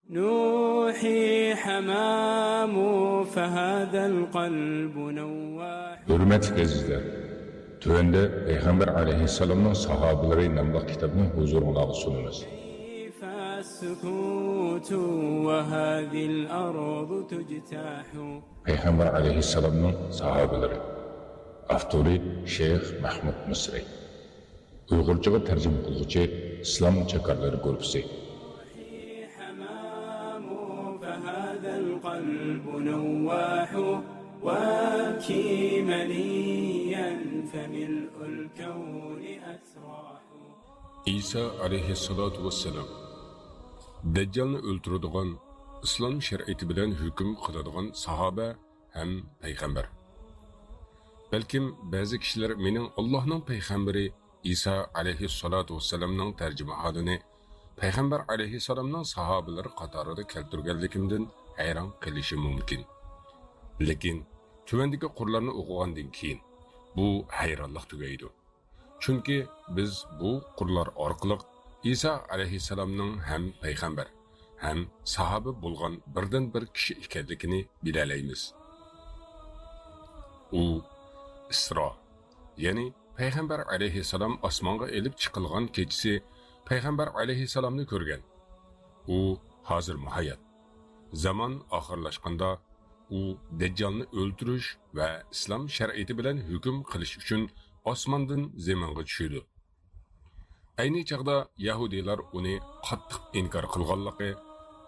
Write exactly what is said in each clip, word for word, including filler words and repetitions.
نوحي حمام فهذا القلب نواح. ھۆرمەتلىك ئەزىزلەر! تۆۋەندە پەيغەمبەر ئەلەيھىسسالامنىڭ ساھابىلىرى ناملىق كىتابنى ھۇزۇرۇڭلارغا سۇنىمىز. كيف السكوت وهذه الأرض تجتاح. پەيغەمبەر ئەلەيھىسسالامنىڭ ساھابىلىرى. ئاپتورى شەيخ مەھمۇد مىسرى. ئۇيغۇرچىغا تەرجىمە قىلغۇچى ئىسلام چاكارلىرى گۇرۇپپىسى. حمام فهذا القلب نواح. وابكي منيا فملء الكون أسراح. ئىسا ئەلەيھىسسالاتۇ ۋەسسالام، دەججالنى ئۆلتۈرىدىغان، ئىسلام شەرىئىتى بىلەن ھۆكۈم قىلىدىغان ساھابە ھەم پەيغەمبەر. بەلكىم بەزى كىشىلەر مېنىڭ ئاللاھنىڭ پەيغەمبىرى ئىسا ئەلەيھىسسالاتۇ ۋەسسالامنىڭ تەرجىمىھالىنى پەيغەمبەر ئەلەيھىسسالامنىڭ ساھابىلىرى قاتارىدا كەلتۈرگەنلىكىمدىن ھەيران قېلىشى مۇمكىن. لېكىن تۆۋەندىكى قۇرلارنى ئوقۇغاندىن كېيىن بۇ ھەيرانلىق تۈگەيدۇ. چۈنكى بىز بۇ قۇرلار ئارقىلىق ئىسا ئەلەيھىسسالامنىڭ ھەم پەيغەمبەر، ھەم ساھابە بولغان بىردىنبىر كىشى ئىكەنلىكىنى بىلەلەيمىز. ئۇ ئىسرا، يەنى پەيغەمبەر ئەلەيھىسسالام ئاسمانغا ئېلىپ چىقىلغان كېچىسى پەيغەمبەر ئەلەيھىسسالامنى كۆرگەن. ئۇ ھازىرمۇ ھايات. زامان ئاخىرلاشقاندا، ئۇ دەججالنى ئۆلتۈرۈش ۋە ئىسلام شەرىئىتى بىلەن ھۆكۈم قىلىش ئۈچۈن ئاسماندىن زېمىنغا چۈشىدۇ. ئەينى چاغدا يەھۇدىيلار ئۇنى قاتتىق ئىنكار قىلغانلىقى،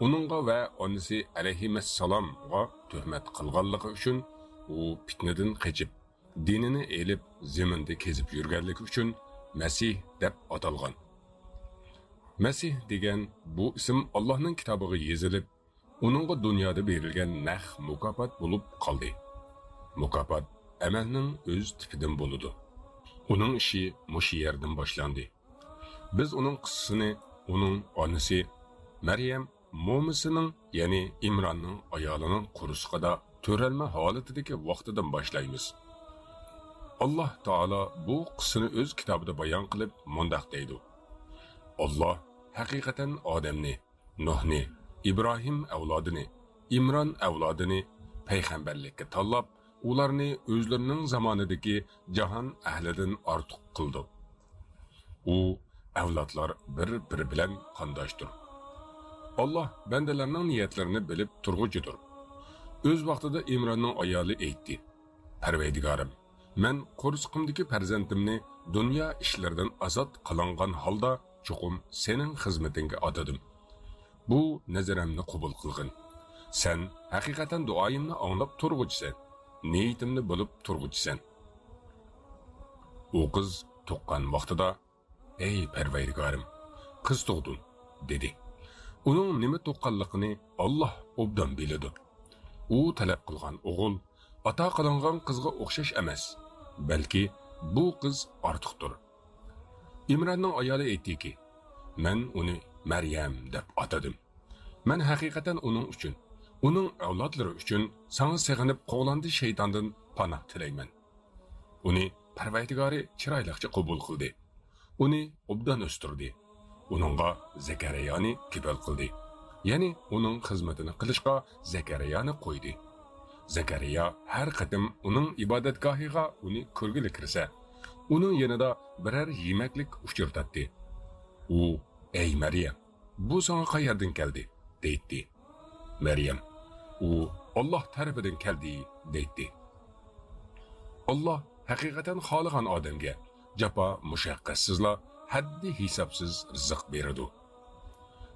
ئۇنىڭغا ۋە ئانىسى ئەلەيھىمەسسالامغا تۆھمەت قىلغانلىقى ئۈچۈن ئۇ پىتنىدىن قېچىپ، دىنىنى ئېلىپ زېمىندا كېزىپ يۈرگەنلىكى ئۈچۈن مەسىھ دەپ ئاتالغان. مەسىھ دېگەن بۇ ئىسىم ئاللاھنىڭ كىتابىغا يېزىلىپ، ئۇنىڭغا دۇنيادا بېرىلگەن نەق مۇكاپات بولۇپ قالدى. مۇكاپات ئەمەلنىڭ ئۆز تىپىدىن بولىدۇ. ئۇنىڭ ئىشى مۇشۇ يەردىن باشلاندى. بىز ئۇنىڭ قىسسىسىنى ئۇنىڭ ئانىسى مەريەم مومىسىنىڭ، يەنى ئىمراننىڭ ئايالىنىڭ قورسىقىدا تۆرەلمە ھالىتىدىكى ۋاقتىدىن باشلايمىز. ئاللاھ تائالا بۇ قىسسىنى ئۆز كىتابىدا بايان قىلىپ مۇنداق دەيدۇ: ئاللاھ ھەقىقەتەن ئادەمنى، نۇھنى، ئىبراھىم ئەۋلادىنى، ئىمران ئەۋلادىنى پەيغەمبەرلىككە تاللاپ، ئۇلارنى ئۆزلىرىنىڭ زامانىدىكى جاھان ئەھلىدىن ئارتۇق قىلدى. ئۇ ئەۋلادلار بىر-بىرى بىلەن قانداشتۇر. ئاللاھ بەندىلەرنىڭ نىيەتلىرىنى بىلىپ تۇرغۇچىدۇر. ئۆز ۋاقتىدا ئىمراننىڭ ئايالى ئېيتتى: پەرۋەردىگارىم، مەن قورسىقىمدىكى پەرزەنتىمنى دۇنيا ئىشلىرىدىن ئازاد قىلىنغان ھالدا چوقۇم سېنىڭ خىزمىتىڭگە ئاتىدىم. بۇ نەزىرىمنى قوبۇل قىلغىن. سەن ھەقىقەتەن دۇئايىمنى ئاڭلاپ تۇرغۇچىسەن، نىيىتىمنى بىلىپ تۇرغۇچىسەن. ئۇ قىز تۇغقان ۋاقتىدا، ئەي پەرۋەردىگارىم، قىز تۇغدۇم، دېدى. ئۇنىڭ نېمە تۇغقانلىقىنى ئاللاھ ئوبدان بىلىدۇ. ئۇ تەلەپ قىلغان ئوغۇل ئاتا قىلىنغان قىزغا ئوخشاش ئەمەس، بەلكى بۇ قىز ئارتۇقتۇر. ئىمراننىڭ ئايالى ئېيتتىكى، مەن ئۇنى مەريەم دەپ ئاتىدىم. مەن ھەقىقەتەن ئۇنىڭ ئۈچۈن، ئۇنىڭ ئەۋلادلىرى ئۈچۈن ساڭا سېغىنىپ قوغلاندى شەيتاندىن پاناھ تىلەيمەن. ئۇنى پەرۋەردىگارى چىرايلىقچە قوبۇل قىلدى. ئۇنى ئوبدان ئۆستۈردى. ئۇنىڭغا زەكەرىيانى كېپىل قىلدى. يەنى ئۇنىڭ خىزمىتىنى قىلىشقا زەكەرىيانى قويدى. زەكەرىيا ھەر قېتىم ئۇنىڭ ئىبادەتگاھىغا ئۇنى كۆرگىلى كىرسە، ئۇنىڭ يېنىدا بىرەر يېمەكلىك ئۇچرىتاتتى. ئۇ، ئەي مەريەم، بۇ ساڭا قەيەردىن كەلدى؟ دەيتتى. مەريەم، ئۇ ئاللاھ تەرىپىدىن كەلدى، دەيتتى. ئاللاھ ھەقىقەتەن خالىغان ئادەمگە جاپا مۇشەققەتسىزلا ھەددى ھېسابسىز رىزىق بېرىدۇ.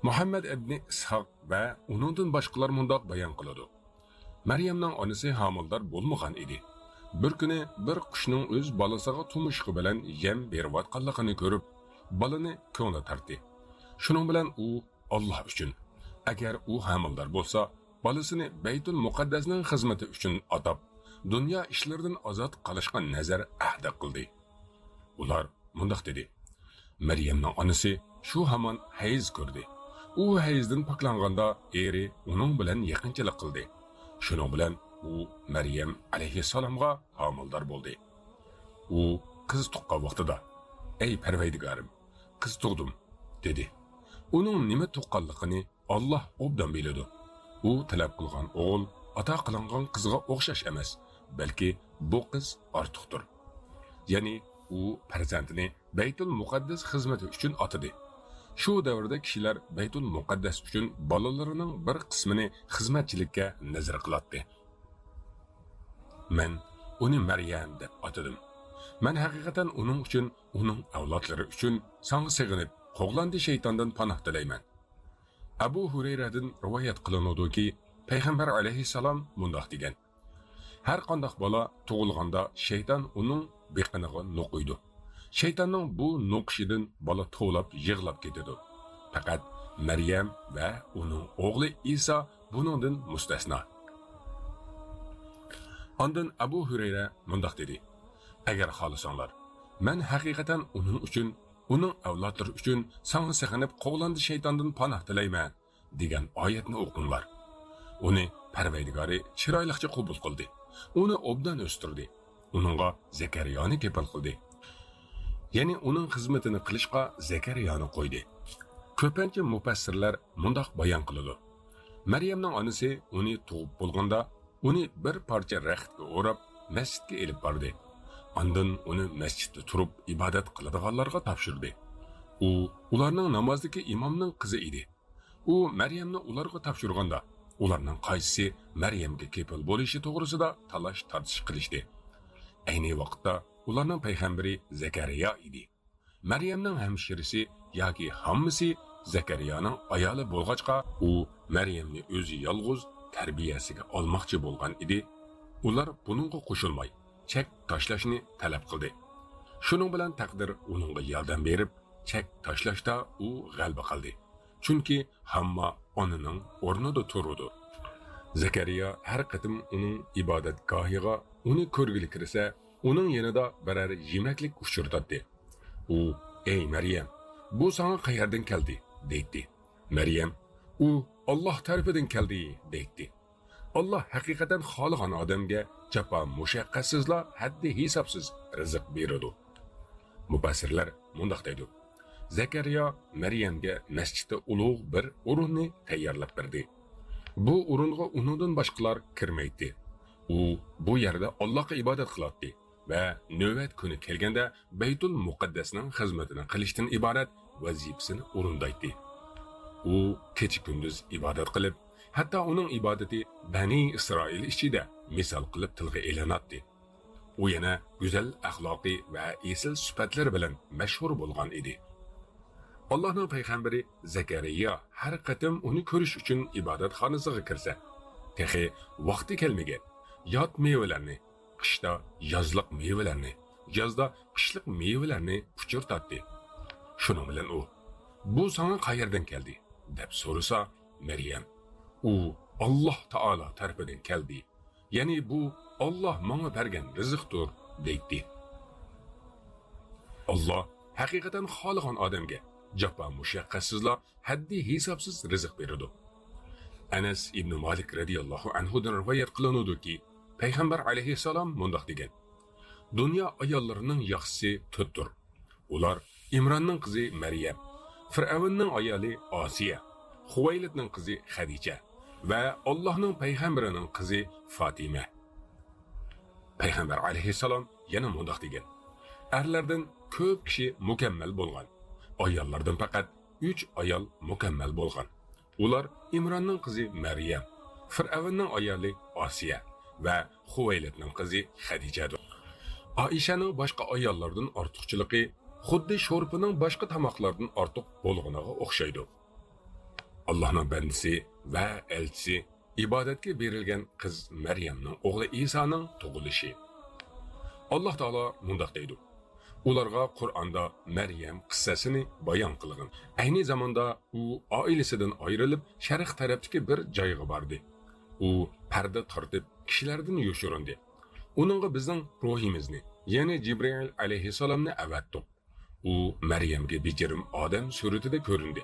مۇھەممەد ئىبنى ئىسھاق ۋە ئۇنىڭدىن باشقىلار مۇنداق بايان قىلىدۇ: مەريەمنىڭ ئانىسى ھامىلىدار بولمىغان ئىدى. بىر كۈنى بىر قۇشنىڭ ئۆز بالىسىغا تۇمشۇقى بىلەن يەم بېرىۋاتقانلىقىنى كۆرۈپ، بالىنى كۆڭلى تارتتى. شۇنىڭ بىلەن ئۇ، ئاللاھ ئۈچۈن، ئەگەر ئۇ ھامىلىدار بولسا، بالىسىنى بەيتۇل مۇقەددەسنىڭ خىزمىتى ئۈچۈن ئاتاپ، دۇنيا ئىشلىرىدىن ئازاد قىلىشقا نەزەر ئەھدە قىلدى. ئۇلار مۇنداق دېدى: مەريەمنىڭ ئانىسى شۇ ھامان ھەيز كۆردى. ئۇ ھەيزدىن پاكلانغاندا، ئېرى ئۇنىڭ بىلەن يېقىنچىلىق قىلدى. شۇنىڭ بىلەن ئۇ مەريەم ئەلەيھىسسالامغا ھامىلىدار بولدى. ئۇ قىز تۇغقان ۋاقتىدا، ئەي پەرۋەردىگارىم، قىز تۇغدۇم، دېدى. ئۇنىڭ نېمە تۇغقانلىقىنى ئاللاھ ئوبدان بىلىدۇ. ئۇ تەلەپ قىلغان ئوغۇل ئاتا قىلىنغان قىزغا ئوخشاش ئەمەس، بەلكى بۇ قىز ئارتۇقتۇر. يەنى ئۇ پەرزەنتىنى بەيتۇل مۇقەددەس خىزمىتى ئۈچۈن ئاتىدى. شۇ دەۋردە كىشىلەر بەيتۇل مۇقەددەس ئۈچۈن بالىلىرىنىڭ بىر قىسمىنى خىزمەتچىلىككە نەزىر قىلاتتى. مەن ئۇنى مەريەم دەپ ئاتىدىم. مەن ھەقىقەتەن ئۇنىڭ ئۈچۈن، ئۇنىڭ ئەۋلادلىرى ئۈچۈن ساڭا سېغىنىپ، قوغلاندى شەيتاندىن پاناھ تىلەيمەن. ئەبۇ ھۇرەيرەدىن رىۋايەت قىلىنىدۇكى، پەيغەمبەر ئەلەيھىسسالام مۇنداق دېگەن: ھەر قانداق بالا تۇغۇلغاندا شەيتان ئۇنىڭ بېقىنىغا نوقۇيدۇ. شەيتاننىڭ بۇ نوقۇشىدىن بالا توۋلاپ يىغلاپ كېتىدۇ. پەقەت مەريەم ۋە ئۇنىڭ ئوغلى ئىسا بۇنىڭدىن مۇستەسنا. ئاندىن ئەبۇ ھۈرەيرە مۇنداق دېدى: ئەگەر خالىساڭلار، مەن ھەقىقەتەن ئۇنىڭ ئۈچۈن، ئۇنىڭ ئەۋلادلىرى ئۈچۈن ساڭا سېغىنىپ، قوغلاندى شەيتاندىن پاناھ تىلەيمەن، دېگەن ئايەتنى ئوقۇڭلار. ئۇنى پەرۋەردىگارى چىرايلىقچە قوبۇل قىلدى. ئۇنى ئوبدان ئۆستۈردى. ئۇنىڭغا زەكەرىيانى كېپىل قىلدى. يەنى ئۇنىڭ خىزمىتىنى قىلىشقا زەكەرىيانى قويدى. كۆپىنچە مۇپەسسىرلەر مۇنداق بايان قىلىدۇ: مەريەمنىڭ ئانىسى ئۇنى تۇغۇپ بولغاندا، ئۇنى بىر پارچە رەختكە ئوراپ، مەسچىتكە ئېلىپ باردى. ئاندىن ئۇنى مەسچىتتە تۇرۇپ ئىبادەت قىلىدىغانلارغا تاپشۇردى. ئۇ ئۇلارنىڭ نامازدىكى ئىمامنىڭ قىزى ئىدى. ئۇ مەريەمنى ئۇلارغا تاپشۇرغاندا، ئۇلارنىڭ قايسىسى مەريەمگە كېپىل بولۇشى توغرىسىدا تالاش-تارتىش قىلىشتى. ئەينى ۋاقىتتا ئۇلارنىڭ پەيغەمبىرى زەكەرىيا ئىدى. مەريەمنىڭ ھەمشىرىسى ياكى ھاممىسى زەكەرىيانىڭ ئايالى بولغاچقا، ئۇ مەريەمنى ئۆزى يالغۇز تەربىيەسىگە ئالماقچى بولغان ئىدى. ئۇلار بۇنىڭغا قوشۇلماي، چەك تاشلاشنى تەلەپ قىلدى. شۇنىڭ بىلەن تەقدىر ئۇنىڭغا ياردەم بېرىپ، چەك تاشلاشتا ئۇ غەلىبە قىلدى. چۈنكى ھامما ئانىنىڭ ئورنىدا تۇرىدۇ. زەكەرىيا ھەر قېتىم ئۇنىڭ ئىبادەتگاھىغا ئۇنى كۆرگىلى كىرسە، ئۇنىڭ يېنىدا بىرەر يېمەكلىك ئۇچرىتاتتى. ئۇ، ئەي مەريەم، بۇ ساڭا قەيەردىن كەلدى؟ دەيتتى. مەريەم، ئۇ ئاللاھ تەرىپىدىن كەلدى، دەيتتى. ئاللاھ ھەقىقەتەن خالىغان ئادەمگە جاپا مۇشەققەتسىزلا ھەددى ھېسابسىز رىزىق بېرىدۇ. مۇپەسسىرلەر مۇنداق دەيدۇ: زەكەرىيا مەريەمگە مەسچىتتە ئۇلۇغ بىر ئورۇننى تەييارلاپ بەردى. بۇ ئورۇنغا ئۇنىڭدىن باشقىلار كىرمەيتتى. ئۇ بۇ يەردە ئاللاھقا ئىبادەت قىلاتتى ۋە نۆۋەت كۈنى كەلگەندە بەيتۇل مۇقەددەسنىڭ خىزمىتىنى قىلىشتىن ئىبارەت ۋەزىپىسىنى ئورۇندايتتى. ئۇ كېچە-كۈندۈز ئىبادەت قىلىپ، ھەتتا ئۇنىڭ ئىبادىتى بەنى ئىسرائىل ئىچىدە مىسال قىلىپ تىلغا ئېلىناتتى. ئۇ يەنە گۈزەل ئەخلاقى ۋە ئېسىل سۈپەتلىرى بىلەن مەشھۇر بولغان ئىدى. ئاللاھنىڭ پەيغەمبىرى زەكەرىيا ھەر قېتىم ئۇنى كۆرۈش ئۈچۈن ئىبادەتخانىسىغا كىرسە، تېخى ۋاقتى كەلمىگەن يات مېۋىلەرنى، قىشتا يازلىق مېۋىلەرنى، يازدا قىشلىق مېۋىلەرنى ئۇچرىتاتتى. شۇنىڭ بىلەن ئۇ، بۇ ساڭا قەيەردىن كەلدى؟ دەپ سورىسا، مەريەم، ئۇ ئاللاھ تائالا تەرىپىدىن كەلدى. يەنى بۇ ئاللاھ ماڭا بەرگەن رىزىقتۇر، دەيتتى. ئاللاھ ھەقىقەتەن خالىغان ئادەمگە جاپا مۇشەققەتسىزلا ھەددى ھېسابسىز رىزىق بېرىدۇ. ئەنەس ئىبنى مالىك رەزىياللاھۇ ئەنھۇدىن رىۋايەت قىلىنىدۇكى، پەيغەمبەر ئەلەيھىسسالام مۇنداق دېگەن: دۇنيا ئاياللىرىنىڭ ياخشىسى تۆتتۇر. ئۇلار ئىمراننىڭ قىزى مەريەم، فىرئەۋننىڭ ئايالى ئاسىيە، خۇۋەيلىدنىڭ قىزى خەدىچە ۋە ئاللاھنىڭ پەيغەمبىرىنىڭ قىزى فاتىمە. پەيغەمبەر ئەلەيھىسسالام يەنە مۇنداق دېگەن: ئەرلەردىن كۆپ كىشى مۇكەممەل بولغان، ئاياللاردىن پەقەت ئۈچ ئايال مۇكەممەل بولغان. ئۇلار ئىمراننىڭ قىزى مەريەم، فىرئەۋننىڭ ئايالى ئاسىيە ۋە خۇۋەيلىدنىڭ قىزى خەدىچەدۇر. ئائىشەنىڭ باشقا ئاياللاردىن ئارتۇقچىلىقى خۇددى شورپىنىڭ باشقا تاماقلاردىن ئارتۇق بولغىنىغا ئوخشايدۇ. ئاللاھنىڭ بەندىسى ۋە ئەلچىسى، ئىبادەتكە بېرىلگەن قىز مەريەمنىڭ ئوغلى ئىسانىڭ تۇغۇلۇشى. ئاللاھ تائالا مۇنداق دەيدۇ: ئۇلارغا قۇرئاندا مەريەم قىسسەسىنى بايان قىلغىن. ئەينى زاماندا ئۇ ئائىلىسىدىن ئايرىلىپ، شەرق تەرەپتىكى بىر جايغا باردى. ئۇ پەردە تارتىپ، كىشىلەردىن يوشۇرۇندى. ئۇنىڭغا بىزنىڭ روھىمىزنى، يەنى جىبرىئىل ئەلەيھىسسالامنى ئەۋەتتۇق. ئۇ مەريەمگە بېجىرىم ئادەم سۈرىتىدە كۆرۈندى.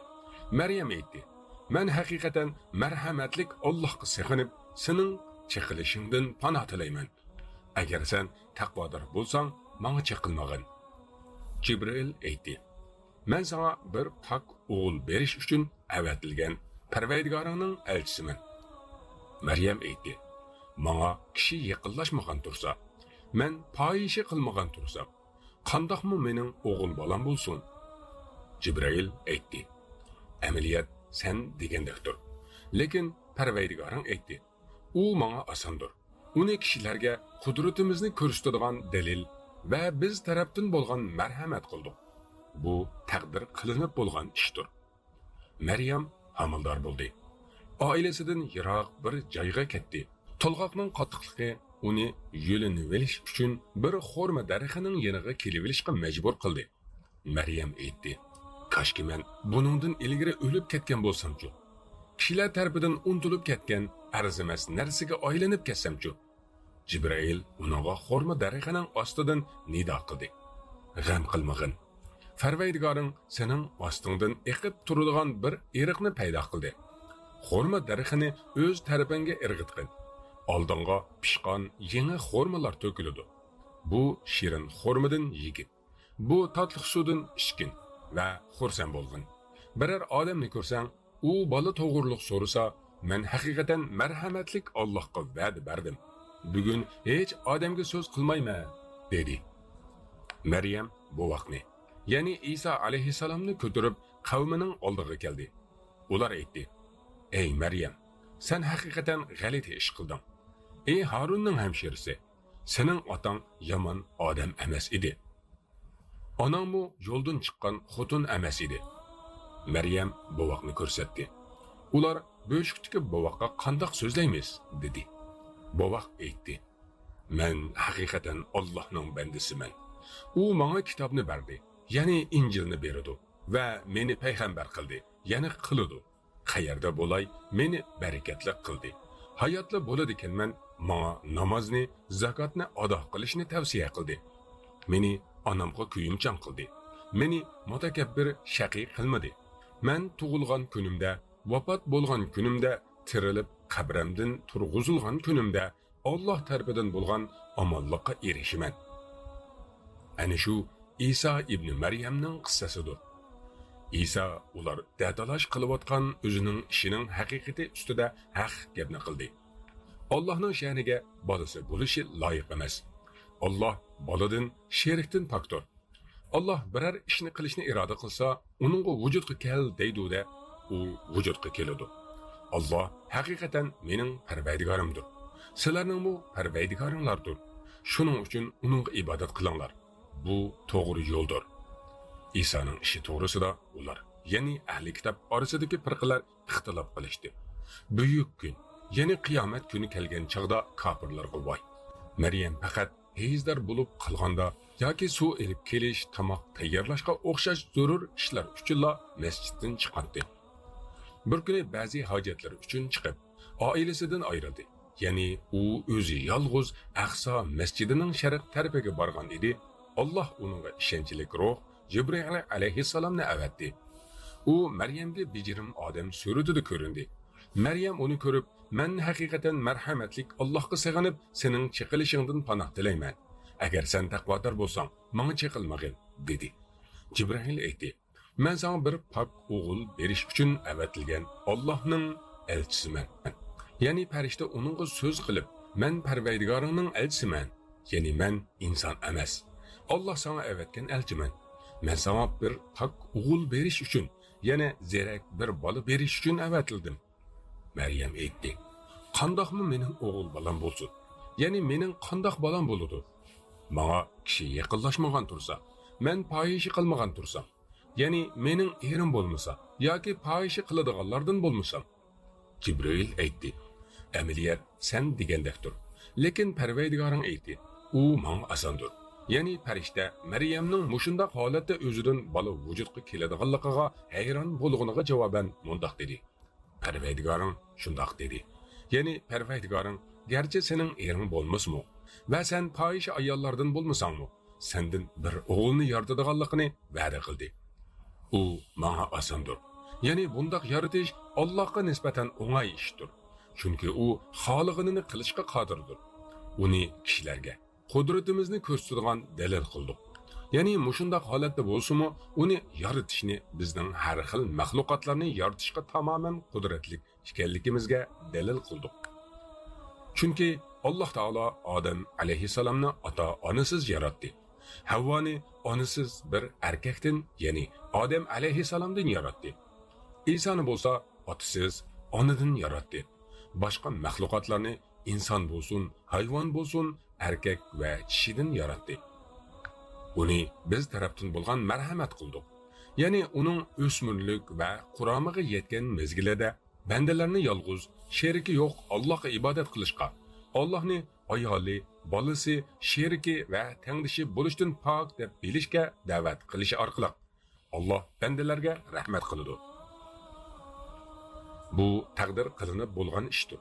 مەريەم ئېيتتى: مەن ھەقىقەتەن مەرھەمەتلىك ئاللاھقا سېغىنىپ، سېنىڭ چېقىلىشىڭدىن پاناھ تىلەيمەن. ئەگەر سەن تەقۋادار بولساڭ، ماڭا چېقىلمىغىن. جىبرىئىل ئېيتتى: مەن ساڭا بىر پاك ئوغۇل بېرىش ئۈچۈن ئەۋەتىلگەن پەرۋەردىگارىڭنىڭ ئەلچىسىمەن. مەريەم ئېيتتى، ماڭا كىشى يېقىنلاشمىغان تۇرسا، مەن پاھىشە قىلمىغان تۇرسام، قانداقمۇ مېنىڭ ئوغۇل بالام بولسۇن؟ جىبرىئىل ئېيتتى، ئەمەلىيەت سەن دېگەندەكتۇر. لېكىن پەرۋەردىگارىڭ ئېيتتى، ئۇ ماڭا ئاساندۇر. ئۇنى كىشىلەرگە قۇدرىتىمىزنى كۆرسىتىدىغان دەلىل ۋە بىز تەرەپتىن بولغان مەرھەمەت قىلدۇق. بۇ تەقدىر قىلىنىپ بولغان ئىشتۇر. مەريەم ھامىلىدار بولدى. ئائىلىسىدىن يىراق بىر جايغا كەتتى. تولغاقنىڭ قاتتىقلىقى ئۇنى يۆلىنىۋېلىش ئۈچۈن بىر خورما دەرىخىنىڭ يېنىغا كېلىۋېلىشقا مەجبۇر قىلدى. مەريەم ئېيتتى، كاشكى مەن بۇنىڭدىن ئىلگىرى ئۆلۈپ كەتكەن بولسامچۇ؟ كىشىلەر تەرىپىدىن ئۇنتۇلۇپ كەتكەن ئەرزىمەس نەرسىگە ئايلىنىپ كەتسەمچۇ؟ جىبرىئىل ئۇنىڭغا خورما دەرىخىنىڭ ئاستىدىن نىدا قىلدى، غەم قىلمىغىن. پەرۋەردىگارىڭ سېنىڭ ئاستىڭدىن ئېقىپ تۇرىدىغان بىر ئېرىقنى پەيدا قىلدى. خورما دەرىخىنى ئۆز تەرىپىڭگە ئىرغىتقىن. ئالدىڭغا پىشقان يېڭى خورمىلار تۆكۈلىدۇ. بۇ شېرىن خورمىدىن يېگىن. بۇ تاتلىق سۇدىن ئىچكىن ۋە خۇرسەن بولغىن. بىرەر ئادەمنى كۆرسەڭ، ئۇ بالا توغرۇلۇق سورىسا، مەن ھەقىقەتەن مەرھەمەتلىك ئاللاھقا ۋەدە بەردىم. بۈگۈن ھېچ ئادەمگە سۆز قىلمايمەن، دېدى. مەريەم بوۋاقنى، يەنى ئىسا ئەلەيھىسسالامنى كۆتۈرۈپ قەۋمىنىڭ ئالدىغا كەلدى. ئۇلار ئېيتتى، ئەي مەريەم، سەن ھەقىقەتەن غەلىتە ئىش قىلدىڭ. ئەي ھارۇننىڭ ھەمشىرىسى، سېنىڭ ئاتاڭ يامان ئادەم ئەمەس ئىدى. ئاناڭمۇ يولدىن چىققان خوتۇن ئەمەس ئىدى. مەريەم بوۋاقنى كۆرسەتتى. ئۇلار بۆشۈكتىكى بوۋاققا قانداق سۆزلەيمىز؟ دېدى. بوۋاق ئېيتتى، مەن ھەقىقەتەن ئاللاھنىڭ بەندىسىمەن. ئۇ ماڭا كىتابنى بەردى، يەنى ئىنجىلنى بېرىدۇ ۋە مېنى پەيغەمبەر قىلدى، يەنى قىلىدۇ. قەيەردە بولاي، مېنى بەرىكەتلىك قىلدى. ھاياتلا بولىدىكەنمەن، ماڭا نامازنى، زاكاتنى ئادا قىلىشنى تەۋسىيە قىلدى. مېنى ئانامغا كۆيۈمچان قىلدى. مېنى مۇتەكەببىر، شەقىي قىلمىدى. مەن تۇغۇلغان كۈنۈمدە، ۋاپات بولغان كۈنۈمدە، تىرىلىپ قەبرەمدىن تۇرغۇزۇلغان كۈنۈمدە، ئاللاھ تەرىپىدىن بولغان ئامانلىققا ئېرىشىمەن. ئەنە شۇ ئىسا ئىبنى مەريەمنىڭ قىسسىسىدۇر. ئىسا ئۇلار دەتالاش قىلىۋاتقان ئۆزىنىڭ ئىشىنىڭ ھەقىقىتى ئۈستىدە ھەق گەپنى قىلدى. ئاللاھنىڭ شەنىگە بالىسى بولۇشى لايىق ئەمەس. ئاللاھ بالىدىن، شېرىكتىن پاكتۇر. ئاللاھ بىرەر ئىشنى قىلىشنى ئىرادە قىلسا، ئۇنىڭغا ۋۇجۇدقا كەل دەيدۇ-دە، ئۇ ۋۇجۇدقا كېلىدۇ. ئاللاھ ھەقىقەتەن مېنىڭ پەرۋەردىگارىمدۇر. سىلەرنىڭمۇ پەرۋەردىگارىڭلاردۇر. شۇنىڭ ئۈچۈن ئۇنىڭغا ئىبادەت قىلىڭلار. بۇ توغرا يولدۇر. ئىسانىڭ ئىشى توغرىسىدا ئۇلار، يەنى ئەھلى كىتاب ئارىسىدىكى پىرقىلەر ئىختىلاپ قىلىشتى. بۈيۈك كۈن، يەنى قىيامەت كۈنى كەلگەن چاغدا كاپىرلارغا ۋاي! مەريەم پەقەت ھەيزدار بولۇپ قالغاندا ياكى سۇ ئېلىپ كېلىش، تاماق تەييارلاشقا ئوخشاش زۆرۈر ئىشلار ئۈچۈنلا مەسچىتتىن چىقاتتى. بىر كۈنى بەزى ھاجەتلىرى ئۈچۈن چىقىپ، ئائىلىسىدىن ئايرىلدى. يەنى ئۇ ئۆزى يالغۇز ئەقسا مەسچىتىنىڭ شەرق تەرىپىگە بارغان ئىدى. ئاللاھ ئۇنىڭغا ئىشەنچلىك روھ جىبرىئىل ئەلەيھىسسالامنى ئەۋەتتى. ئۇ مەريەمگە بېجىرىم ئادەم سۈرىتىدە كۆرۈندى. مەريەم ئۇنى كۆرۈپ، مەن ھەقىقەتەن مەرھەمەتلىك ئاللاھقا سېغىنىپ، سېنىڭ چېقىلىشىڭدىن پاناھ تىلەيمەن. ئەگەر سەن تەقۋادار بولساڭ، ماڭا چېقىلمىغىن، دېدى. جىبرىئىل ئېيتتى، مەن ساڭا بىر پاك ئوغۇل بېرىش ئۈچۈن ئەۋەتىلگەن ئاللاھنىڭ ئەلچىسىمەن. يەنى پەرىشتە ئۇنىڭغا سۆز قىلىپ، مەن پەرۋەردىگارىڭنىڭ ئەلچىسىمەن. يەنى مەن ئىنسان ئەمەس. ئاللاھ ساڭا ئەۋەتكەن ئەلچىمەن. مەن ساڭا بىر پاك ئوغۇل بېرىش ئۈچۈن، يەنى زېرەك بىر بالا بېرىش ئۈچۈن ئەۋەتىلدىم. مەريەم ئېيتتى، قانداقمۇ مېنىڭ ئوغۇل بالام بولسۇن؟ يەنى مېنىڭ قانداق بالام بولىدۇ؟ ماڭا كىشى يېقىنلاشمىغان تۇرسا، مەن پاھىشە قىلمىغان تۇرسام، يەنى مېنىڭ ئېرىم بولمىسا ياكى پاھىشە قىلىدىغانلاردىن بولمىسام. جىبرىئىل ئېيتتى، ئەمەلىيەت سەن دېگەندەكتۇر، لېكىن پەرۋەردىگارىڭ ئېيتتى، ئۇ ماڭا ئاساندۇر. يەنى پەرىشتە مەريەمنىڭ مۇشۇنداق ھالەتتە ئۆزىدىن بالا ۋۇجۇدقا كېلىدىغانلىقىغا ھەيران بولغىنىغا جاۋابەن مۇنداق دېدى. پەرۋەردىگارىڭ شۇنداق دېدى. يەنى پەرۋەردىگارىڭ گەرچە سېنىڭ ئېرىڭ بولمىسىمۇ ۋە سەن پاھىشە ئاياللاردىن بولمىساڭمۇ، سەندىن بىر ئوغۇلنى يارىتىدىغانلىقىنى ۋەدە قىلدى. ئۇ ماڭا ئاساندۇر. يەنى بۇنداق يارىتىش ئاللاھقا نىسبەتەن ئوڭاي ئىشتۇر. چۈنكى ئۇ خالىغىنىنى قىلىشقا قادىردۇر. ئۇنى كىشىلەرگە قۇدرىتىمىزنى كۆرسىتىدىغان دەلىل قىلدۇق. يەنى مۇشۇنداق ھالەتتە بولسىمۇ، ئۇنى يارىتىشنى بىزنىڭ ھەر خىل مەخلۇقاتلارنى يارىتىشقا تامامەن قۇدرەتلىك ئىكەنلىكىمىزگە دەلىل قىلدۇق. چۈنكى ئاللاھ تائالا ئادەم ئەلەيھىسسالامنى ئاتا-ئانىسىز ياراتتى. ھەۋۋانى ئانىسىز بىر ئەركەكتىن، يەنى ئادەم ئەلەيھىسسالامدىن ياراتتى. ئىسانى بولسا ئاتىسىز ئانىدىن ياراتتى. باشقا مەخلۇقاتلارنى، ئىنسان بولسۇن، ھايۋان بولسۇن، ئەركەك ۋە چىشىدىن ياراتتى. ئۇنى بىز تەرەپتىن بولغان مەرھەمەت قىلدۇق. يەنى ئۇنىڭ ئۆسمۈرلۈك ۋە قۇرامىغا يەتكەن مەزگىلىدە بەندىلەرنى يالغۇز، شېرىكى يوق ئاللاھقا ئىبادەت قىلىشقا، ئاللاھنى ئايالى، بالىسى، شېرىكى ۋە تەڭدىشى بولۇشتىن پاك دەپ بىلىشكە دەۋەت قىلىشى ئارقىلىق، ئاللاھ بەندىلەرگە رەھمەت قىلىدۇ. بۇ تەقدىر قىلىنىپ بولغان ئىشتۇر.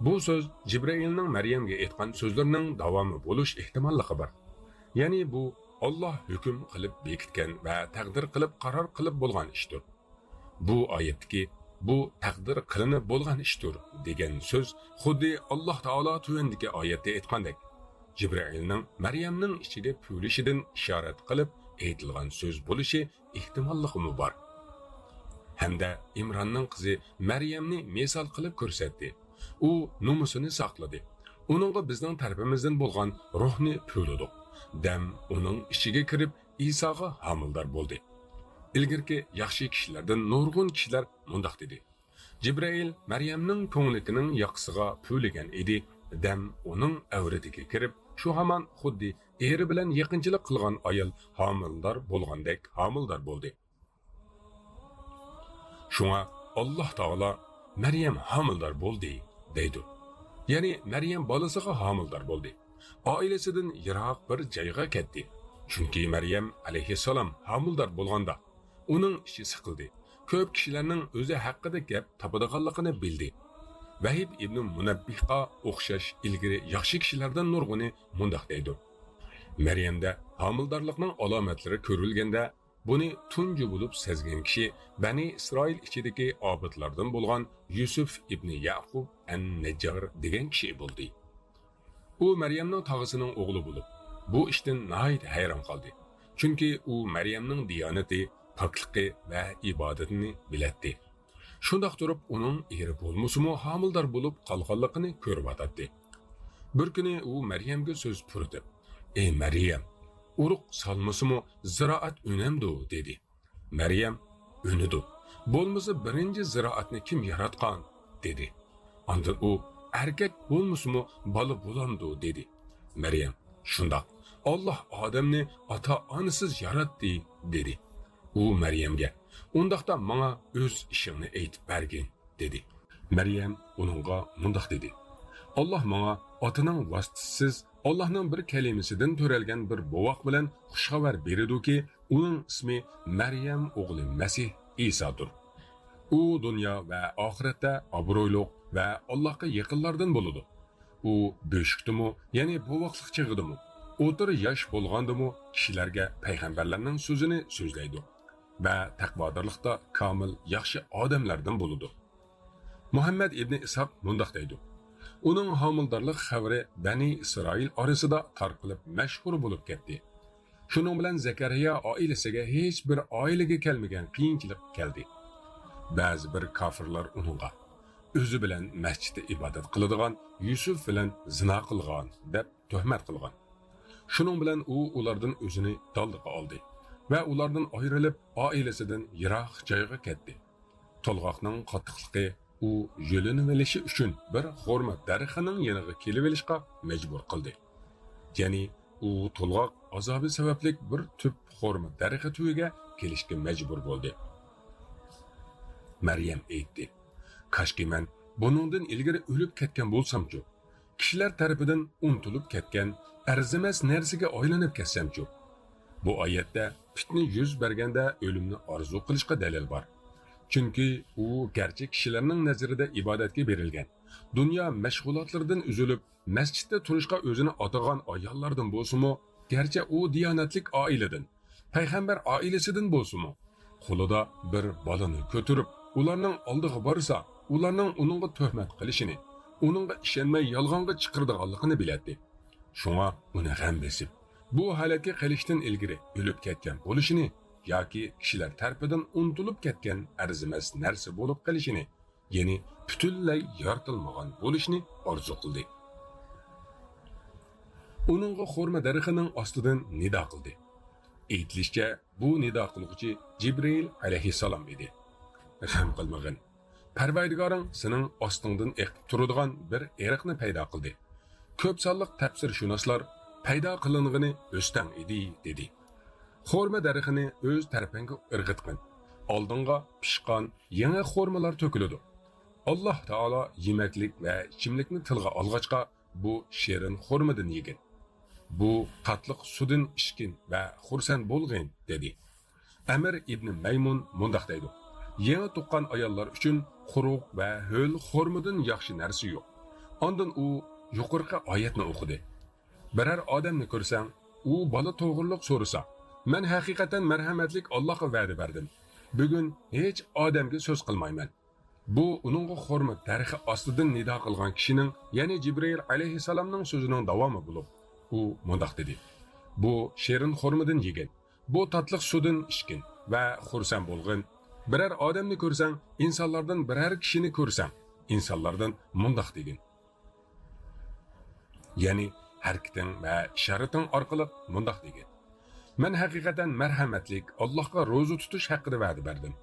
بۇ سۆز جىبرىئىلنىڭ مەريەمگە ئېيتقان سۆزلىرىنىڭ داۋامى بولۇش ئېھتىماللىقى بار. يەنى بۇ ئاللاھ ھۆكۈم قىلىپ بېكىتكەن ۋە تەقدىر قىلىپ قارار قىلىپ بولغان ئىشتۇر. بۇ ئايەتتىكى «بۇ تەقدىر قىلىنىپ بولغان ئىشتۇر» دېگەن سۆز خۇددى ئاللاھ تائالا تۆۋەندىكى ئايەتتە ئېيتقاندەك، جىبرىئىلنىڭ مەريەمنىڭ ئىچىگە پۈۋلىشىدىن ئىشارەت قىلىپ ئېيتىلغان سۆز بولۇشى ئېھتىماللىقىمۇ بار. ھەمدە ئىمراننىڭ قىزى مەريەمنى مىسال قىلىپ كۆرسەتتى. ئۇ نومۇسىنى ساقلىدى. ئۇنىڭغا بىزنىڭ تەرىپىمىزدىن بولغان روھنى پۈۋلىدۇق. دەم ئۇنىڭ ئىچىگە كىرىپ، ئىساغا ھامىلىدار بولدى. ئىلگىرىكى ياخشى كىشىلەردىن نۇرغۇن كىشىلەر مۇنداق دېدى: جىبرىئىل مەريەمنىڭ كۆڭلىكىنىڭ ياقىسىغا پۈۋلىگەن ئىدى، دەم ئۇنىڭ ئەۋرىتىگە كىرىپ، شۇ ھامان خۇددى ئېرى بىلەن يېقىنچىلىق قىلغان ئايال ھامىلىدار بولغاندەك ھامىلىدار بولدى. شۇڭا ئاللاھ تائالا «مەريەم ھامىلىدار بولدى» دەيدۇ. يەنى مەريەم بالىسىغا ھامىلىدار بولدى. ئائىلىسىدىن يىراق بىر جايغا كەتتى. چۈنكى مەريەم ئەلەيھىسسالام ھامىلىدار بولغاندا، ئۇنىڭ ئىچى سىقىلدى. كۆپ كىشىلەرنىڭ ئۆزى ھەققىدە گەپ تاپىدىغانلىقىنى بىلدى. ۋەھىب ئىبنى مۇنەببىھقا ئوخشاش ئىلگىرى ياخشى كىشىلەردىن نۇرغۇنى مۇنداق دەيدۇ: مەريەمدە ھامىلىدارلىقنىڭ ئالامەتلىرى كۆرۈلگەندە، بۇنى تۇنجى بولۇپ سەزگەن كىشى بەنى ئىسرائىل ئىچىدىكى ئابىدلاردىن بولغان يۈسۈف ئىبنى يەقۇب ئەن نەججار دېگەن كىشى بولدى. ئۇ مەريەمنىڭ تاغىسىنىڭ ئوغلى بولۇپ، بۇ ئىشتىن ناھايىتى ھەيران قالدى. چۈنكى ئۇ مەريەمنىڭ دىيانىتى، پاكلىقى ۋە ئىبادىتىنى بىلەتتى. شۇنداق تۇرۇپ، ئۇنىڭ ئېرى بولمىسىمۇ ھامىلىدار بولۇپ قالغانلىقىنى كۆرۈۋاتاتتى. بىر كۈنى ئۇ مەريەمگە سۆز پۇرىتىپ، «ئەي مەريەم، ئۇرۇق سالمىسىمۇ زىرائەت ئۈنەمدۇ؟» دېدى. مەريەم، «ئۈنىدۇ. بولمىسا بىرىنچى زىرائەتنى كىم ياراتقان؟» دېدى. ئاندىن ئۇ، «ئەركەك بولمىسىمۇ بالا بولامدۇ؟» دېدى. مەريەم، «شۇنداق. ئاللاھ ئادەمنى ئاتا-ئانىسىز ياراتتى» دېدى. ئۇ مەريەمگە، «ئۇنداقتا ماڭا ئۆز ئىشىڭنى ئېيتىپ بەرگىن» دېدى. مەريەم ئۇنىڭغا مۇنداق دېدى، «ئاللاھ ماڭا ئاتىنىڭ ۋاسىتىسىز، ئاللاھنىڭ بىر كەلىمىسىدىن تۆرەلگەن بىر بوۋاق بىلەن خۇشخەۋەر بېرىدۇكى، ئۇنىڭ ئىسمى مەريەم ئوغلى مەسىھ ئىسادۇر. ئۇ دۇنيا ۋە ئاخىرەتتە ئابرۇيلۇق ۋە ئاللاھقا يېقىنلاردىن بولىدۇ. ئۇ بۆشۈكتىمۇ، يەنى بوۋاقلىق چېغىدىمۇ، ئوتتۇرا ياش بولغاندىمۇ كىشىلەرگە پەيغەمبەرلەرنىڭ سۆزىنى سۆزلەيدۇ ۋە تەقۋادارلىقتا كامىل ياخشى ئادەملەردىن بولىدۇ.» مۇھەممەد ئىبنى ئىسھاق مۇنداق دەيدۇ، «ئۇنىڭ ھامىلىدارلىق خەۋىرى بەنى ئىسرائىل ئارىسىدا تارقىلىپ مەشھۇر بولۇپ كەتتى. شۇنىڭ بىلەن زەكەرىيا ئائىلىسىگە ھېچ بىر ئائىلىگە كەلمىگەن قىيىنچىلىق كەلدى. بەزى بىر كاپىرلار ئۇنىڭغا، ئۆزى بىلەن مەسچىتتە ئىبادەت قىلىدىغان يۈسۈف بىلەن زىنا قىلغان، دەپ تۆھمەت قىلغان. شۇنىڭ بىلەن ئۇ ئۇلاردىن ئۆزىنى دالدىغا ئالدى ۋە ئۇلاردىن ئايرىلىپ، ئائىلىسىدىن يىراق جايغا كەتتى. تولغاقنىڭ قاتتىقلىقى ئۇ يۆلىنىۋېلىشى ئۈچۈن بىر خورما دەرىخىنىڭ يېنىغا كېلىۋېلىشقا مەجبۇر قىلدى. يەنى ئۇ تولغاق ئازابى سەۋەبلىك بىر تۈپ خورما دەرىخى تۈۋىگە كېلىشكە مەجبۇر بولدى.» مەريەم ئېيتتى، «كاشكى مەن بۇنىڭدىن ئىلگىرى ئۆلۈپ كەتكەن بولسامچۇ؟ كىشىلەر تەرىپىدىن ئۇنتۇلۇپ كەتكەن ئەرزىمەس نەرسىگە ئايلىنىپ كەتسەمچۇ؟» بۇ ئايەتتە پىتنە يۈز بەرگەندە ئۆلۈمنى ئارزۇ قىلىشقا دەلىل بار. چۈنكى ئۇ گەرچە كىشىلەرنىڭ نەزىرىدە ئىبادەتكە بېرىلگەن، دۇنيا مەشغۇلاتلىرىدىن ئۈزۈلۈپ، مەسچىتتە تۇرۇشقا ئۆزىنى ئاتىغان ئاياللاردىن بولسىمۇ، گەرچە ئۇ دىيانەتلىك ئائىلىدىن، پەيغەمبەر ئائىلىسىدىن بولسىمۇ، قولىدا بىر بالىنى كۆتۈرۈپ، ئۇلارنىڭ ئالدىغا بارسا، ئۇلارنىڭ ئۇنىڭغا تۆھمەت قىلىشىنى، ئۇنىڭغا ئىشەنمەي يالغانغا چىقىرىدىغانلىقىنى بىلەتتى. شۇڭا ئۇنى غەم بېسىپ، بۇ ھالەتكە قېلىشتىن ئىلگىرى ئۆلۈپ كەتكەن بولۇشىنى ياكى كىشىلەر تەرىپىدىن ئۇنتۇلۇپ كەتكەن ئەرزىمەس نەرسە بولۇپ قېلىشىنى، يەنى پۈتۈنلەي يارىتىلمىغان بولۇشىنى ئارزۇ قىلدى. ئۇنىڭغا خورما دەرىخىنىڭ ئاستىدىن نىدا قىلدى. ئېيتىلىشىچە، بۇ نىدا قىلغۇچى جىبرىئىل ئەلەيھىسسالام ئىدى. غەم قىلمىغىن. پەرۋەردىگارىڭ سېنىڭ ئاستىڭدىن ئېقىپ تۇرىدىغان بىر ئېرىقنى پەيدا قىلدى. كۆپ سانلىق تەپسىرشۇناسلار پەيدا قىلىنغىنى ئۆستەڭ ئىدى، دېدى. خورما دەرىخىنى ئۆز تەرىپىڭگە ئىرغىتقىن. ئالدىڭغا پىشقان يېڭى خورمىلار تۆكۈلىدۇ. ئاللاھ تائالا يېمەكلىك ۋە ئىچىملىكنى تىلغا ئالغاچقا، بۇ شېرىن خورمىدىن يېگىن. بۇ تاتلىق سۇدىن ئىچكىن ۋە خۇرسەن بولغىن، دېدى. ئەمىر ئىبنى مەيمۇن مۇنداق دەيدۇ: يېڭى تۇغقان ئاياللار ئۈچۈن قۇرۇق ۋە ھۆل خورمىدىن ياخشى نەرسە يوق. ئاندىن ئۇ يۇقىرىقى ئايەتنى ئوقۇدى: بىرەر ئادەمنى كۆرسەڭ، ئۇ بالا توغرۇلۇق سورىسا، مەن ھەقىقەتەن مەرھەمەتلىك ئاللاھقا ۋەدە بەردىم. بۈگۈن ھېچ ئادەمگە سۆز قىلمايمەن. بۇ ئۇنىڭغا خورما دەرىخى ئاستىدىن نىدا قىلغان كىشىنىڭ، يەنى جىبرىئىل ئەلەيھىسسالامنىڭ سۆزىنىڭ داۋامى بولۇپ، ئۇ مۇنداق دېدى: بۇ شېرىن خورمىدىن يېگىن، بۇ تاتلىق سۇدىن ئىچكىن ۋە خۇرسەن بولغىن. بىرەر ئادەمنى كۆرسەڭ، ئىنسانلاردىن بىرەر كىشىنى كۆرسەڭ، ئىنسانلاردىن مۇنداق دېگىن. يەنى ھەرىكىتىڭ ۋە ئىشارىتىڭ ئارقىلىق مۇنداق دېگىن: مەن ھەقىقەتەن مەرھەمەتلىك ئاللاھقا روزا تۇتۇش ھەققىدە ۋەدە بەردىم،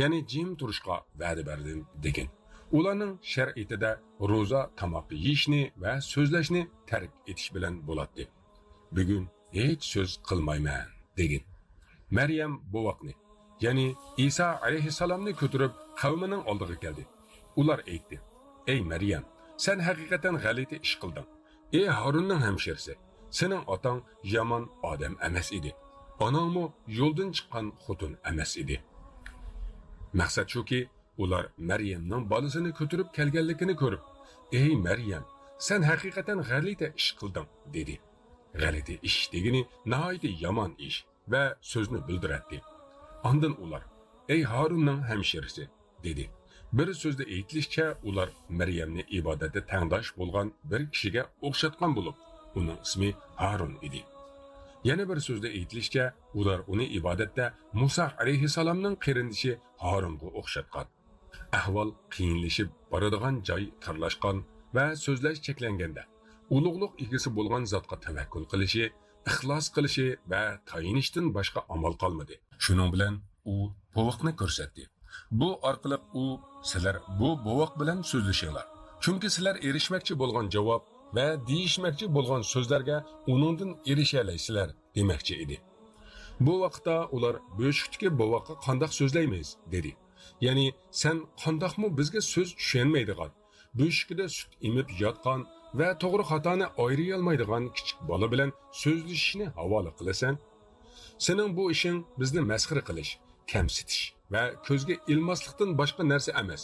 يەنى جىم تۇرۇشقا ۋەدە بەردىم، دېگىن. ئۇلارنىڭ شەرئىيىتىدە روزا تاماق يېيىشنى ۋە سۆزلەشنى تەرك ئېتىش بىلەن بولاتتى. بۈگۈن ھېچ سۆز قىلمايمەن، دېگىن. مەريەم بوۋاقنى، يەنى ئىسا ئەلەيھىسسالامنى كۆتۈرۈپ قەۋمىنىڭ ئالدىغا كەلدى. ئۇلار ئېيتتى: ئەي مەريەم، سەن ھەقىقەتەن غەلىتە ئىش قىلدىڭ. ئەي ھارۇننىڭ ھەمشىرىسى، سېنىڭ ئاتاڭ يامان ئادەم ئەمەس ئىدى. ئاناڭمۇ يولدىن چىققان خوتۇن ئەمەس ئىدى. مەقسەت شۇكى، ئۇلار مەريەمنىڭ بالىسىنى كۆتۈرۈپ كەلگەنلىكىنى كۆرۈپ، ئەي مەريەم، سەن ھەقىقەتەن غەلىتە ئىش قىلدىڭ، دېدى. غەلىتە ئىش دېگىنى ناھايىتى يامان ئىش ۋە سۆزنى بىلدۈرەتتى. ئاندىن ئۇلار: ئەي ھارۇننىڭ ھەمشىرىسى، دېدى. بىر سۆزدە ئېيتىلىشىچە، ئۇلار مەريەمنى ئىبادەتتە تەڭداش بولغان بىر كىشىگە ئوخشاتقان بولۇپ، ئۇنىڭ ئىسمى ھارۇن ئىدى. يەنە بىر سۆزدە ئېيتىلىشىچە، ئۇلار ئۇنى ئىبادەتتە مۇسا ئەلەيھىسسالامنىڭ قېرىندىشى ھارۇنغا ئوخشاتقان. ئەھۋال قىيىنلىشىپ بارىدىغان جاي تارلاشقان ۋە سۆزلەش چەكلەنگەندە، ئۇلۇغلۇق ئىگىسى بولغان زاتقا تەۋەككۈل قىلىشى، ئىخلاس قىلىشى ۋە تايىنىشتىن باشقا ئامال قالمىدى. شۇنىڭ بىلەن ئۇ بوۋاقنى كۆرسەتتى. بۇ ئارقىلىق ئۇ: سىلەر بۇ بوۋاق بىلەن سۆزلىشىڭلار، چۈنكى سىلەر ئېرىشمەكچى بولغان جاۋاب ۋە دېيىشمەكچى بولغان سۆزلەرگە ئۇنىڭدىن ئېرىشەلەيسىلەر، دېمەكچى ئىدى. بۇ ۋاقىتتا ئۇلار: بۆشۈكتىكى بوۋاققا قانداق سۆزلەيمىز؟ دېدى. يەنى، سەن قانداقمۇ بىزگە سۆز چۈشەنمەيدىغان، بۆشۈكىدە سۈت ئېمىپ ياتقان ۋە توغرا خاتانى ئايرىيالمايدىغان كىچىك بالا بىلەن سۆزلىشىشنى ھاۋالە قىلىسەن؟ سېنىڭ بۇ ئىشىڭ بىزنى مەسخىرە قىلىش، كەمسىتىش ۋە كۆزگە ئىلماسلىقتىن باشقا نەرسە ئەمەس.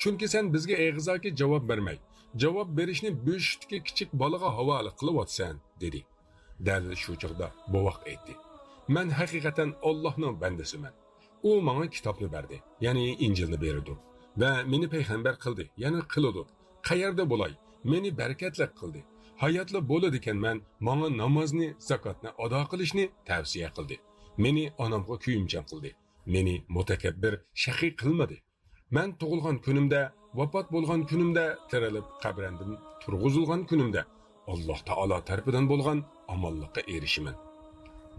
چۈنكى سەن بىزگە ئېغىزاكى جاۋاب بەرمەي، جاۋاب بېرىشنى بۆشۈكتىكى كىچىك بالىغا ھاۋالە قىلىۋاتىسەن، دېدى. دەل شۇ چاغدا بوۋاق ئېيتتى: مەن ھەقىقەتەن ئاللاھنىڭ بەندىسىمەن. ئۇ ماڭا كىتابنى بەردى، يەنى ئىنجىلنى بېرىدۇ، ۋە مېنى پەيغەمبەر قىلدى، يەنى قىلىدۇ. قەيەردە بولاي، مېنى بەرىكەتلىك قىلدى. ھاياتلا بولىدىكەنمەن، ماڭا نامازنى، زاكاتنى ئادا قىلىشنى تەۋسىيە قىلدى. مېنى ئانامغا كۆيۈمچان قىلدى. مېنى مۇتەكەببىر، شەقىي قىلمىدى. مەن تۇغۇلغان كۈنۈمدە، ۋاپات بولغان كۈنۈمدە، تىرىلىپ قەبرەمدىن تۇرغۇزۇلغان كۈنۈمدە، ئاللاھ تائالا تەرىپىدىن بولغان ئامانلىققا ئېرىشىمەن.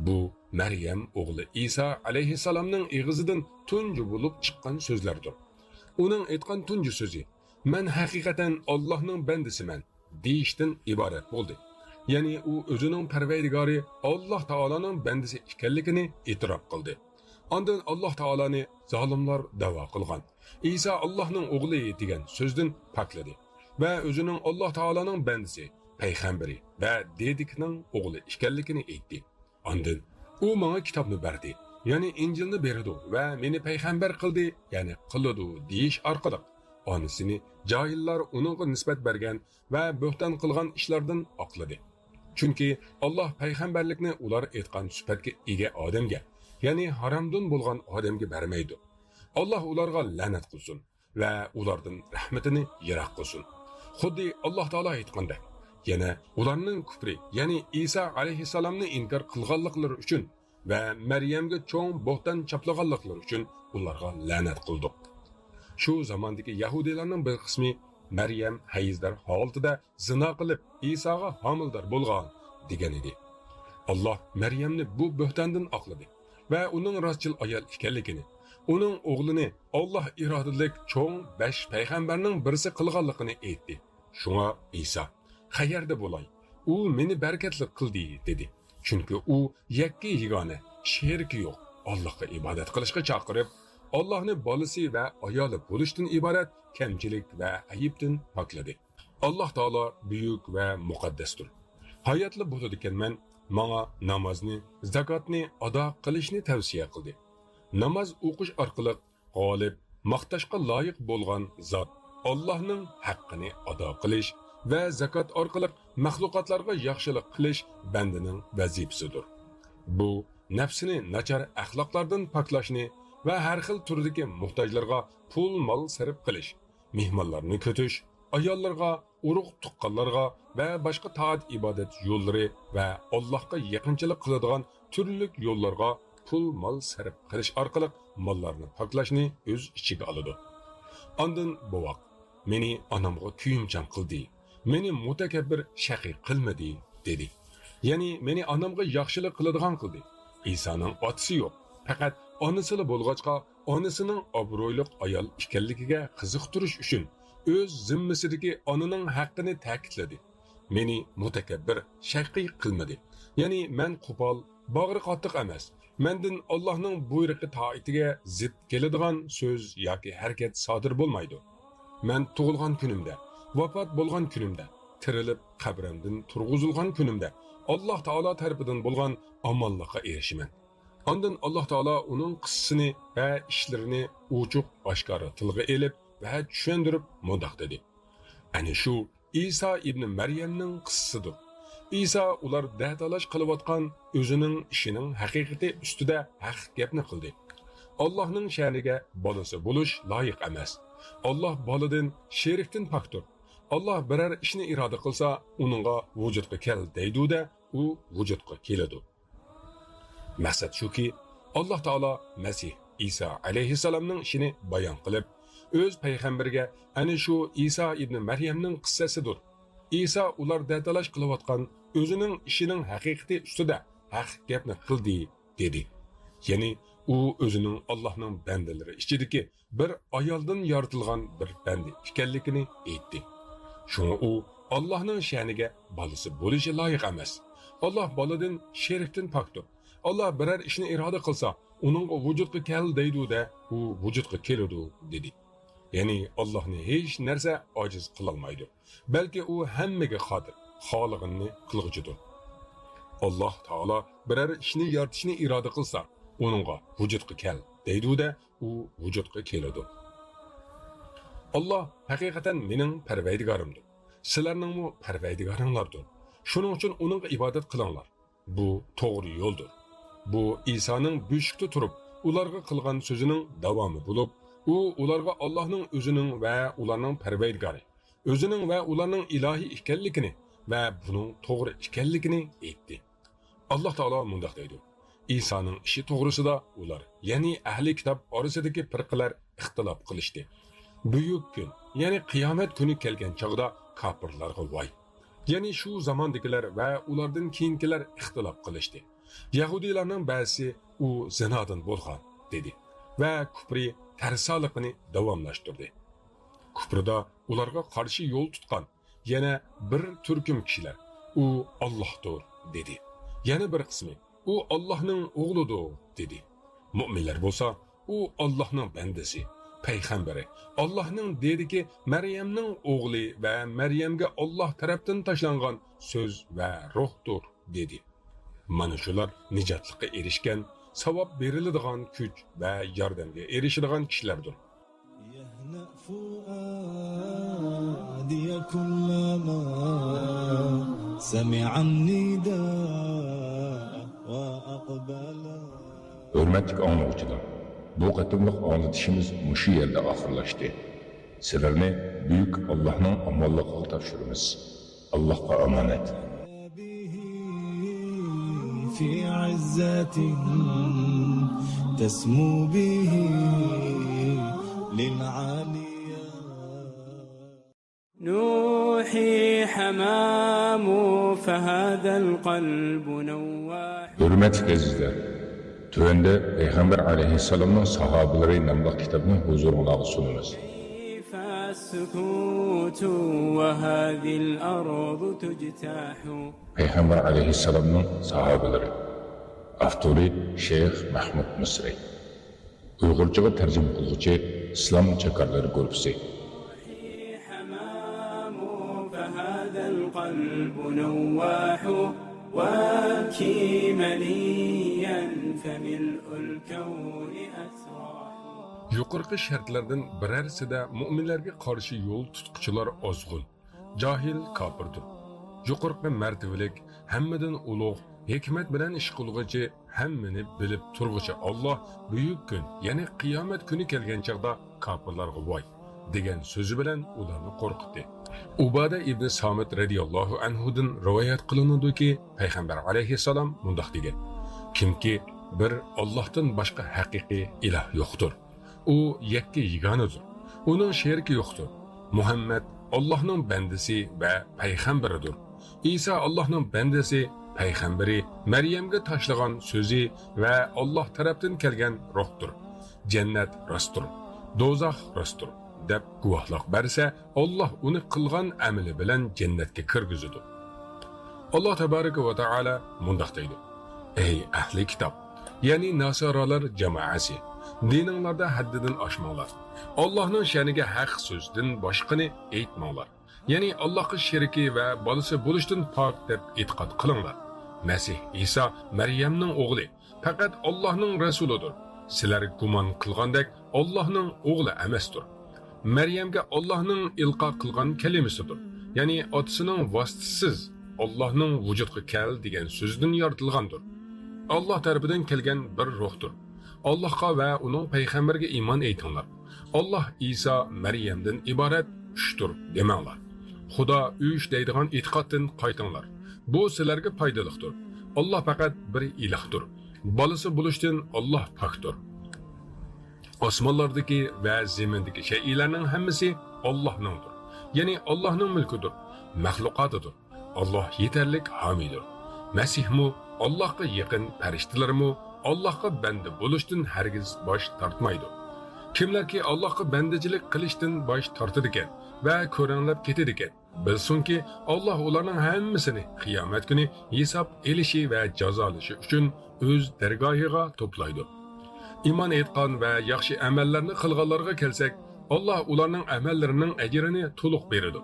بۇ مەريەم ئوغلى ئىسا ئەلەيھىسسالامنىڭ ئېغىزىدىن تۇنجى بولۇپ چىققان سۆزلەردۇر. ئۇنىڭ ئېيتقان تۇنجى سۆزى: مەن ھەقىقەتەن ئاللاھنىڭ بەندىسىمەن، دېيىشتىن ئىبارەت بولدى. يەنى ئۇ ئۆزىنىڭ پەرۋەردىگارى ئاللاھ تائالانىڭ بەندىسى ئىكەنلىكىنى ئېتىراپ قىلدى. ئاندىن ئاللاھ تائالانى زالىملار دەۋا قىلغان، ئىسا ئاللاھنىڭ ئوغلى دېگەن سۆزدىن پاكلىدى ۋە ئۆزىنىڭ ئاللاھ تائالانىڭ بەندىسى، پەيغەمبىرى ۋە دېدىكىنىڭ ئوغلى ئىكەنلىكىنى ئېيتتى. ئاندىن ئۇ ماڭا كىتابنى بەردى، يەنى ئىنجىلنى بېرىدۇ ۋە مېنى پەيغەمبەر قىلدى، يەنى قىلىدۇ دېيىش ئارقىلىق ئانىسىنى جاھىللار ئۇنىڭغا نىسبەت بەرگەن ۋە بۆھتان قىلغان ئىشلاردىن ئاقلىدى. چۈنكى ئاللاھ پەيغەمبەرلىكنى ئۇلار ئېيتقان سۈپەتكە ئىگە ئادەمگە، يەنى ھارامدىن بولغان ئادەمگە بەرمەيدۇ. ئاللاھ ئۇلارغا لەنەت قىلسۇن ۋە ئۇلاردىن رەھمىتىنى يىراق قىلسۇن. خۇددى ئاللاھ تائالا ئېيتقاندەك: يەنە ئۇلارنىڭ كۇپرى، يەنى ئىسا ئەلەيھىسسالامنى ئىنكار قىلغانلىقلىرى ئۈچۈن ۋە مەريەمگە چوڭ بوھتان چاپلىغانلىقلىرى ئۈچۈن ئۇلارغا لەنەت قىلدۇق. شۇ زاماندىكى يەھۇدىيلارنىڭ بىر قىسمى مەريەم ھەيزدار ھالىتىدە زىنا قىلىپ، ئىساغا ھامىلىدار بولغان، دېگەن ئىدى. ئاللاھ مەريەمنى بۇ بۆھتاندىن ئاقلىدى ۋە ئۇنىڭ راستچىل ئايال ئىكەنلىكىنى، ئۇنىڭ ئوغلىنى ئاللاھ ئىرادىلىك چوڭ بەش پەيغەمبەرنىڭ بىرسى قىلغانلىقىنى ئېيتتى. شۇڭا ئىسا، «قەيەردە بولاي؟ ئۇ مېنى بەرىكەتلىك قىلدى» دېدى. چۈنكى ئۇ يەككە يېگانە، شېرىكى يوق، ئاللاھقا ئىبادەت قىلىشقا چاقىرىپ، ئاللاھنى بالىسى ۋە ئايالى بولۇشتىن ئىبارەت كەمچىلىك ۋە ئەيىبتىن پاكلىدى. ئاللاھ تائالا بۈيۈك ۋە مۇقەددەستۇر. ھاياتلا بولىدىكەنمەن، ماڭا نامازنى، زاكاتنى ئادا قىلىشنى تەۋسىيە قىلدى. ناماز ئوقۇش ئارقىلىق غالىب، ماختاشقا لايىق بولغان زات، ئاللاھنىڭ ھەققىنى ئادا قىلىش ۋە زاكات ئارقىلىق مەخلۇقاتلارغا ياخشىلىق قىلىش بەندىنىڭ ۋەزىپىسىدۇر. بۇ نەپسىنى ناچار ئەخلاقلاردىن پاكلاشنى ۋە ھەر خىل تۈردىكى موھتاجلارغا پۇل-مال سەرپ قىلىش، مېھمانلارنى كۈتۈش، ئاياللارغا، ئۇرۇق-تۇغقانلارغا ۋە باشقا تائەت-ئىبادەت يوللىرى ۋە ئاللاھقا يېقىنچىلىق قىلىدىغان تۈرلۈك يوللارغا پۇل-مال سەرپ قىلىش ئارقىلىق ماللارنى پاكلاشنى ئۆز ئىچىگە ئالىدۇ. ئاندىن بوۋاق، «مېنى ئانامغا كۆيۈمچان قىلدى، مېنى مۇتەكەببىر شەقىي قىلمىدى» دېدى. يەنى، «مېنى ئانامغا ياخشىلىق قىلىدىغان قىلدى.» ئىسانىڭ ئاتىسى يوق، پەقەت ئانىسىلا بولغاچقا، ئانىسىنىڭ ئابرۇيلۇق ئايال ئىكەنلىكىگە قىزىقتۇرۇش ئۈچۈن، ئۆز زىممىسىدىكى ئانىنىڭ ھەققىنى تەكىتلىدى. «مېنى مۇتەكەببىر، شەقىي قىلمىدى. يەنى مەن قوپال، باغرى قاتتىق ئەمەس. مەندىن ئاللاھنىڭ بۇيرۇقى تائىتىگە زىت كېلىدىغان سۆز ياكى ھەرىكەت سادىر بولمايدۇ. مەن تۇغۇلغان كۈنۈمدە، ۋاپات بولغان كۈنۈمدە، تىرىلىپ قەبرەمدىن تۇرغۇزۇلغان كۈنۈمدە ئاللاھ تائالا تەرىپىدىن بولغان ئامانلىققا ئېرىشىمەن.» ئاندىن ئاللاھ تائالا ئۇنىڭ قىسسىسىنى ۋە ئىشلىرىنى ئوچۇق-ئاشكارا تىلغا ئېلىپ ۋە چۈشەندۈرۈپ مۇنداق دېدى: «ئەنە شۇ ئىسا ئىبنى مەريەمنىڭ قىسسىسىدۇر. ئىسا ئۇلار دەتالاش قىلىۋاتقان ئۆزىنىڭ ئىشىنىڭ ھەقىقىتى ئۈستىدە ھەق گەپنى قىلدى. ئاللاھنىڭ شەنىگە بالىسى بولۇش لايىق ئەمەس. ئاللاھ بالىدىن، شېرىكتىن پاكتۇر. ئاللاھ بىرەر ئىشنى ئىرادە قىلسا، ئۇنىڭغا ۋۇجۇدقا كەل دەيدۇ-دە، ئۇ ۋۇجۇدقا كېلىدۇ.» مەقسەت شۇكى، ئاللاھ تائالا مەسىھ ئىسا ئەلەيھىسسالامنىڭ ئىشىنى بايان قىلىپ، ئۆز پەيغەمبىرىگە، «ئەنە شۇ ئىسا ئىبنى مەريەمنىڭ قىسسەسىدۇر. ئىسا ئۇلار دەتالاش قىلىۋاتقان ئۆزىنىڭ ئىشىنىڭ ھەقىقىتى ئۈستىدە ھەق گەپنى قىلدى» دېدى. يەنى ئۇ ئۆزىنىڭ ئاللاھنىڭ بەندىلىرى ئىچىدىكى بىر ئايالدىن يارىتىلغان بىر بەندە ئىكەنلىكىنى ئېيتتى. شۇڭا ئۇ ئاللاھنىڭ شەنىگە بالىسى بولۇشى لايىق ئەمەس. ئاللاھ بالىدىن، شېرىكتىن پاكتۇر. ئاللاھ بىرەر ئىشنى ئىرادە قىلسا، ئۇنىڭغا ۋۇجۇدقا كەل دەيدۇ-دە، ئۇ ۋۇجۇدقا كېلىدۇ، دېدى. يەنى ئاللاھنى ھېچ نەرسە ئاجىز قىلالمايدۇ. بەلكى ئۇ ھەممىگە قادىر، خالىغىنىنى قىلغۇچىدۇر. ئاللاھ تائالا بىرەر ئىشنى يارىتىشنى ئىرادە قىلسا، ئۇنىڭغا ۋۇجۇدقا كەل دەيدۇ-دە، ئۇ ۋۇجۇدقا كېلىدۇ. ئاللاھ ھەقىقەتەن مېنىڭ پەرۋەردىگارىمدۇر، سىلەرنىڭمۇ پەرۋەردىگارىڭلاردۇر. شۇنىڭ ئۈچۈن ئۇنىڭغا ئىبادەت قىلىڭلار. بۇ توغرا يولدۇر. بۇ ئىسانىڭ بۆشۈكتە تۇرۇپ ئۇلارغا قىلغان سۆزىنىڭ داۋامى بولۇپ، ئۇ ئۇلارغا ئاللاھنىڭ ئۆزىنىڭ ۋە ئۇلارنىڭ پەرۋەردىگارى، ئۆزىنىڭ ۋە ئۇلارنىڭ ئىلاھى ئىكەنلىكىنى ۋە بۇنىڭ توغرا ئىكەنلىكىنى ئېيتتى. ئاللاھ تائالا مۇنداق دەيدۇ: ئىسانىڭ ئىشى توغرىسىدا ئۇلار، يەنى ئەھلى كىتاب ئارىسىدىكى پىرقىلەر ئىختىلاپ قىلىشتى. بۈيۈك كۈن، يەنى قىيامەت كۈنى كەلگەن چاغدا كاپىرلارغا ۋاي! يەنى شۇ زاماندىكىلەر ۋە ئۇلاردىن كېيىنكىلەر ئىختىلاپ قىلىشتى. يەھۇدىيلارنىڭ بەزىسى، «ئۇ زىنادىن بولغان» دېدى ۋە كۇپرى، تەرسالىقىنى داۋاملاشتۇردى. كۇپرىدا ئۇلارغا قارشى يول تۇتقان يەنە بىر تۈركۈم كىشىلەر، «ئۇ ئاللاھتۇر» دېدى. يەنە بىر قىسمى، «ئۇ ئاللاھنىڭ ئوغلىدۇر» دېدى. مۆمىنلەر بولسا، «ئۇ ئاللاھنىڭ بەندىسى، پەيغەمبىرى، ئاللاھنىڭ دېدىكى مەريەمنىڭ ئوغلى ۋە مەريەمگە ئاللاھ تەرەپتىن تاشلانغان سۆز ۋە روھتۇر» دېدى. مانا شۇلار نىجاتلىققا ئېرىشكەن، ساۋاب بېرىلىدىغان كۈچ ۋە ياردەمگە ئېرىشىدىغان كىشىلەردۇر. يهنأ فؤادي كلما سمع النداء وأقبل. ھۆرمەتلىك ئاڭلىغۇچىلار، بۇ قېتىملىق ئاڭلىتىشىمىز مۇشۇ يەردە ئاخىرلاشتى. سىلەرنى بۈيۈك ئاللاھنىڭ ئامانلىقىغا تاپشۇرىمىز. ئاللاھقا ئامانەت. في عزة تسمو به للعاليا. نوحي حمام فهذا القلب نواح. ھۆرمەتلىك ئەزىزلەر، تۆۋەندە پەيغەمبەر ئەلەيھىسسالامنىڭ ساھابىلىرى ناملىق كىتابنى ھۇزۇرۇڭلارغا سۇنىمىز. كيف السكوت وهذه الأرض تجتاح. پەيغەمبەر ئەلەيھىسسالامنىڭ ساھابىلىرى. ئاپتورى شەيخ مەھمۇد مىسرى. ئۇيغۇرچىغا تەرجىمە قىلغۇچى ئىسلام چاكارلىرى گۇرۇپپىسى. حمام فهذا القلب نواح، وابكي مليا فملء الكون أتراح. يۇقىرىقى شەرتلەردىن بىرەرسىدە مۇئمىنلەرگە قارشى يول تۇتقۇچىلار ئازغۇن. جاھىل كاپىردۇر. يۇقىرىقى مەرتىۋىلىك، ھەممىدىن ئۇلۇغ، ھېكمەت بىلەن ئىش قىلغۇچى، ھەممىنى بىلىپ تۇرغۇچى ئاللاھ بۈيۈك كۈن، يەنى قىيامەت كۈنى كەلگەن چاغدا كاپىرلارغا ۋاي! دېگەن سۆزى بىلەن ئۇلارنى قورقۇتتى. ئۇبادە ئىبنى سامىت رەزىياللاھۇ ئەنھۇدىن رىۋايەت قىلىنىدۇكى، پەيغەمبەر ئەلەيھىسسالام مۇنداق دېگەن: كىمكى بىر ئاللاھتىن باشقا ھەقىقىي ئىلاھ يوقتۇر. ئۇ يەككە يېگانىدۇر. ئۇنىڭ شېرىكى يوقتۇر. مۇھەممەد ئاللاھنىڭ بەندىسى ۋە پەيغەمبىرىدۇر. ئىسا ئاللاھنىڭ بەندىسى، پەيغەمبىرى، مەريەمگە تاشلىغان سۆزى ۋە ئاللاھ تەرەپتىن كەلگەن روھتۇر. جەننەت راستتۇر. دوزاخ راستتۇر، دەپ گۇۋاھلىق بەرسە، ئاللاھ ئۇنى قىلغان ئەمىلى بىلەن جەننەتكە كىرگۈزىدۇ. ئاللاھ تەبارەكە ۋە تائالا مۇنداق دەيدۇ: ئەي ئەھلى كىتاب، يەنى ناسارالار جامائەسى، دىنىڭلاردا ھەددىدىن ئاشماڭلار. ئاللاھنىڭ شەنىگە ھەق سۆزدىن باشقىنى ئېيتماڭلار. يەنى ئاللاھقا شېرىكى ۋە بالىسى بولۇشتىن پاك دەپ ئېتىقاد قىلىڭلار. مەسىھ ئىسا مەريەمنىڭ ئوغلى، پەقەت ئاللاھنىڭ رەسۇلىدۇر. سىلەر گۇمان قىلغاندەك ئاللاھنىڭ ئوغلى ئەمەستۇر. مەريەمگە ئاللاھنىڭ ئىلقا قىلغان كەلىمىسىدۇر. يەنى ئاتىسىنىڭ ۋاسىتىسىز ئاللاھنىڭ ۋۇجۇدقا كەل دېگەن سۆزىدىن يارىتىلغاندۇر. ئاللاھ تەرىپىدىن كەلگەن بىر روھتۇر. ئاللاھقا ۋە ئۇنىڭ پەيغەمبىرىگە ئىمان ئېيتىڭلار. ئاللاھ، ئىسا، مەريەمدىن ئىبارەت ئۈچتۇر دېمەڭلار. خۇدا ئۈچ دەيدىغان ئېتىقادتىن قايتىڭلار. بۇ سىلەرگە پايدىلىقتۇر. ئاللاھ پەقەت بىر ئىلاھتۇر. بالىسى بولۇشتىن ئاللاھ پاكتۇر. ئاسمانلاردىكى ۋە زېمىندىكى شەيئىلەرنىڭ ھەممىسى ئاللاھنىڭدۇر. يەنى ئاللاھنىڭ مۈلكىدۇر، مەخلۇقاتىدۇر. ئاللاھ يېتەرلىك ھامىيدۇر. مەسىھمۇ، ئاللاھقا يېقىن پەرىشتىلەرمۇ ئاللاھقا بەندە بولۇشتىن ھەرگىز باش تارتمايدۇ. كىملەركى ئاللاھقا بەندىچىلىك قىلىشتىن باش تارتىدىكەن ۋە كۆرەڭلەپ كېتىدىكەن، بىلسۇنكى، ئاللاھ ئۇلارنىڭ ھەممىسىنى قىيامەت كۈنى ھېساب ئېلىشى ۋە جازالىشى ئۈچۈن ئۆز دەرگاھىغا توپلايدۇ. ئىمان ئېيتقان ۋە ياخشى ئەمەللەرنى قىلغانلارغا كەلسەك، ئاللاھ ئۇلارنىڭ ئەمەللىرىنىڭ ئەجرىنى تولۇق بېرىدۇ،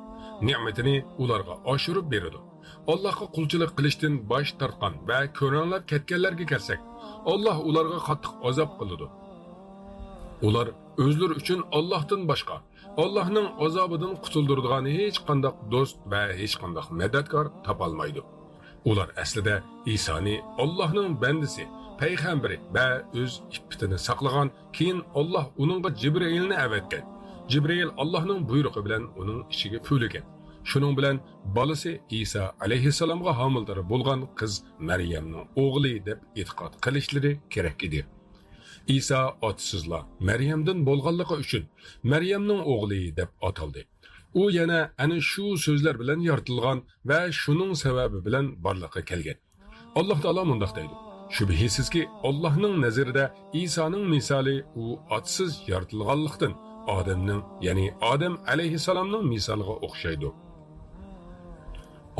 نېمىتىنى ئۇلارغا ئاشۇرۇپ بېرىدۇ. ئاللاھقا قۇلچىلىق قىلىشتىن باش تارتقان ۋە كۆرەڭلەپ كەتكەنلەرگە كەلسەك، ئاللاھ ئۇلارغا قاتتىق ئازاب قىلىدۇ. ئۇلار ئۆزلىرى ئۈچۈن ئاللاھتىن باشقا، ئاللاھنىڭ ئازابىدىن قۇتۇلدۇرىدىغان ھېچقانداق دوست ۋە ھېچقانداق مەدەتكار تاپالمايدۇ. ئۇلار ئەسلىدە ئىسانى ئاللاھنىڭ بەندىسى، پەيغەمبىرى ۋە ئۆز ئىپپىتىنى ساقلىغان، كېيىن ئاللاھ ئۇنىڭغا جىبرىئىلنى ئەۋەتكەن. جىبرىئىل ئاللاھنىڭ بۇيرۇقى بىلەن ئۇنىڭ ئىچىگە پۈۋلىگەن. شۇنىڭ بىلەن بالىسى ئىسا ئەلەيھىسسالامغا ھامىلىدار بولغان قىز مەريەمنىڭ ئوغلى دەپ ئېتىقاد قىلىشلىرى كېرەك ئىدى. ئىسا ئاتىسىزلا مەريەمدىن بولغانلىقى ئۈچۈن مەريەمنىڭ ئوغلى دەپ ئاتالدى. ئۇ يەنە ئەنە شۇ سۆزلەر بىلەن يارىتىلغان ۋە شۇنىڭ سەۋەبى بىلەن بارلىققا كەلگەن. ئاللاھ تائالا مۇنداق دەيدۇ: شۈبھىسىزكى، ئاللاھنىڭ نەزىرىدە ئىسانىڭ مىسالى ئۇ ئاتىسىز يارىتىلغانلىقتىن ئادەمنىڭ، يەنى ئادەم ئەلەيھىسسالامنىڭ مىسالىغا ئوخشايدۇ.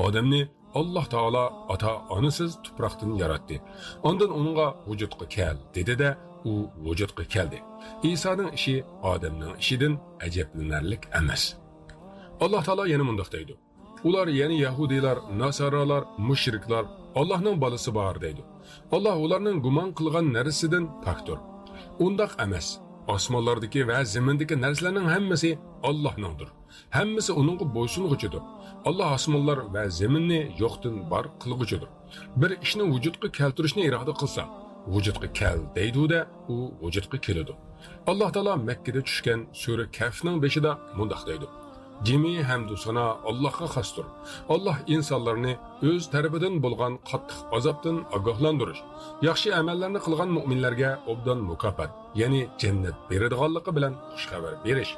ئادەمنى ئاللاھ تائالا ئاتا-ئانىسىز تۇپراقتىن ياراتتى. ئاندىن ئۇنىڭغا ۋۇجۇدقا كەل دېدى-دە، ئۇ ۋۇجۇدقا كەلدى. ئىسانىڭ ئىشى ئادەمنىڭ ئىشىدىن ئەجەبلىنەرلىك ئەمەس. ئاللاھ تائالا يەنە مۇنداق دەيدۇ: ئۇلار، يەنى يەھۇدىيلار، ناسارالار، مۇشرىكلار، ئاللاھنىڭ بالىسى بار دەيدۇ. ئاللاھ ئۇلارنىڭ گۇمان قىلغان نەرسىسىدىن پاكتۇر. ئۇنداق ئەمەس. ئاسمانلاردىكى ۋە زېمىندىكى نەرسىلەرنىڭ ھەممىسى ئاللاھنىڭدۇر. ھەممىسى ئۇنىڭغا بويسۇنغۇچىدۇر. ئاللاھ ئاسمانلار ۋە زېمىننى يوقتىن بار قىلغۇچىدۇر. بىر ئىشنى ۋۇجۇدقا كەلتۈرۈشنى ئىرادە قىلسا، ۋۇجۇدقا كەل دەيدۇ-دە، ئۇ ۋۇجۇدقا كېلىدۇ. ئاللاھ تائالا مەككىدە چۈشكەن سۈرە كەھفنىڭ بېشىدا مۇنداق دەيدۇ: جىمى ھەمدۇ سانا ئاللاھقا خاستۇر. ئاللاھ ئىنسانلارنى ئۆز تەرىپىدىن بولغان قاتتىق ئازابتىن ئاگاھلاندۇرۇش، ياخشى ئەمەللەرنى قىلغان مۆمىنلەرگە ئوبدان مۇكاپات، يەنى جەننەت بېرىدىغانلىقى بىلەن خۇش خەۋەر بېرىش،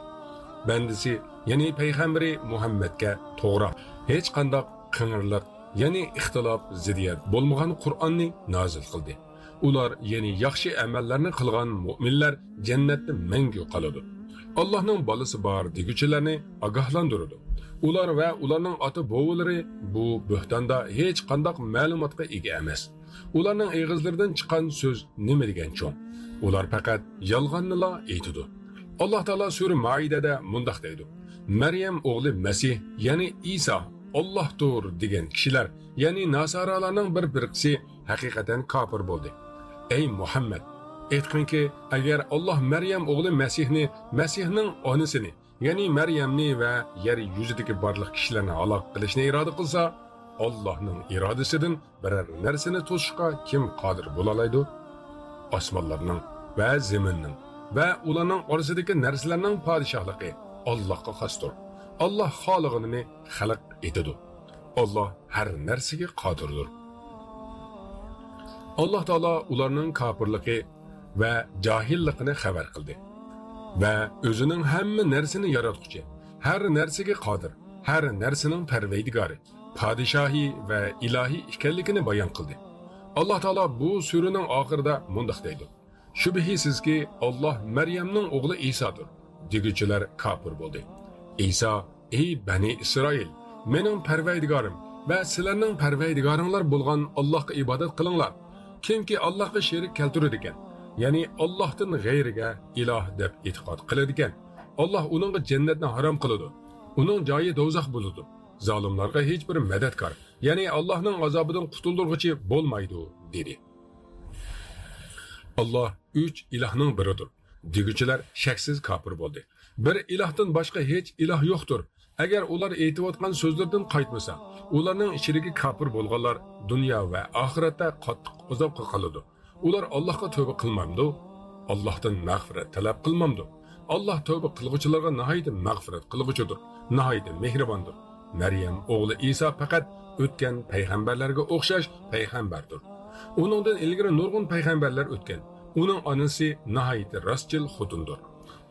بەندىسى، يەنى پەيغەمبىرى مۇھەممەدكە توغرا، ھېچقانداق قىڭىرلىق، يەنى ئىختىلاپ، زىددىيەت بولمىغان قۇرئاننى نازىل قىلدى. ئۇلار، يەنى ياخشى ئەمەللەرنى قىلغان مۆمىنلەر جەننەتتە مەڭگۈ قالىدۇ. ئاللاھنىڭ بالىسى بار دېگۈچىلەرنى ئاگاھلاندۇرىدۇ. ئۇلار ۋە ئۇلارنىڭ ئاتا-بوۋىلىرى بۇ بۆھتاندا ھېچقانداق مەلۇماتقا ئىگە ئەمەس. ئۇلارنىڭ ئېغىزلىرىدىن چىققان سۆز نېمە دېگەن چوڭ؟ ئۇلار پەقەت يالغاننىلا ئېيتىدۇ. ئاللاھ تائالا سۈرە مائىدەدە مۇنداق دەيدۇ: مەريەم ئوغلى مەسىھ، يەنى ئىسا، ئاللاھتۇر دېگەن كىشىلەر، يەنى ناسارالارنىڭ بىر پىرقىسى ھەقىقەتەن كاپىر بولدى. ئەي مۇھەممەد، ئېيتقىنكى، ئەگەر ئاللاھ مەريەم ئوغلى مەسىھنى، مەسىھنىڭ ئانىسىنى، يەنى مەريەمنى ۋە يەر يۈزىدىكى بارلىق كىشىلەرنى ھالاك قىلىشنى ئىرادە قىلسا، ئاللاھنىڭ ئىرادىسىدىن بىرەر نەرسىنى توسۇشقا كىم قادىر بولالايدۇ؟ ئاسمانلارنىڭ ۋە زېمىننىڭ ۋە ئۇلارنىڭ ئارىسىدىكى نەرسىلەرنىڭ پادىشاھلىقى ئاللاھقا خاستۇر. ئاللاھ خالىغىنىنى خەلق ئېتىدۇ. ئاللاھ ھەر نەرسىگە قادىردۇر. ئاللاھ تائالا ئۇلارنىڭ كاپىرلىقى ۋە جاھىللىقىنى خەۋەر قىلدى ۋە ئۆزىنىڭ ھەممە نەرسىنى ياراتقۇچى، ھەر نەرسىگە قادىر، ھەر نەرسىنىڭ پەرۋەردىگارى، پادىشاھى ۋە ئىلاھى ئىكەنلىكىنى بايان قىلدى. ئاللاھ تائالا بۇ سۈرىنىڭ ئاخىرىدا مۇنداق دەيدۇ: شۈبھىسىزكى، ئاللاھ مەريەمنىڭ ئوغلى ئىسادۇر. دېگۈچىلەر كاپىر بولدى. ئىسا: ئەي بەنى ئىسرائىل، مېنىڭ پەرۋەردىگارىم ۋە سىلەرنىڭ پەرۋەردىگارىڭلار بولغان ئاللاھقا ئىبادەت قىلىڭلار. كىمكى ئاللاھقا شېرىك كەلتۈرىدىكەن، يەنى ئاللاھتىن غەيرىگە ئىلاھ دەپ ئېتىقاد قىلىدىكەن، ئاللاھ ئۇنىڭغا جەننەتنى ھارام قىلىدۇ. ئۇنىڭ جايى دوزاخ بولىدۇ. زالىملارغا ھېچبىر مەدەتكار، يەنى ئاللاھنىڭ ئازابىدىن قۇتۇلدۇرغۇچى بولمايدۇ، دېدى. ئاللاھ ئۈچ ئىلاھنىڭ بىرىدۇر دېگۈچىلەر شەكسىز كاپىر بولدى. بىر ئىلاھتىن باشقا ھېچ ئىلاھ يوقتۇر. ئەگەر ئۇلار ئېيتىۋاتقان سۆزلىرىدىن قايتمىسا، ئۇلارنىڭ ئىچىدىكى كاپىر بولغانلار دۇنيا ۋە ئاخىرەتتە قاتتىق ئازابقا قالىدۇ. ئۇلار ئاللاھقا تۆبە قىلمامدۇ؟ ئاللاھتىن مەغپىرەت تەلەپ قىلمامدۇ؟ ئاللاھ تۆبە قىلغۇچىلارغا ناھايىتى مەغپىرەت قىلغۇچىدۇر، ناھايىتى مېھرىباندۇر. مەريەم ئوغلى ئىسا پەقەت ئۆتكەن پەيغەمبەرلەرگە ئوخشاش پەيغەمبەردۇر. ئۇنىڭدىن ئىلگىرى نۇرغۇن پەيغەمبەرلەر ئۆتكەن. ئۇنىڭ ئانىسى ناھايىتى راستچىل خوتۇندۇر.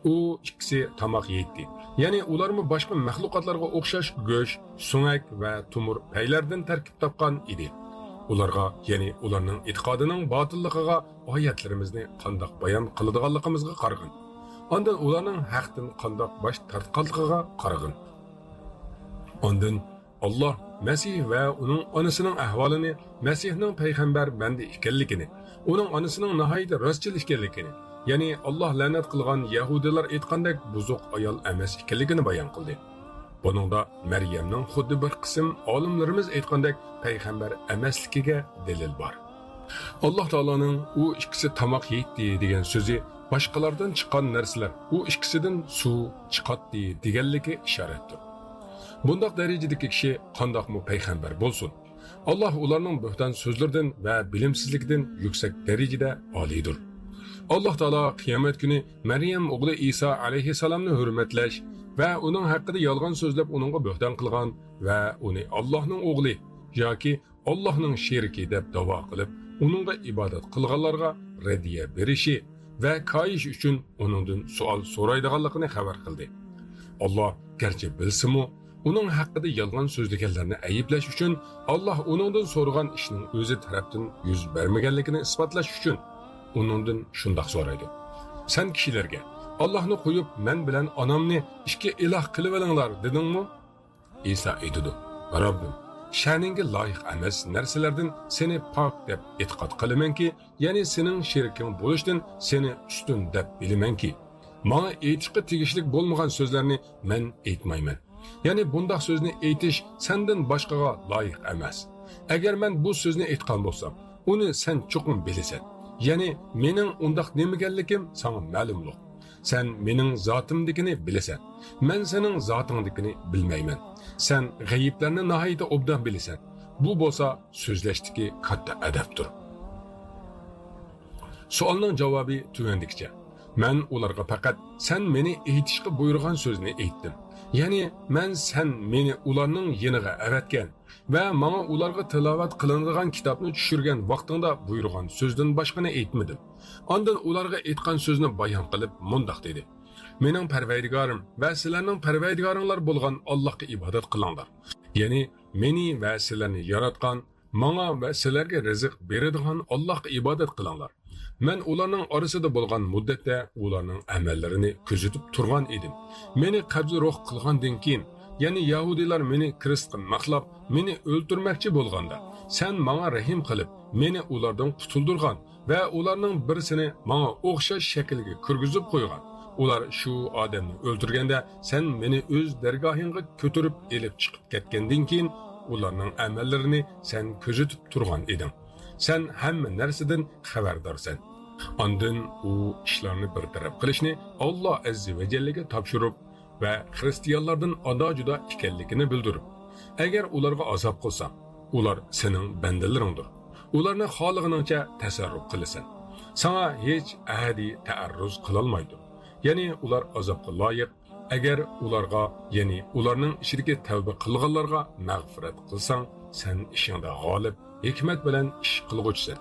ئۇ ئىككىسى تاماق يەيتتى. يەنى ئۇلارمۇ باشقا مەخلۇقاتلارغا ئوخشاش گۆش، سۆڭەك ۋە تومۇر پەيلەردىن تەركىب تاپقان ئىدى. ئۇلارغا، يەنى ئۇلارنىڭ ئېتىقادىنىڭ باتىللىقىغا ئايەتلىرىمىزنى قانداق بايان قىلىدىغانلىقىمىزغا قارىغىن. ئاندىن ئۇلارنىڭ ھەقتىن قانداق باش تارتقانلىقىغا قارىغىن. ئاندىن ئاللاھ مەسىھ ۋە ئۇنىڭ ئانىسىنىڭ ئەھۋالىنى، مەسىھنىڭ پەيغەمبەر بەندە ئىكەنلىكىنى، ئۇنىڭ ئانىسىنىڭ ناھايىتى راستچىل ئىكەنلىكىنى، يەنى ئاللاھ لەنەت قىلغان يەھۇدىيلار ئېيتقاندەك بۇزۇق ئايال ئەمەس ئىكەنلىكىنى بايان قىلدى. بۇنىڭدا مەريەمنىڭ خۇددى بىر قىسىم ئالىملىرىمىز ئېيتقاندەك پەيغەمبەر ئەمەسلىكىگە دەلىل بار. ئاللاھ تائالانىڭ «ئۇ ئىككىسى تاماق يەيتتى» دېگەن سۆزى باشقىلاردىن چىققان نەرسىلەر، «ئۇ ئىككىسىدىن سۇ چىقاتتى» دېگەنلىكى ئىشارەتتۇر. بۇنداق دەرىجىدىكى كىشى قانداقمۇ پەيغەمبەر بولسۇن؟ ئاللاھ ئۇلارنىڭ بۆھتان سۆزلىرىدىن ۋە بىلىمسىزلىكىدىن يۈكسەك دەرىجىدە ئالىيدۇر. ئاللاھ تائالا قىيامەت كۈنى مەريەم ئوغلى ئىسا ئەلەيھىسسالامنى ھۆرمەتلەش ۋە ئۇنىڭ ھەققىدە يالغان سۆزلەپ ئۇنىڭغا بۆھتان قىلغان ۋە ئۇنى ئاللاھنىڭ ئوغلى ياكى ئاللاھنىڭ شېرىكى دەپ داۋا قىلىپ، ئۇنىڭغا ئىبادەت قىلغانلارغا رەددىيە بېرىشى ۋە كايىش ئۈچۈن ئۇنىڭدىن سوئال سورايدىغانلىقىنى خەۋەر قىلدى. ئاللاھ گەرچە بىلسىمۇ، ئۇنىڭ ھەققىدە يالغان سۆزلىگەنلەرنى ئەيىبلەش ئۈچۈن، ئاللاھ ئۇنىڭدىن سورىغان ئىشنىڭ ئۆزى تەرەپتىن يۈز بەرمىگەنلىكىنى ئىسپاتلاش ئۈچۈن، ئۇنىڭدىن شۇنداق سورايدۇ: سەن كىشىلەرگە، «ئاللاھنى قويۇپ، مەن بىلەن ئانامنى ئىككى ئىلاھ قىلىۋېلىڭلار» دېدىڭمۇ؟ ئىسا ئېيتىدۇ: رەببىم، شەنىڭگە لايىق ئەمەس نەرسىلەردىن سېنى پاك دەپ ئېتىقاد قىلىمەنكى، يەنى سېنىڭ شېرىكىڭ بولۇشتىن سېنى ئۈستۈن دەپ بىلىمەنكى، ماڭا ئېيتىشقا تېگىشلىك بولمىغان سۆزلەرنى مەن ئېيتمايمەن. يەنى بۇنداق سۆزنى ئېيتىش سەندىن باشقىغا لايىق ئەمەس. ئەگەر مەن بۇ سۆزنى ئېيتقان بولسام، ئۇنى سەن چوقۇم بىلىسەن. يەنى مېنىڭ ئۇنداق نېمىكەنلىكىم ساڭا مەلۇملۇق. سەن مېنىڭ زاتىمدىكىنى بىلىسەن. مەن سېنىڭ زاتىڭدىكىنى بىلمەيمەن. سەن غەيىبلەرنى ناھايىتى ئوبدان بىلىسەن. بۇ بولسا سۆزلەشتىكى كاتتا ئەدەپتۇر. سوئالنىڭ جاۋابى تۆۋەندىكىچە. مەن ئۇلارغا پەقەت سەن مېنى ئېيتىشقا بۇيرۇغان سۆزنى ئېيتتىم. يەنى مەن سەن مېنى ئۇلارنىڭ يېنىغا ئەۋەتكەن ۋە ماڭا ئۇلارغا تىلاۋەت قىلىنىدىغان كىتابنى چۈشۈرگەن ۋاقتىڭدا بۇيرۇغان سۆزدىن باشقىنى ئېيتمىدىم. ئاندىن ئۇلارغا ئېيتقان سۆزنى بايان قىلىپ مۇنداق دېدى: مېنىڭ پەرۋەردىگارىم ۋە سىلەرنىڭ پەرۋەردىگارىڭلار بولغان ئاللاھقا ئىبادەت قىلىڭلار. يەنى مېنى ۋە سىلەرنى ياراتقان، ماڭا ۋە سىلەرگە رىزىق بېرىدىغان ئاللاھقا ئىبادەت قىلىڭلار. مەن ئۇلارنىڭ ئارىسىدا بولغان مۇددەتتە ئۇلارنىڭ ئەمەللىرىنى كۆزىتىپ تۇرغان ئىدىم. مېنى قەبزى روھ قىلغاندىن كېيىن، يەنى يەھۇدىيلار مېنى كرېستقا مىخلاپ، مېنى ئۆلتۈرمەكچى بولغاندا، سەن ماڭا رەھىم قىلىپ، مېنى ئۇلاردىن قۇتۇلدۇرغان ۋە ئۇلارنىڭ بىرسىنى ماڭا ئوخشاش شەكىلگە كىرگۈزۈپ قويغان. ئۇلار شۇ ئادەمنى ئۆلتۈرگەندە، سەن مېنى ئۆز دەرگاھىڭغا كۆتۈرۈپ ئېلىپ چىقىپ كەتكەندىن كېيىن، ئۇلارنىڭ ئەمەللىرىنى سەن كۆزىتىپ تۇرغان ئىدىڭ. سەن ھەممە نەرسىدىن خەۋەردارسەن. ئاندىن ئۇ ئىشلارنى بىر تەرەپ قىلىشنى ئاللا ئەززە ۋە جەللىگە تاپشۇرۇپ ۋە خىرىستىيانلاردىن ئادا-جۇدا ئىكەنلىكىنى بىلدۈرۈپ، ئەگەر ئۇلارغا ئازاب قىلساڭ، ئۇلار سېنىڭ بەندىلىرىڭدۇر. ئۇلارنى خالىغىنىڭچە تەسەررۇپ قىلىسەن. ساڭا ھېچ ئەھەدى تەئەررۇز قىلالمايدۇ. يەنى ئۇلار ئازابقا لايىق. ئەگەر ئۇلارغا، يەنى ئۇلارنىڭ ئىچىدىكى تەۋبە قىلغانلارغا مەغپىرەت قىلساڭ، سەن ئىشىڭدە غالىب، ھېكمەت بىلەن ئىش قىلغۇچىسەن.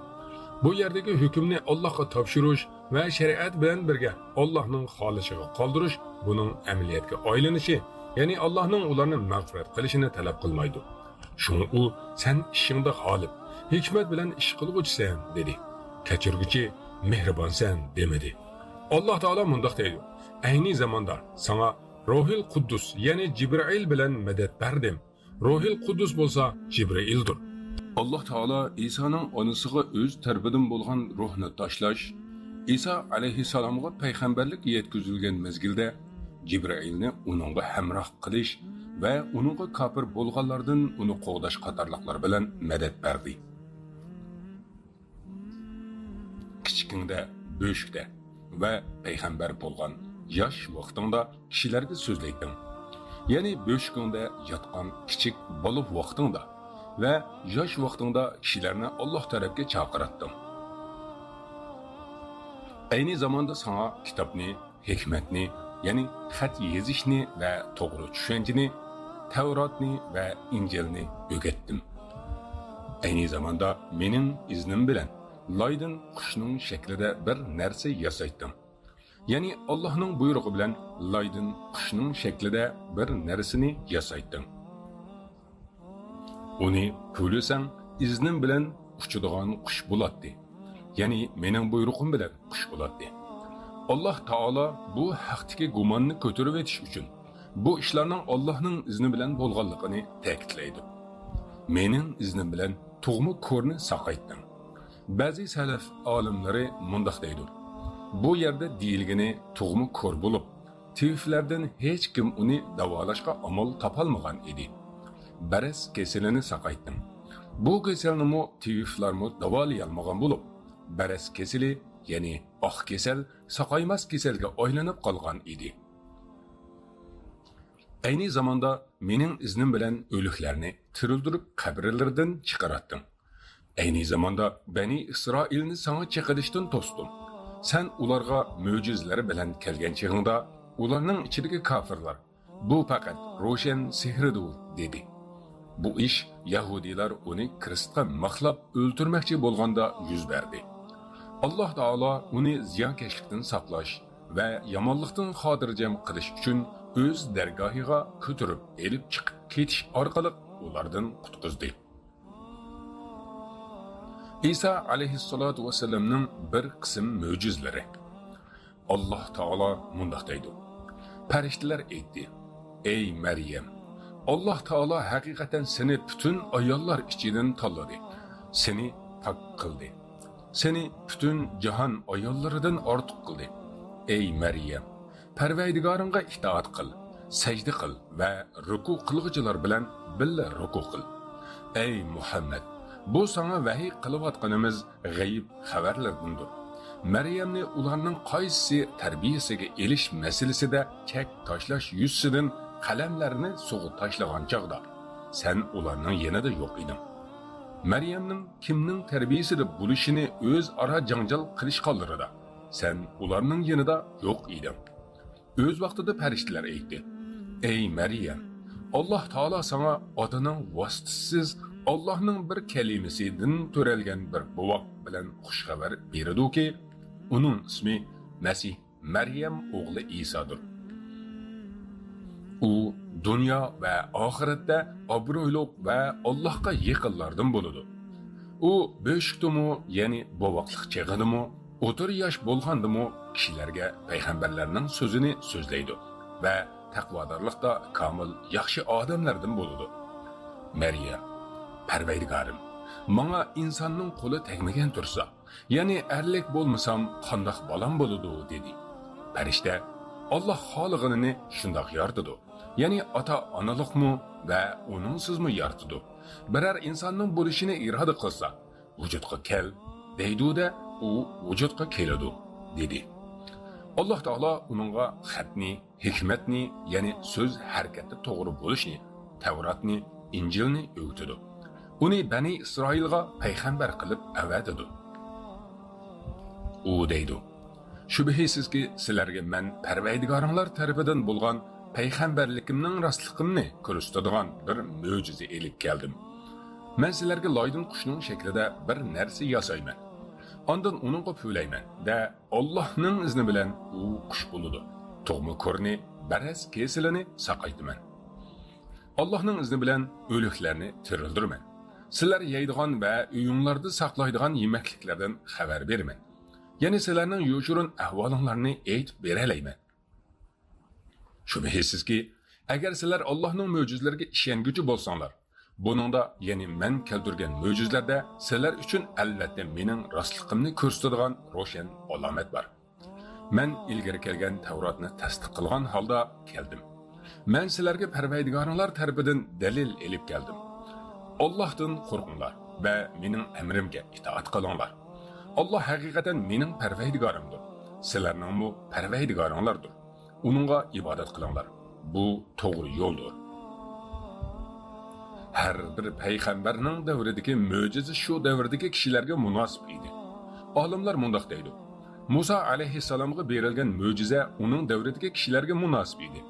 بۇ يەردىكى ھۆكۈمنى ئاللاھقا تاپشۇرۇش ۋە شەرىئەت بىلەن بىرگە ئاللاھنىڭ خالىشىغا قالدۇرۇش، بۇنىڭ ئەمەلىيەتكە ئايلىنىشى، يەنى ئاللاھنىڭ ئۇلارنى مەغپىرەت قىلىشىنى تەلەپ قىلمايدۇ. شۇڭا ئۇ، سەن ئىشىڭدا غالىب، ھېكمەت بىلەن ئىش قىلغۇچىسەن، دېدى. كەچۈرگۈچى، مېھرىبانسەن، دېمىدى. ئاللاھ تائالا مۇنداق دەيدۇ: ئەينى زاماندا ساڭا روھىل قۇددۇس، يەنى جىبرىئىل بىلەن مەدەت بەردىم. روھىل قۇددۇس بولسا جىبرىئىلدۇر. ئاللاھ تائالا ئىسانىڭ ئانىسىغا ئۆز تەرىپىدىن بولغان روھنى تاشلاش، ئىسا ئەلەيھىسسالامغا پەيغەمبەرلىك يەتكۈزۈلگەن مەزگىلدە جىبرىئىلنى ئۇنىڭغا ھەمراھ قىلىش ۋە ئۇنىڭغا كاپىر بولغانلاردىن ئۇنى قوغداش قاتارلىقلار بىلەن مەدەت بەردى. كىچىكىڭدە بۆشۈكتە ۋە پەيغەمبەر بولغان ياش ۋاقتىڭدا كىشىلەرگە سۆزلەيتتىڭ. يەنى بۆشۈكۈڭدە ياتقان كىچىك بالا ۋاقتىڭدا ۋە ياش ۋاقتىڭدا كىشىلەرنى ئاللاھ تەرەپكە چاقىراتتىڭ. ئەينى زاماندا ساڭا كىتابنى، ھېكمەتنى، يەنى خەت يېزىشنى ۋە توغرا چۈشەنچىنى، تەۋراتنى ۋە ئىنجىلنى ئۆگەتتىم. ئەينى زاماندا مېنىڭ ئىزنىم بىلەن لايدىن قۇشنىڭ شەكلىدە بىر نەرسە ياسايتتىڭ. يەنى ئاللاھنىڭ بۇيرۇقى بىلەن لايدىن قۇشنىڭ شەكلىدە بىر نەرسىنى ياسايتتىڭ. ئۇنى پۈۋلىسەڭ، ئىزنىم بىلەن ئۇچىدىغان قۇش بولاتتى. يەنى مېنىڭ بۇيرۇقۇم بىلەن قۇش بولاتتى. ئاللاھ تائالا بۇ ھەقتىكى گۇماننى كۆتۈرۈۋېتىش ئۈچۈن بۇ ئىشلارنىڭ ئاللاھنىڭ ئىزنى بىلەن بولغانلىقىنى تەكىتلەيدۇ. مېنىڭ ئىزنىم بىلەن تۇغما كورنى ساقايتتىڭ. بەزى سەلەف ئالىملىرى مۇنداق دەيدۇ: بۇ يەردە دېيىلگىنى تۇغما كور بولۇپ، تېۋىپلەردىن ھېچكىم ئۇنى داۋالاشقا ئامال تاپالمىغان ئىدى. بەرەس كېسىلىنى ساقايتتىم. بۇ كېسەلنىمۇ تېۋىپلارمۇ داۋالىيالمىغان بولۇپ، بەرەس كېسىلى، يەنى ئاق كېسەل، ساقايماس كېسەلگە ئايلىنىپ قالغان ئىدى. ئەينى زاماندا مېنىڭ ئىزنىم بىلەن ئۆلۈكلەرنى تىرىلدۈرۈپ قەبرىلىرىدىن چىقىراتتىڭ. ئەينى زاماندا بەنى ئىسرائىلنى ساڭا چېقىلىشتىن توستۇم. سەن ئۇلارغا مۆجىزىلەر بىلەن كەلگەن چېغىڭدا، ئۇلارنىڭ ئىچىدىكى كاپىرلار، بۇ پەقەت روشەن سېھىردۇر، دېدى. بۇ ئىش يەھۇدىيلار ئۇنى كرېستقا مىخلاپ ئۆلتۈرمەكچى بولغاندا يۈز بەردى. ئاللاھ تائالا ئۇنى زىيانكەشلىكتىن ساقلاش ۋە يامانلىقتىن خاتىرجەم قىلىش ئۈچۈن ئۆز دەرگاھىغا كۆتۈرۈپ ئېلىپ چىقىپ كېتىش ئارقىلىق ئۇلاردىن قۇتقۇزدى. ئىسا ئەلەيھىسسالاتۇ ۋەسسالامنىڭ بىر قىسىم مۆجىزىلىرى. ئاللاھ تائالا مۇنداق دەيدۇ: پەرىشتىلەر ئېيتتى: ئەي مەريەم، ئاللاھ تائالا ھەقىقەتەن سېنى پۈتۈن ئاياللار ئىچىدىن تاللىدى، سېنى پاك قىلدى، سېنى پۈتۈن جاھان ئاياللىرىدىن ئارتۇق قىلدى. ئەي مەريەم، پەرۋەردىگارىڭغا ئىتائەت قىل، سەجدە قىل ۋە رۇكۇ قىلغۇچىلار بىلەن بىللە رۇكۇ قىل. ئەي مۇھەممەد، بۇ ساڭا ۋەھىي قىلىۋاتقىنىمىز غەيىب خەۋەرلەردىندۇر. مەريەمنى ئۇلارنىڭ قايسىسى تەربىيەسىگە ئېلىش مەسىلىسىدە چەك تاشلاش يۈزىسىدىن قەلەملەرنى سۇغا تاشلىغان چاغدا، سەن ئۇلارنىڭ يېنىدا يوق ئىدىڭ. مەريەمنىڭ كىمنىڭ تەربىيەسىدە بولۇشىنى ئۆزئارا جاڭجال قىلىشقانلىرىدا، سەن ئۇلارنىڭ يېنىدا يوق ئىدىڭ. ئۆز ۋاقتىدا پەرىشتىلەر ئېيتتى: ئەي مەريەم، ئاللاھ تائالا ساڭا ئاتىنىڭ ۋاسىتىسىز ئاللاھنىڭ بىر كەلىمىسىدىن تۆرەلگەن بىر بوۋاق بىلەن خۇش خەۋەر بېرىدۇكى، ئۇنىڭ ئىسمى مەسىھ مەريەم ئوغلى ئىسادۇر. ئۇ دۇنيا ۋە ئاخىرەتتە ئابرۇيلۇق ۋە ئاللاھقا يېقىنلاردىن بولىدۇ. ئۇ بۆشۈكتىمۇ، يەنى بوۋاقلىق چېغىدىمۇ، ئوتتۇرا ياش بولغاندىمۇ كىشىلەرگە پەيغەمبەرلەرنىڭ سۆزىنى سۆزلەيدۇ ۋە تەقۋادارلىقتا كامىل ياخشى ئادەملەردىن بولىدۇ. مەريەم، پەرۋەردىگارىم، ماڭا ئىنساننىڭ قولى تەگمىگەن تۇرسا، يەنى ئەرلىك بولمىسام قانداق بالام بولىدۇ؟ دېدى. پەرىشتە، ئاللاھ خالىغىنىنى شۇنداق يارىتىدۇ. يەنى ئاتا-ئانىلىقمۇ ۋە ئۇنىڭسىزمۇ يارىتىدۇ. بىرەر ئىنساننىڭ بولۇشىنى ئىرادە قىلسا، ۋۇجۇدقا كەل دەيدۇ-دە، ئۇ ۋۇجۇدقا كېلىدۇ، دېدى. ئاللاھ تائالا ئۇنىڭغا خەتنى، ھېكمەتنى، يەنى سۆز ھەرىكەتتە توغرا بولۇشنى، تەۋراتنى، ئىنجىلنى ئۆگىتىدۇ. ئۇنى بەنى ئىسرائىلغا پەيغەمبەر قىلىپ ئەۋەتىدۇ. ئۇ دەيدۇ، شۈبھىسىزكى، سىلەرگە مەن پەرۋەردىگارىڭلار تەرىپىدىن بولغان پەيغەمبەرلىكىمنىڭ راستلىقىمنى كۆرسىتىدىغان بىر مۆجىزە ئېلىپ كەلدىم. مەن سىلەرگە لايدىن قۇشنىڭ شەكلىدە بىر نەرسە ياسايمەن. ئاندىن ئۇنىڭغا پۈۋلەيمەن-دە، ئاللاھنىڭ ئىزنى بىلەن ئۇ قۇش بولىدۇ. تۇغما كورنى، بەرەس كېسىلىنى ساقايتىمەن. ئاللاھنىڭ ئىزنى بىلەن ئۆلۈكلەرنى تىرىلدۈرىمەن. سىلەر يەيدىغان ۋە ئۆيۈڭلاردا ساقلايدىغان يېمەكلىكلەردىن خەۋەر بېرىمەن. يەنى سىلەرنىڭ يوشۇرۇن ئەھۋالىڭلارنى ئېيتىپ بېرەلەيمەن. شۈبھىسىزكى، ئەگەر سىلەر ئاللاھنىڭ مۆجىزىلىرىگە ئىشەنگۈچى بولساڭلار، بۇنىڭدا، يەنى مەن كەلتۈرگەن مۆجىزىلەردە سىلەر ئۈچۈن ئەلۋەتتە مېنىڭ راستلىقىمنى كۆرسىتىدىغان روشەن ئالامەت بار. مەن ئىلگىرى كەلگەن تەۋراتنى تەستىق قىلغان ھالدا كەلدىم. مەن سىلەرگە پەرۋەردىگارىڭلار تەرىپىدىن دەلىل ئېلىپ كەلدىم. ئاللاھتىن قورقۇڭلار ۋە مېنىڭ ئەمرىمگە ئىتائەت قىلىڭلار. ئاللاھ ھەقىقەتەن مېنىڭ پەرۋەردىگارىمدۇر، سىلەرنىڭمۇ پەرۋەردىگارىڭلاردۇر. ئۇنىڭغا ئىبادەت قىلىڭلار. بۇ توغرا يولدۇر. ھەر بىر پەيغەمبەرنىڭ دەۋرىدىكى مۆجىزە شۇ دەۋردىكى كىشىلەرگە مۇناسىپ ئىدى. ئالىملار مۇنداق دەيدۇ، مۇسا ئەلەيھىسسالامغا بېرىلگەن مۆجىزە ئۇنىڭ دەۋرىدىكى كىشىلەرگە مۇناسىپ ئىدى.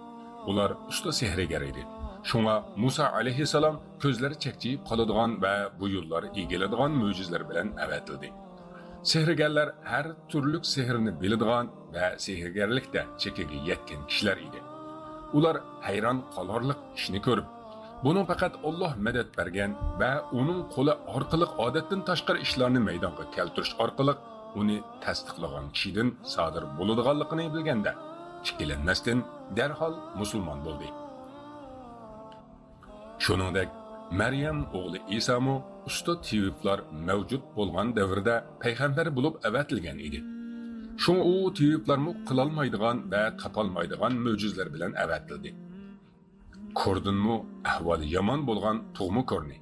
ئۇلار ئۇستا سېھىرگەر ئىدى. شۇڭا مۇسا ئەلەيھىسسالام كۆزلىرى چەكچىيىپ قالىدىغان ۋە بويۇنلىرى ئېگىلىدىغان مۆجىزىلەر بىلەن ئەۋەتىلدى. سېھىرگەرلەر ھەر تۈرلۈك سېھىرنى بىلىدىغان ۋە سېھىرگەرلىكتە چېكىگە يەتكەن كىشىلەر ئىدى. ئۇلار ھەيران قالارلىق ئىشنى كۆرۈپ، بۇنىڭ پەقەت ئاللاھ مەدەت بەرگەن ۋە ئۇنىڭ قولى ئارقىلىق ئادەتتىن تاشقىرى ئىشلارنى مەيدانغا كەلتۈرۈش ئارقىلىق ئۇنى تەستىقلىغان كىشىدىن سادىر بولىدىغانلىقىنى بىلگەندە، ئىككىلەنمەستىن دەرھال مۇسۇلمان بولدى. شۇنىڭدەك، مەريەم ئوغلى ئىسامۇ ئۇستا تېۋىپلار مەۋجۇت بولغان دەۋردە پەيغەمبەر بولۇپ ئەۋەتىلگەن ئىدى. شۇڭا ئۇ تېۋىپلارمۇ قىلالمايدىغان ۋە تاپالمايدىغان مۆجىزىلەر بىلەن ئەۋەتىلدى. كوردىنمۇ ئەھۋالى يامان بولغان تۇغما كورنى،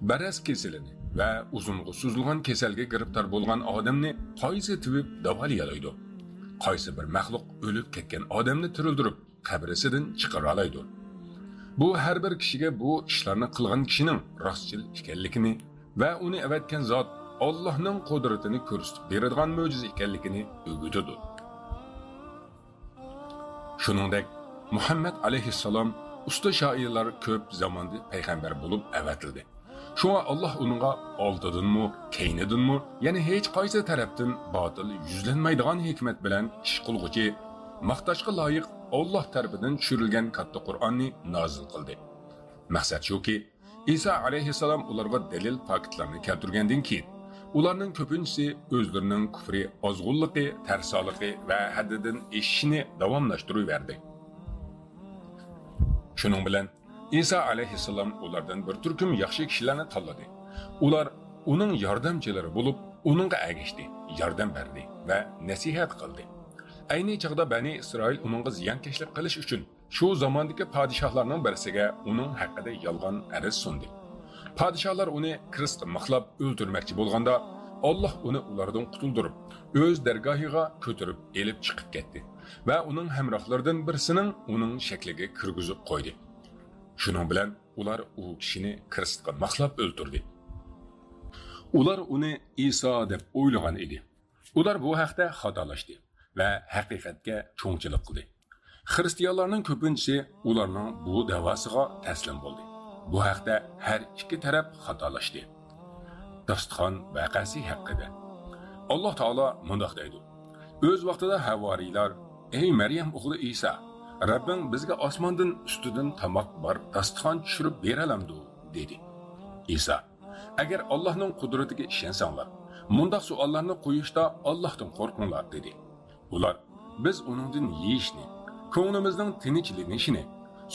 بەرەس كېسىلىنى ۋە ئۇزۇنغا سوزۇلغان كېسەلگە گىرىپتار بولغان ئادەمنى قايسى تېۋىپ داۋالىيالايدۇ؟ قايسى بىر مەخلۇق ئۆلۈپ كەتكەن ئادەمنى تىرىلدۈرۈپ، قەبرىسىدىن چىقىرالايدۇ؟ بۇ ھەر بىر كىشىگە بۇ ئىشلارنى قىلغان كىشىنىڭ راستچىل ئىكەنلىكىنى ۋە ئۇنى ئەۋەتكەن زات ئاللاھنىڭ قۇدرىتىنى كۆرسىتىپ بېرىدىغان مۆجىزە ئىكەنلىكىنى ئۆگىتىدۇ. شۇنىڭدەك، مۇھەممەد ئەلەيھىسسالام ئۇستا شائىرلار كۆپ زاماندا پەيغەمبەر بولۇپ ئەۋەتىلدى. شۇڭا ئاللاھ ئۇنىڭغا ئالدىدىنمۇ، كەينىدىنمۇ، يەنى ھېچقايسى تەرەپتىن باتىل يۈزلەنمەيدىغان ھېكمەت بىلەن ئىش قىلغۇچى، ماختاشقا لايىق ئاللاھ تەرىپىدىن چۈشۈرۈلگەن كاتتا قۇرئاننى نازىل قىلدى. مەقسەت شۇكى، ئىسا ئەلەيھىسسالام ئۇلارغا دەلىل، پاكىتلارنى كەلتۈرگەندىن كېيىن، ئۇلارنىڭ كۆپىنچىسى ئۆزلىرىنىڭ كۇفرى، ئازغۇنلۇقى، تەرسالىقى ۋە ھەددىدىن ئېشىشىنى داۋاملاشتۇرۇۋەردى. شۇنىڭ بىلەن، ئىسا ئەلەيھىسسالام ئۇلاردىن بىر تۈركۈم ياخشى كىشىلەرنى تاللىدى. ئۇلار ئۇنىڭ ياردەمچىلىرى بولۇپ، ئۇنىڭغا ئەگەشتى، ياردەم بەردى ۋە نەسىھەت قىلدى. ئەينى چاغدا بەنى ئىسرائىل ئۇنىڭغا زىيانكەشلىك قىلىش ئۈچۈن شۇ زاماندىكى پادىشاھلارنىڭ بىرسىگە ئۇنىڭ ھەققىدە يالغان ئەرز سۇندى. پادىشاھلار ئۇنى كرېستقا مىخلاپ ئۆلتۈرمەكچى بولغاندا، ئاللاھ ئۇنى ئۇلاردىن قۇتۇلدۇرۇپ، ئۆز دەرگاھىغا كۆتۈرۈپ ئېلىپ چىقىپ كەتتى ۋە ئۇنىڭ ھەمراھلىرىدىن بىرسىنىڭ ئۇنىڭ شەكلىگە كىرگۈزۈپ قويدى. شۇنىڭ بىلەن ئۇلار ئۇ كىشىنى كرېستقا مىخلاپ ئۆلتۈردى. ئۇلار ئۇنى ئىسا دەپ ئويلىغان ئىدى. ئۇلار بۇ ھەقتە خاتالاشتى ۋە ھەقىقەتكە چوڭچىلىق قىلدى. خىرىستىيانلارنىڭ كۆپىنچىسى ئۇلارنىڭ بۇ دەۋاسىغا تەسلىم بولدى. بۇ ھەقتە ھەر ئىككى تەرەپ خاتالاشتى. داستىخان ۋەقەسى ھەققىدە. ئاللاھ تائالا مۇنداق دەيدۇ: ئۆز ۋاقتىدا ھەۋارىيلار، «ئەي مەريەم ئوغلى ئىسا، رەببىڭ بىزگە ئاسماندىن ئۈستىدىن تاماق بار داستىخان چۈشۈرۈپ بېرەلەمدۇ؟» دېدى. ئىسا: «ئەگەر ئاللاھنىڭ قۇدرىتىگە ئىشەنسەڭلار، مۇنداق سوئاللارنى قويۇشتا ئاللاھتىن قورقۇڭلار» دېدى. ئۇلار: «بىز ئۇنىڭدىن يېيىشنى، كۆڭلىمىزنىڭ تىنچلىنىشىنى،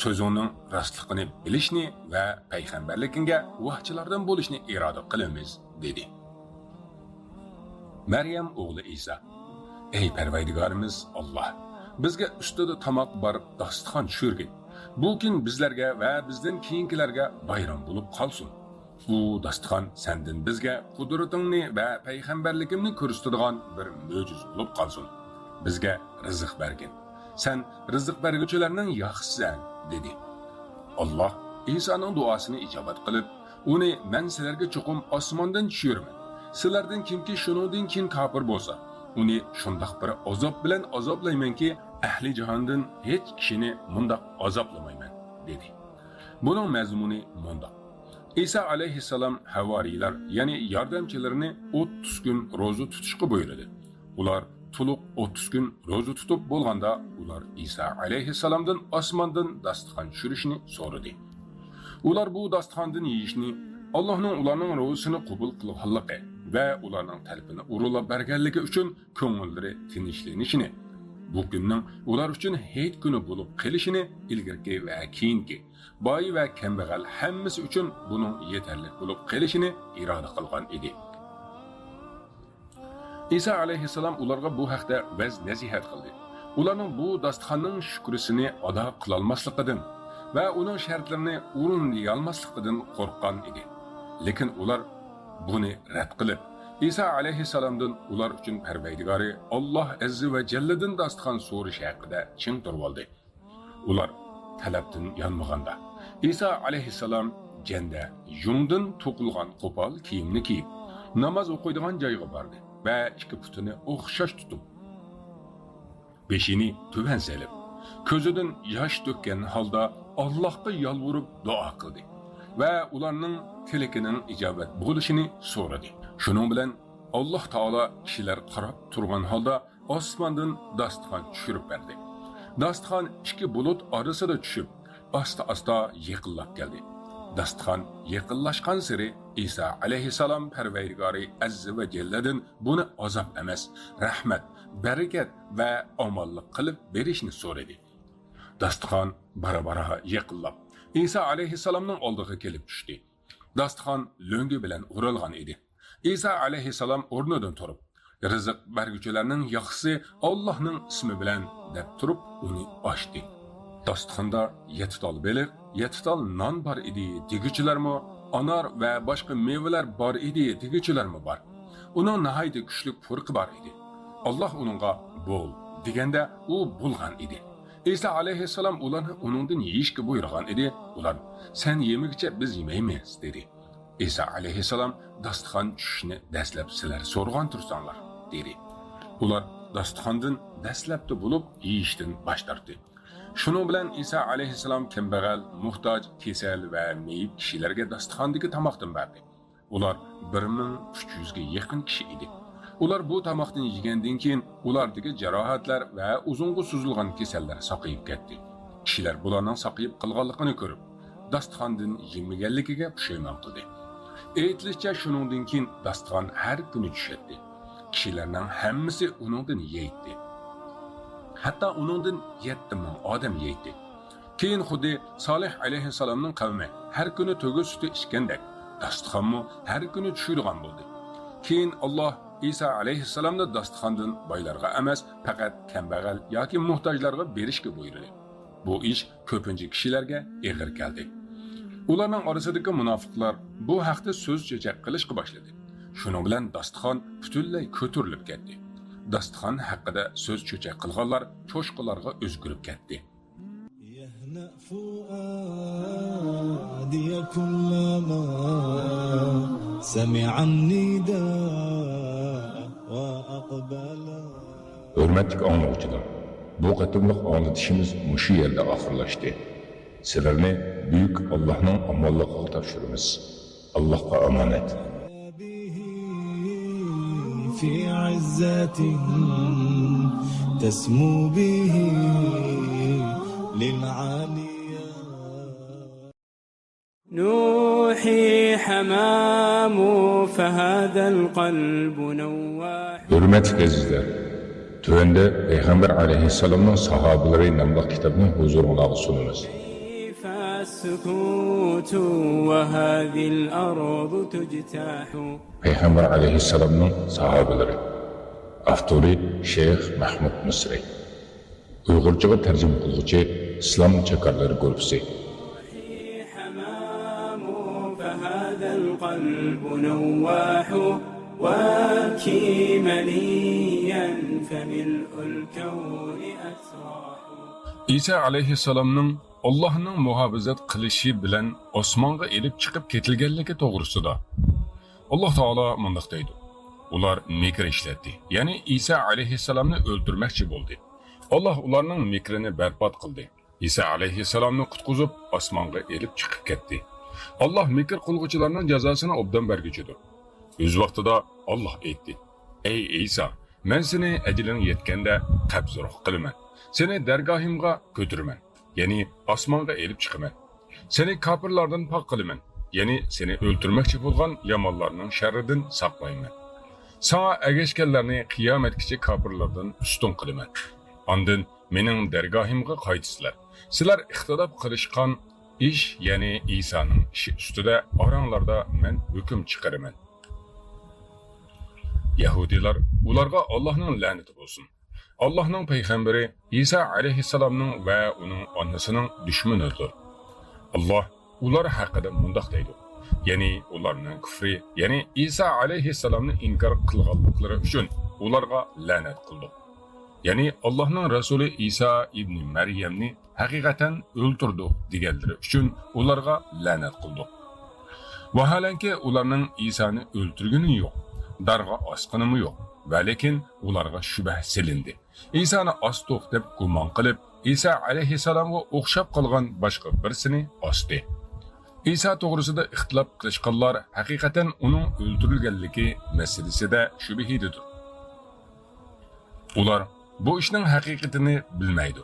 سۆزۈڭنىڭ راستلىقىنى بىلىشنى ۋە پەيغەمبەرلىكىڭگە گۇۋاھچىلاردىن بولۇشنى ئىرادە قىلىمىز» دېدى. مەريەم ئوغلى ئىسا: «ئەي پەرۋەردىگارىمىز ئاللاھ، بىزگە ئۈستىدە تاماق بار داستىخان چۈشۈرگىن. بۇ كۈن بىزلەرگە ۋە بىزدىن كېيىنكىلەرگە بايرام بولۇپ قالسۇن. بۇ داستىخان سەندىن بىزگە قۇدرىتىڭنى ۋە پەيغەمبەرلىكىمنى كۆرسىتىدىغان بىر مۆجىزە بولۇپ قالسۇن. بىزگە رىزىق بەرگىن. سەن رىزىق بەرگۈچىلەرنىڭ ياخشىسىسەن» دېدى. ئاللاھ ئىسانىڭ دۇئاسىنى ئىجابەت قىلىپ، ئۇنى: «مەن سىلەرگە چوقۇم ئاسماندىن چۈشۈرىمەن. سىلەردىن كىمكى شۇنىڭدىن كېيىن كاپىر بولسا، ئۇنى شۇنداق بىر ئازاب بىلەن ئازابلايمەنكى، ئەھلى جاھاندىن ھېچ كىشىنى مۇنداق ئازابلىمايمەن» دېدى. بۇنىڭ مەزمۇنى مۇنداق: ئىسا ئەلەيھىسسالام ھەۋارىيلار، يەنى ياردەمچىلىرىنى ئوتتۇز كۈن روزا تۇتۇشقا بۇيرۇدى. ئۇلار تولۇق ئوتتۇز كۈن روزا تۇتۇپ بولغاندا، ئۇلار ئىسا ئەلەيھىسسالامدىن ئاسماندىن داستىخان چۈشۈرۈشنى سورىدى. ئۇلار بۇ داستىخاندىن يېيىشنى ئاللاھنىڭ ئۇلارنىڭ روزىسىنى قوبۇل قىلغانلىقى ۋە ئۇلارنىڭ تەلىپىنى ئورۇنلاپ بەرگەنلىكى ئۈچۈن كۆڭۈللىرى تىنچلىنىشىنى، بۇ كۈننىڭ ئۇلار ئۈچۈن ھېيت كۈنى بولۇپ قېلىشىنى، ئىلگىرىكى ۋە كېيىنكى، باي ۋە كەمبەغەل ھەممىسى ئۈچۈن بۇنىڭ يېتەرلىك بولۇپ قېلىشىنى ئىرادە قىلغان ئىدى. ئىسا ئەلەيھىسسالام ئۇلارغا بۇ ھەقتە ۋەز-نەسىھەت قىلدى. ئۇلارنىڭ بۇ داستىخاننىڭ شۈكرىسىنى ئادا قىلالماسلىقىدىن ۋە ئۇنىڭ شەرتلىرىنى ئورۇندىيالماسلىقىدىن قورققان ئىدى. لېكىن ئۇلار بۇنى رەت قىلىپ، ئىسا ئەلەيھىسسالامدىن ئۇلار ئۈچۈن پەرۋەردىگارى ئاللاھ ئەززە ۋە جەللىدىن داستىخان سورىشى ھەققىدە چىڭ تۇرۇۋالدى. ئۇلار تەلەپتىن يانمىغاندا، ئىسا ئەلەيھىسسالام جەندە يۇڭدىن توقۇلغان قوپال كىيىمنى كىيىپ، ناماز ئوقۇيدىغان جايغا باردى ۋە ئىككى پۇتىنى ئوخشاش تۇتۇپ، بېشىنى تۆۋەن سېلىپ، كۆزىدىن ياش تۆككەن ھالدا ئاللاھقا يالۋۇرۇپ دۇئا قىلدى ۋە ئۇلارنىڭ تىلىكىنىڭ ئىجابەت بولۇشىنى سورىدى. شۇنىڭ بىلەن ئاللاھ تائالا كىشىلەر قاراپ تۇرغان ھالدا ئاسماندىن داستىخان چۈشۈرۈپ بەردى. داستىخان ئىككى بۇلۇت ئارىسىدا چۈشۈپ، ئاستا-ئاستا يېقىنلاپ كەلدى. داستىخان يېقىنلاشقانسېرى ئىسا ئەلەيھىسسالام پەرۋەردىگارى ئەززە ۋە جەللىدىن بۇنى ئازاب ئەمەس، رەھمەت، بەرىكەت ۋە ئامانلىق قىلىپ بېرىشنى سورىدى. داستىخان بارا-بارا يېقىنلاپ، ئىسا ئەلەيھىسسالامنىڭ ئالدىغا كېلىپ چۈشتى. داستىخان لۆڭگە بىلەن ئورالغان ئىدى. ئىسا ئەلەيھىسسالام ئورنىدىن تۇرۇپ، «رىزىق بەرگۈچىلەرنىڭ ياخشىسى ئاللاھنىڭ ئىسمى بىلەن» دەپ تۇرۇپ، ئۇنى ئاچتى. داستىخاندا يەتتە تال بېلىق، يەتتە تال نان بار ئىدى دېگۈچىلەرمۇ، ئانار ۋە باشقا مېۋىلەر بار ئىدى دېگۈچىلەرمۇ بار. ئۇنىڭ ناھايىتى كۈچلۈك پۇرىقى بار ئىدى. ئاللاھ ئۇنىڭغا «بول» دېگەندە، ئۇ بولغان ئىدى. ئىسا ئەلەيھىسسالام ئۇلارنى ئۇنىڭدىن يېيىشكە بۇيرۇغان ئىدى. ئۇلار: «سەن يېمىگۈچە بىز يېمەيمىز» دېدى. ئىسا ئەلەيھىسسالام داستىخان چۈشۈشنى دەسلەپ سىلەر سورىغان تۇرساڭلار، دېدى. ئۇلار داستىخاندىن دەسلەپتە بولۇپ يېيىشتىن باش تارتتى. شۇنىڭ بىلەن ئىسا ئەلەيھىسسالام كەمبەغەل، موھتاج، كېسەل ۋە مېيىپ كىشىلەرگە داستىخاندىكى تاماقتىن بەردى. ئۇلار بىر مىڭ ئۈچ يۈزگە يېقىن كىشى ئىدى. ئۇلار بۇ تاماقتىن يېگەندىن كېيىن، ئۇلاردىكى جاراھەتلەر ۋە ئۇزۇنغا سوزۇلغان كېسەللەر ساقىيىپ كەتتى. كىشىلەر بۇلارنىڭ ساقىيىپ قالغانلىقىنى كۆرۈپ، داستىخاندىن يېمىگەنلىكىگە پۇشايمان قىلدى. ئېيتىلىشىچە، شۇنىڭدىن كېيىن داستىخان ھەر كۈنى چۈشەتتى. كىشىلەرنىڭ ھەممىسى ئۇنىڭدىن يەيتتى. ھەتتا ئۇنىڭدىن يەتتە مىڭ ئادەم يەيتتى. كېيىن خۇددى سالىھ ئەلەيھىسسالامنىڭ قەۋمى ھەر كۈنى تۆگە سۈتى ئىچكەندەك، داستىخانمۇ ھەر كۈنى چۈشىدىغان بولدى. كېيىن ئاللاھ ئىسا ئەلەيھىسسالامنى داستىخاندىن بايلارغا ئەمەس، پەقەت كەمبەغەل ياكى موھتاجلارغا بېرىشكە بۇيرۇدى. بۇ ئىش كۆپىنچە كىشىلەرگە ئېغىر كەلدى. ئۇلارنىڭ ئارىسىدىكى مۇناپىقلار بۇ ھەقتە سۆز چۆچەك قىلىشقا باشلىدى. شۇنىڭ بىلەن داستىخان پۈتۈنلەي كۆتۈرۈلۈپ كەتتى. داستىخان ھەققىدە سۆز چۆچەك قىلغانلار چوشقىلارغا ئۆزگىرىپ كەتتى. يهنأ فؤادي كلما سمع النداء وأقبل. ھۆرمەتلىك ئاڭلىغۇچىلار! بۇ قېتىملىق ئاڭلىتىشىمىز مۇشۇ يەردە ئاخىرلاشتى. سىلەرنى بۈيۈك ئاللاھنىڭ ئامانلىقىغا تاپشۇرىمىز. ئاللاھقا ئامانەت. في عزة تسمو به للعاليا. نوحي حمام فهذا القلب نواح. ھۆرمەتلىك ئەزىزلەر، تۆۋەندە پەيغەمبەر ئەلەيھىسسالامنىڭ ساھابىلىرى ناملىق كىتابنى ھۇزۇرۇڭلارغا سۇنىمىز. كيف السكوت وهذه الأرض تجتاح. پەيغەمبەر ئەلەيھىسسالامنىڭ ساھابىلىرى. ئاپتورى شەيخ مەھمۇد مىسرى. ئۇيغۇرچىغا تەرجىمە قىلغۇچى ئىسلام چاكارلىرى گۇرۇپپىسى. حمام فهذا القلب نواح. وابكي منيا فملء الكون أسراح. ئىسا ئەلەيھىسسالامنىڭ ئاللاھنىڭ مۇھاپىزەت قىلىشى بىلەن ئاسمانغا ئېلىپ چىقىپ كېتىلگەنلىكى توغرىسىدا ئاللاھ تائالا مۇنداق دەيدۇ: ئۇلار مىكىر ئىشلەتتى، يەنى ئىسا ئەلەيھىسسالامنى ئۆلتۈرمەكچى بولدى. ئاللاھ ئۇلارنىڭ مىكرىنى بەربات قىلدى. ئىسا ئەلەيھىسسالامنى قۇتقۇزۇپ، ئاسمانغا ئېلىپ چىقىپ كەتتى. ئاللاھ مىكىر قىلغۇچىلارنىڭ جازاسىنى ئوبدان بەرگۈچىدۇر. ئۆز ۋاقتىدا ئاللاھ ئېيتتى: ئەي ئىسا، مەن سېنى ئەجىلىڭ يەتكەندە قەبزى روھ قىلىمەن. سېنى دەرگاھىمغا كۆتۈرىمەن، يەنى ئاسمانغا ئېلىپ چىقىمەن. سېنى كاپىرلاردىن پاك قىلىمەن، يەنى سېنى ئۆلتۈرمەكچى بولغان يامانلارنىڭ شەررىدىن ساقلايمەن. ساڭا ئەگەشكەنلەرنى قىيامەتكىچە كاپىرلاردىن ئۈستۈن قىلىمەن. ئاندىن مېنىڭ دەرگاھىمغا قايتىسىلەر. سىلەر ئىختىلاپ قىلىشقان ئىش، يەنى ئىسانىڭ ئىشى ئۈستىدە ئاراڭلاردا مەن ھۆكۈم چىقىرىمەن. يەھۇدىيلار ئۇلارغا ئاللاھنىڭ لەنىتى بولسۇن. ئاللاھنىڭ پەيغەمبىرى ئىسا ئەلەيھىسسالامنىڭ ۋە ئۇنىڭ ئانىسىنىڭ دۈشمىنىدۇر. ئاللاھ ئۇلار ھەققىدە مۇنداق دەيدۇ، يەنى ئۇلارنىڭ كۇفرى، يەنى ئىسا ئەلەيھىسسالامنى ئىنكار قىلغانلىقلىرى ئۈچۈن ئۇلارغا لەنەت قىلدۇق. يەنى ئاللاھنىڭ رەسۇلى ئىسا ئىبنى مەريەمنى ھەقىقەتەن ئۆلتۈردۇق دېگەنلىرى ئۈچۈن ئۇلارغا لەنەت قىلدۇق. ۋاھالەنكى، ئۇلارنىڭ ئىسانى ئۆلتۈرگىنى يوق، دارغا ئاسقىنىمۇ يوق، ۋەلىكىن ئۇلارغا شۈبھە سېلىندى. ئىسانى ئاستۇق دەپ گۇمان قىلىپ، ئىسا ئەلەيھىسسالامغا ئوخشاپ قالغان باشقا بىرسىنى ئاستى. ئىسا توغرىسىدا ئىختىلاپ قىلىشقانلار ھەقىقەتەن ئۇنىڭ ئۆلتۈرۈلگەنلىكى مەسىلىسىدە شۈبھىدىدۇر. ئۇلار بۇ ئىشنىڭ ھەقىقىتىنى بىلمەيدۇ،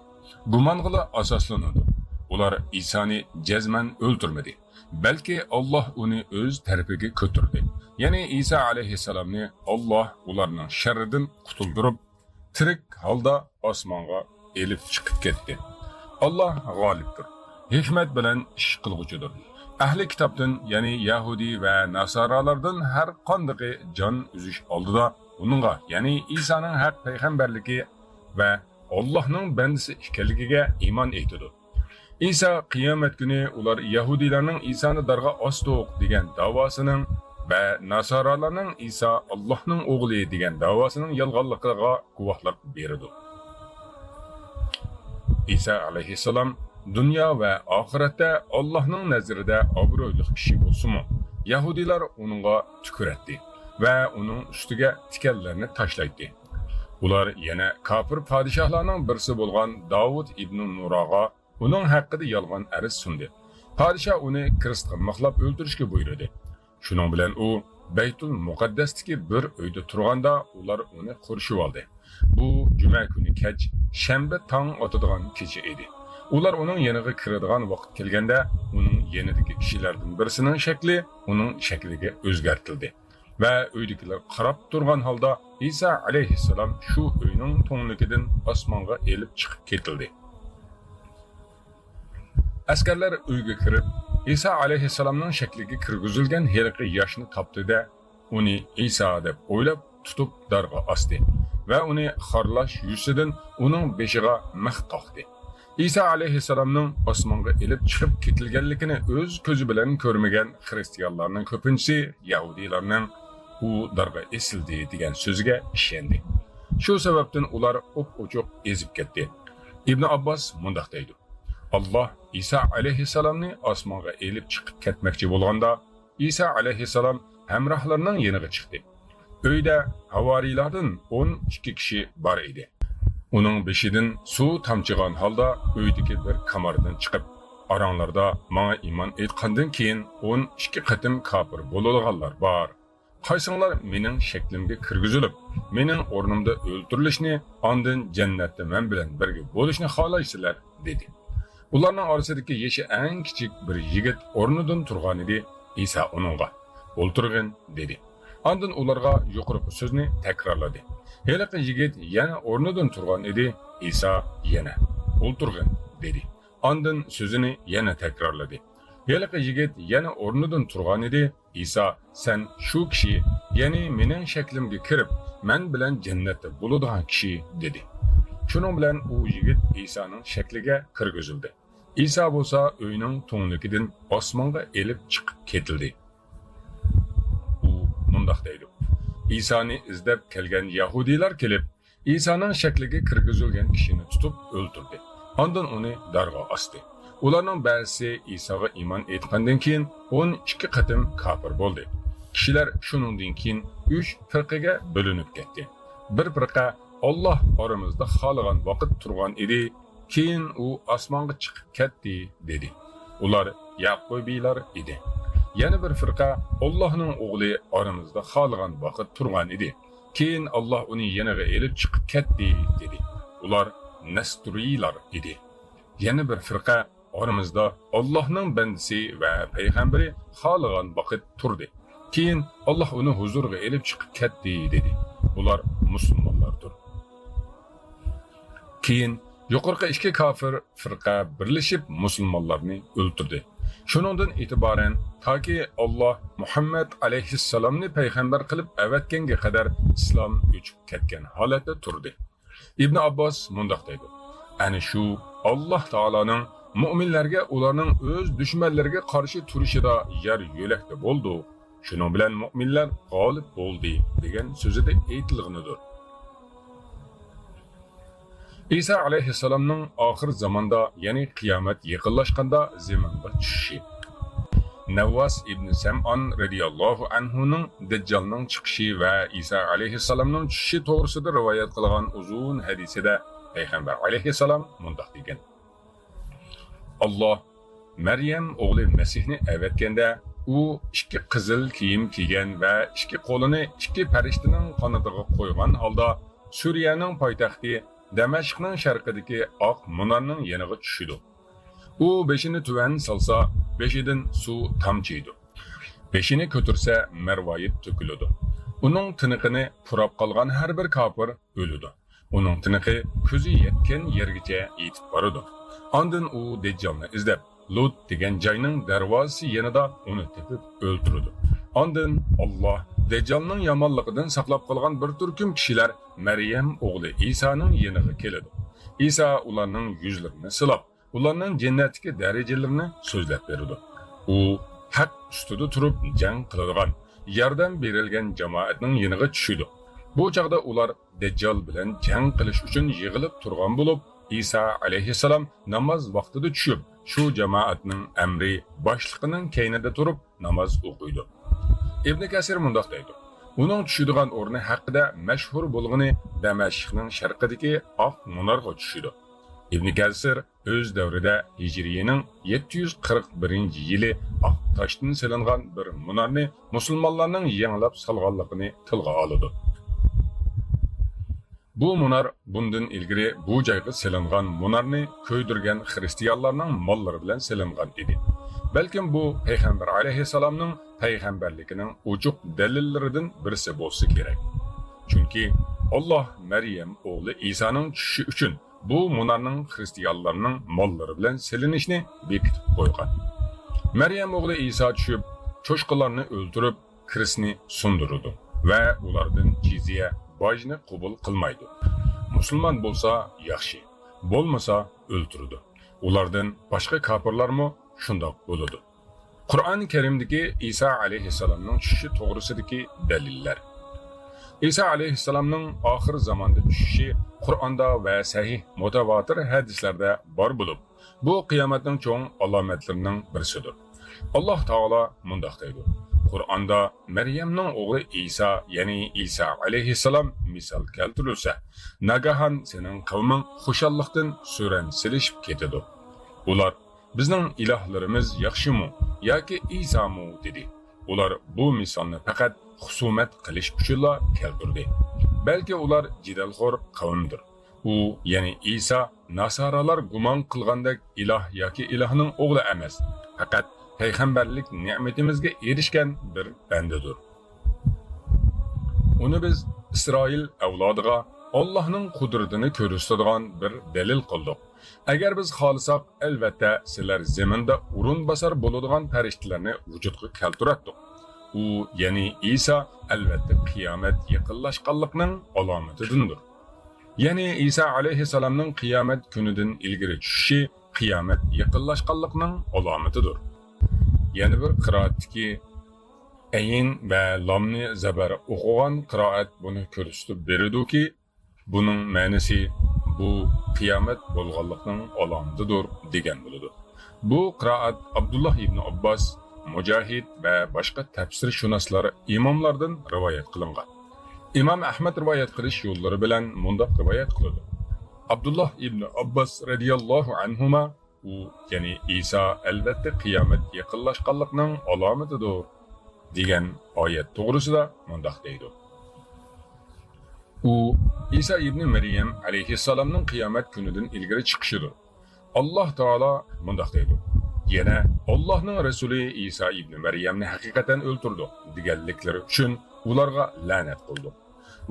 گۇمانغىلا ئاساسلىنىدۇ. ئۇلار ئىسانى جەزمەن ئۆلتۈرمىدى، بەلكى ئاللاھ ئۇنى ئۆز تەرىپىگە كۆتۈردى. يەنى ئىسا ئەلەيھىسسالامنى ئاللاھ ئۇلارنىڭ شەررىدىن قۇتۇلدۇرۇپ، تىرىك ھالدا ئاسمانغا ئېلىپ چىقىپ كەتتى. ئاللاھ غالىبتۇر، ھېكمەت بىلەن ئىش قىلغۇچىدۇر. ئەھلى كىتابتىن، يەنى يەھۇدىي ۋە ناسارالاردىن ھەر قاندىقى جان ئۈزۈش ئالدىدا ئۇنىڭغا، يەنى ئىسانىڭ ھەق پەيغەمبەرلىكى ۋە ئاللاھنىڭ بەندىسى ئىكەنلىكىگە ئىمان ئېيتىدۇ. ئىسا قىيامەت كۈنى ئۇلار يەھۇدىيلارنىڭ ئىسانى دارغا ئاستۇق دېگەن داۋاسىنىڭ ۋە ناسارالارنىڭ ئىسا ئاللاھنىڭ ئوغلى دېگەن داۋاسىنىڭ يالغانلىقىغا گۇۋاھلىق بېرىدۇ. ئىسا ئەلەيھىسسالام دۇنيا ۋە ئاخىرەتتە ئاللاھنىڭ نەزىرىدە ئابرۇيلۇق كىشى بولسىمۇ، يەھۇدىيلار ئۇنىڭغا تۈكۈرەتتى ۋە ئۇنىڭ ئۈستىگە تىكەنلەرنى تاشلايتتى. ئۇلار يەنە كاپىر پادىشاھلارنىڭ بىرسى بولغان داۋۇت ئىبنى نۇراغا ئۇنىڭ ھەققىدە يالغان ئەرز سۇندى. پادىشاھ ئۇنى كىرىست قىلماقلاپ ئۆلتۈرۈشكە بۇيرۇدى. شۇنىڭ بىلەن ئۇ بەيتۇل مۇقەددەستىكى بىر ئۆيدە تۇرغاندا، ئۇلار ئۇنى قورشىۋالدى. بۇ جۈمە كۈنى كەچ، شەنبە تاڭ ئاتىدىغان كېچە ئىدى. ئۇلار ئۇنىڭ يېنىغا كىرىدىغان ۋاقىت كەلگەندە، ئۇنىڭ يېنىدىكى كىشىلەردىن بىرسىنىڭ شەكلى ئۇنىڭ شەكلىگە ئۆزگەرتىلدى. ۋە ئۆيدىكىلەر قاراپ تۇرغان ھالدا ئىسا ئەلەيھىسسالام شۇ ئۆينىڭ تۈڭلۈكىدىن ئاسمانغا ئېلىپ چىقىپ كېتىلدى. ئەسكەرلەر ئۆيگە كىرىپ، ئىسا ئەلەيھىسسالامنىڭ شەكلىگە كىرگۈزۈلگەن ھېلىقى ياشنى تاپتى-دە، ئۇنى ئىسا دەپ ئويلاپ تۇتۇپ دارغا ئاستى ۋە ئۇنى خارلاش يۈزىسىدىن ئۇنىڭ بېشىغا مىخ تاقتى. ئىسا ئەلەيھىسسالامنىڭ ئاسمانغا ئېلىپ چىقىپ كېتىلگەنلىكىنى ئۆز كۆزى بىلەن كۆرمىگەن خىرىستىيانلارنىڭ كۆپىنچىسى يەھۇدىيلارنىڭ ئۇ دارغا ئېسىلدى دېگەن سۆزىگە ئىشەندى. شۇ سەۋەبتىن ئۇلار ئوپئوچۇق ئېزىپ كەتتى. ئىبنى ئابباس مۇنداق دەيدۇ: ئاللاھ ئىسا ئەلەيھىسسالامنى ئاسمانغا ئېلىپ چىقىپ كەتمەكچى بولغاندا، ئىسا ئەلەيھىسسالام ھەمراھلىرىنىڭ يېنىغا چىقتى. ئۆيدە ھاۋارىيلاردىن ئون ئىككى كىشى بار ئىدى. ئۇنىڭ بېشىدىن سۇ تامچىغان ھالدا ئۆيدىكى بىر كاماردىن چىقىپ، ئاراڭلاردا ماڭا ئىمان ئېيتقاندىن كېيىن ئون ئىككى قېتىم كاپىر بولىدىغانلار بار. قايسىڭلار مېنىڭ شەكلىمگە كىرگۈزۈلۈپ، مېنىڭ ئورنۇمدا ئۆلتۈرۈلۈشنى، ئاندىن جەننەتتە مەن بىلەن بىرگە بولۇشنى خالايسىلەر؟ دېدى. ئۇلارنىڭ ئارىسىدىكى يېشى ئەڭ كىچىك بىر يىگىت ئورنىدىن تۇرغانىدى، ئىسا ئۇنىڭغا، ئولتۇرغىن، دېدى. ئاندىن ئۇلارغا يۇقىرىقى سۆزنى تەكرارلىدى. ھېلىقى يىگىت يەنە ئورنىدىن تۇرغان ئىدى، ئىسا يەنە، ئولتۇرغىن، دېدى. ئاندىن سۆزىنى يەنە تەكرارلىدى. ھېلىقى يىگىت يەنە ئورنىدىن تۇرغانىدى، ئىسا، سەن شۇ كىشى، يەنى مېنىڭ شەكلىمگە كىرىپ، مەن بىلەن جەننەتتە بولىدىغان كىشى، دېدى. شۇنىڭ بىلەن ئۇ يىگىت ئىسانىڭ شەكلىگە كىرگۈزۈلدى. ئىسا بولسا ئۆينىڭ تۈڭلۈكىدىن ئاسمانغا ئېلىپ چىقىپ كېتىلدى. ئۇ مۇنداق دەيدۇ، ئىسانى ئىزدەپ كەلگەن يەھۇدىيلار كېلىپ، ئىسانىڭ شەكلىگە كىرگۈزۈلگەن كىشىنى تۇتۇپ ئۆلتۈردى. ئاندىن ئۇنى دارغا ئاستى. ئۇلارنىڭ بەزىسى ئىساغا ئىمان ئېيتقاندىن كېيىن ئون ئىككى قېتىم كاپىر بولدى. كىشىلەر شۇنىڭدىن كېيىن ئۈچ پىرقىگە بۆلۈنۈپ كەتتى. بىر پىرقە، ئاللاھ ئارىمىزدا خالىغان ۋاقىت تۇرغان ئىدى، كېيىن ئۇ ئاسمانغا چىقىپ كەتتى، دېدى. ئۇلار يەقۇبىيلار ئىدى. يەنە بىر پىرقە، ئاللاھنىڭ ئوغلى ئارىمىزدا خالىغان ۋاقىت تۇرغان ئىدى، كېيىن ئاللاھ ئۇنى يېنىغا ئېلىپ چىقىپ كەتتى، دېدى. ئۇلار نەستۇرىيلار ئىدى. يەنە بىر پىرقە، ئارىمىزدا ئاللاھنىڭ بەندىسى ۋە پەيغەمبىرى خالىغان ۋاقىت تۇردى، كېيىن ئاللاھ ئۇنى ھۇزۇرغا ئېلىپ چىقىپ كەتتى، دېدى. ئۇلار مۇسۇلمانلاردۇر. كېيىن يۇقىرىقى ئىككى كاپىر پىرقە بىرلىشىپ مۇسۇلمانلارنى ئۆلتۈردى. شۇنىڭدىن ئېتىبارەن تاكى ئاللاھ مۇھەممەد ئەلەيھىسسالامنى پەيغەمبەر قىلىپ ئەۋەتكەنگە قەدەر ئىسلام ئۆچۈپ كەتكەن ھالەتتە تۇردى. ئىبنى ئابباس مۇنداق دەيدۇ، ئەنە شۇ ئاللاھ تائالانىڭ مۇئمىنلەرگە ئۇلارنىڭ ئۆز دۈشمەنلىرىگە قارشى تۇرۇشىدا يار يۆلەكتە بولدۇق. شۇنىڭ بىلەن مۇئمىنلەر غالىب بولدى، دېگەن سۆزىدە ئېيتىلغىنىدۇر. ئىسا ئەلەيھىسسالامنىڭ ئاخىر زاماندا، يەنى قىيامەت يېقىنلاشقاندا زېمىنغا چۈشۈشى. نەۋۋاس ئىبنى سەمئان رەزىياللاھۇ ئەنھۇنىڭ دەججالنىڭ چىقىشى ۋە ئىسا ئەلەيھىسسالامنىڭ چۈشۈشى توغرىسىدا رىۋايەت قىلغان ئۇزۇن ھەدىسىدە پەيغەمبەر ئەلەيھىسسالام مۇنداق دېگەن، ئاللاھ مەريەم ئوغلى مەسىھنى ئەۋەتكەندە، ئۇ ئىككى قىزىل كىيىم كىيگەن ۋە ئىككى قولىنى ئىككى پەرىشتىنىڭ قانىتىغا قويغان ھالدا سۈرىيەنىڭ پايتەختى دەمەشقنىڭ شەرقىدىكى ئاق مۇنارنىڭ يېنىغا چۈشىدۇ. ئۇ بېشىنى تۆۋەن سالسا، بېشىدىن سۇ تامچىيدۇ. بېشىنى كۆتۈرسە، مەرۋايىت تۆكۈلىدۇ. ئۇنىڭ تىنىقىنى پۇراپ قالغان ھەر بىر كاپىر ئۆلىدۇ. ئۇنىڭ تىنىقى كۆزى يەتكەن يەرگىچە يېتىپ بارىدۇ. ئاندىن ئۇ دەججالنى ئىزدەپ، لۇت دېگەن جاينىڭ دەرۋازىسى يېنىدا ئۇنى تېپىپ ئۆلتۈرىدۇ. ئاندىن ئاللاھ دەججالنىڭ يامانلىقىدىن ساقلاپ قالغان بىر تۈركۈم كىشىلەر مەريەم ئوغلى ئىسانىڭ يېنىغا كېلىدۇ. ئىسا ئۇلارنىڭ يۈزلىرىنى سىلاپ، ئۇلارنىڭ جەننەتتىكى دەرىجىلىرىنى سۆزلەپ بېرىدۇ. ئۇ ھەق ئۈستىدە تۇرۇپ جەڭ قىلىدىغان، ياردەم بېرىلگەن جامائەتنىڭ يېنىغا چۈشىدۇ. بۇ چاغدا ئۇلار دەججال بىلەن جەڭ قىلىش ئۈچۈن يىغىلىپ تۇرغان بولۇپ، ئىسا ئەلەيھىسسالام ناماز ۋاقتىدا چۈشۈپ، شۇ جامائەتنىڭ ئەمرى باشلىقىنىڭ كەينىدە تۇرۇپ ناماز ئوقۇيدۇ. ئىبنى كەسىر مۇنداق دەيدۇ، ئۇنىڭ چۈشىدىغان ئورنى ھەققىدە مەشھۇر بولغىنى دەمەشقنىڭ شەرقىدىكى ئاق مۇنارغا چۈشىدۇ. ئىبنى كەسىر ئۆز دەۋرىدە ھىجرىيىنىڭ يەتتە يۈز قىرىق بىرىنچى يىلى ئاق تاشتىن سېلىنغان بىر مۇنارنى مۇسۇلمانلارنىڭ يېڭىلاپ سالغانلىقىنى تىلغا ئالىدۇ. بۇ مۇنار بۇندىن ئىلگىرى بۇ جايغا سېلىنغان مۇنارنى كۆيدۈرگەن خىرىستىيانلارنىڭ ماللىرى بىلەن سېلىنغان ئىدى. بەلكىم بۇ پەيغەمبەر ئەلەيھىسسالامنىڭ پەيغەمبەرلىكىنىڭ ئوچۇق دەلىللىرىدىن بىرسى بولسا كېرەك. چۈنكى ئاللاھ مەريەم ئوغلى ئىسانىڭ چۈشۈشى ئۈچۈن بۇ مۇنارنىڭ خىرىستىيانلارنىڭ ماللىرى بىلەن سېلىنىشىنى بېكىتىپ قويغان. مەريەم ئوغلى ئىسا چۈشۈپ، چوشقىلارنى ئۆلتۈرۈپ، كىرىستنى سۇندۇرىدۇ ۋە ئۇلاردىن جىزيە، باجنى قوبۇل قىلمايدۇ. مۇسۇلمان بولسا ياخشى، بولمىسا ئۆلتۈرىدۇ. ئۇلاردىن باشقا كاپىرلارمۇ شۇنداق بولىدۇ. قۇرئان كەرىمدىكى ئىسا ئەلەيھىسسالامنىڭ چۈشۈشى توغرىسىدىكى دەلىللەر. ئىسا ئەلەيھىسسالامنىڭ ئاخىر زاماندا چۈشۈشى قۇرئاندا ۋە سەھىھ مۇتەۋاتىر ھەدىسلەردە بار بولۇپ، بۇ قىيامەتنىڭ چوڭ ئالامەتلىرىنىڭ بىرسىدۇر. ئاللاھ تائالا مۇنداق دەيدۇ، قۇرئاندا مەريەمنىڭ ئوغلى ئىسا، يەنى ئىسا ئەلەيھىسسالام مىسال كەلتۈرۈلسە، ناگاھان سېنىڭ قەۋمىڭ خۇشاللىقتىن سۈرەن سېلىشىپ كېتىدۇ. ئۇلار، بىزنىڭ ئىلاھلىرىمىز ياخشىمۇ ياكى ئىسامۇ؟ دېدى. ئۇلار بۇ مىسالنى پەقەت خۇسۇمەت قىلىش ئۈچۈنلا كەلتۈردى. بەلكى ئۇلار جېدەلخور قەۋمدۇر. ئۇ، يەنى ئىسا، ناسارالار گۇمان قىلغاندەك ئىلاھ ياكى ئىلاھنىڭ ئوغلى ئەمەس، پەقەت پەيغەمبەرلىك نېمىتىمىزگە ئېرىشكەن بىر بەندىدۇر. ئۇنى بىز ئىسرائىل ئەۋلادىغا ئاللاھنىڭ قۇدرىتىنى كۆرسىتىدىغان بىر دەلىل قىلدۇق. ئەگەر بىز خالىساق، ئەلۋەتتە، سىلەر زېمىندا ئورۇنباسار بولىدىغان پەرىشتىلەرنى ۋۇجۇدقا كەلتۈرەتتۇق. ئۇ، يەنى ئىسا، ئەلۋەتتە، قىيامەت يېقىنلاشقانلىقنىڭ ئالامىتىدىندۇر. يەنى ئىسا ئەلەيھىسسالامنىڭ قىيامەت كۈنىدىن ئىلگىرى چۈشۈشى قىيامەت يېقىنلاشقانلىقنىڭ ئالامىتىدۇر. يەنە بىر قىرائەتتىكى ئەين ۋە لامنى زەبەر ئوقۇغان قىرائەت بۇنى كۆرسىتىپ بېرىدۇكى، بۇنىڭ مەنىسى بۇ قىيامەت بولغانلىقنىڭ ئالامىتىدۇر دېگەن بولىدۇ. بۇ قىرائەت ئابدۇللا ئىبنى ئابباس، مۇجاھىد ۋە باشقا تەپسىرشۇناسلار، ئىماملاردىن رىۋايەت قىلىنغان. ئىمام ئەھمەد رىۋايەت قىلىش يوللىرى بىلەن مۇنداق رىۋايەت قىلىدۇ. ئابدۇللا ئىبنى ئابباس رەزىياللاھۇ ئەنھۇما، ئۇ، يەنى ئىسا ئەلۋەتتە قىيامەت يېقىنلاشقانلىقنىڭ ئالامىتىدۇر دېگەن ئايەت توغرىسىدا مۇنداق دەيدۇ. ئۇ ئىسا ئىبنى مەريەم ئەلەيھىسسالامنىڭ قىيامەت كۈنىدىن ئىلگىرى چىقىشىدۇر. ئاللاھ تائالا مۇنداق دەيدۇ، يەنە ئاللاھنىڭ رەسۇلى ئىسا ئىبنى مەريەمنى ھەقىقەتەن ئۆلتۈردۇق دېگەنلىكلىرى ئۈچۈن ئۇلارغا لەنەت قىلدۇق.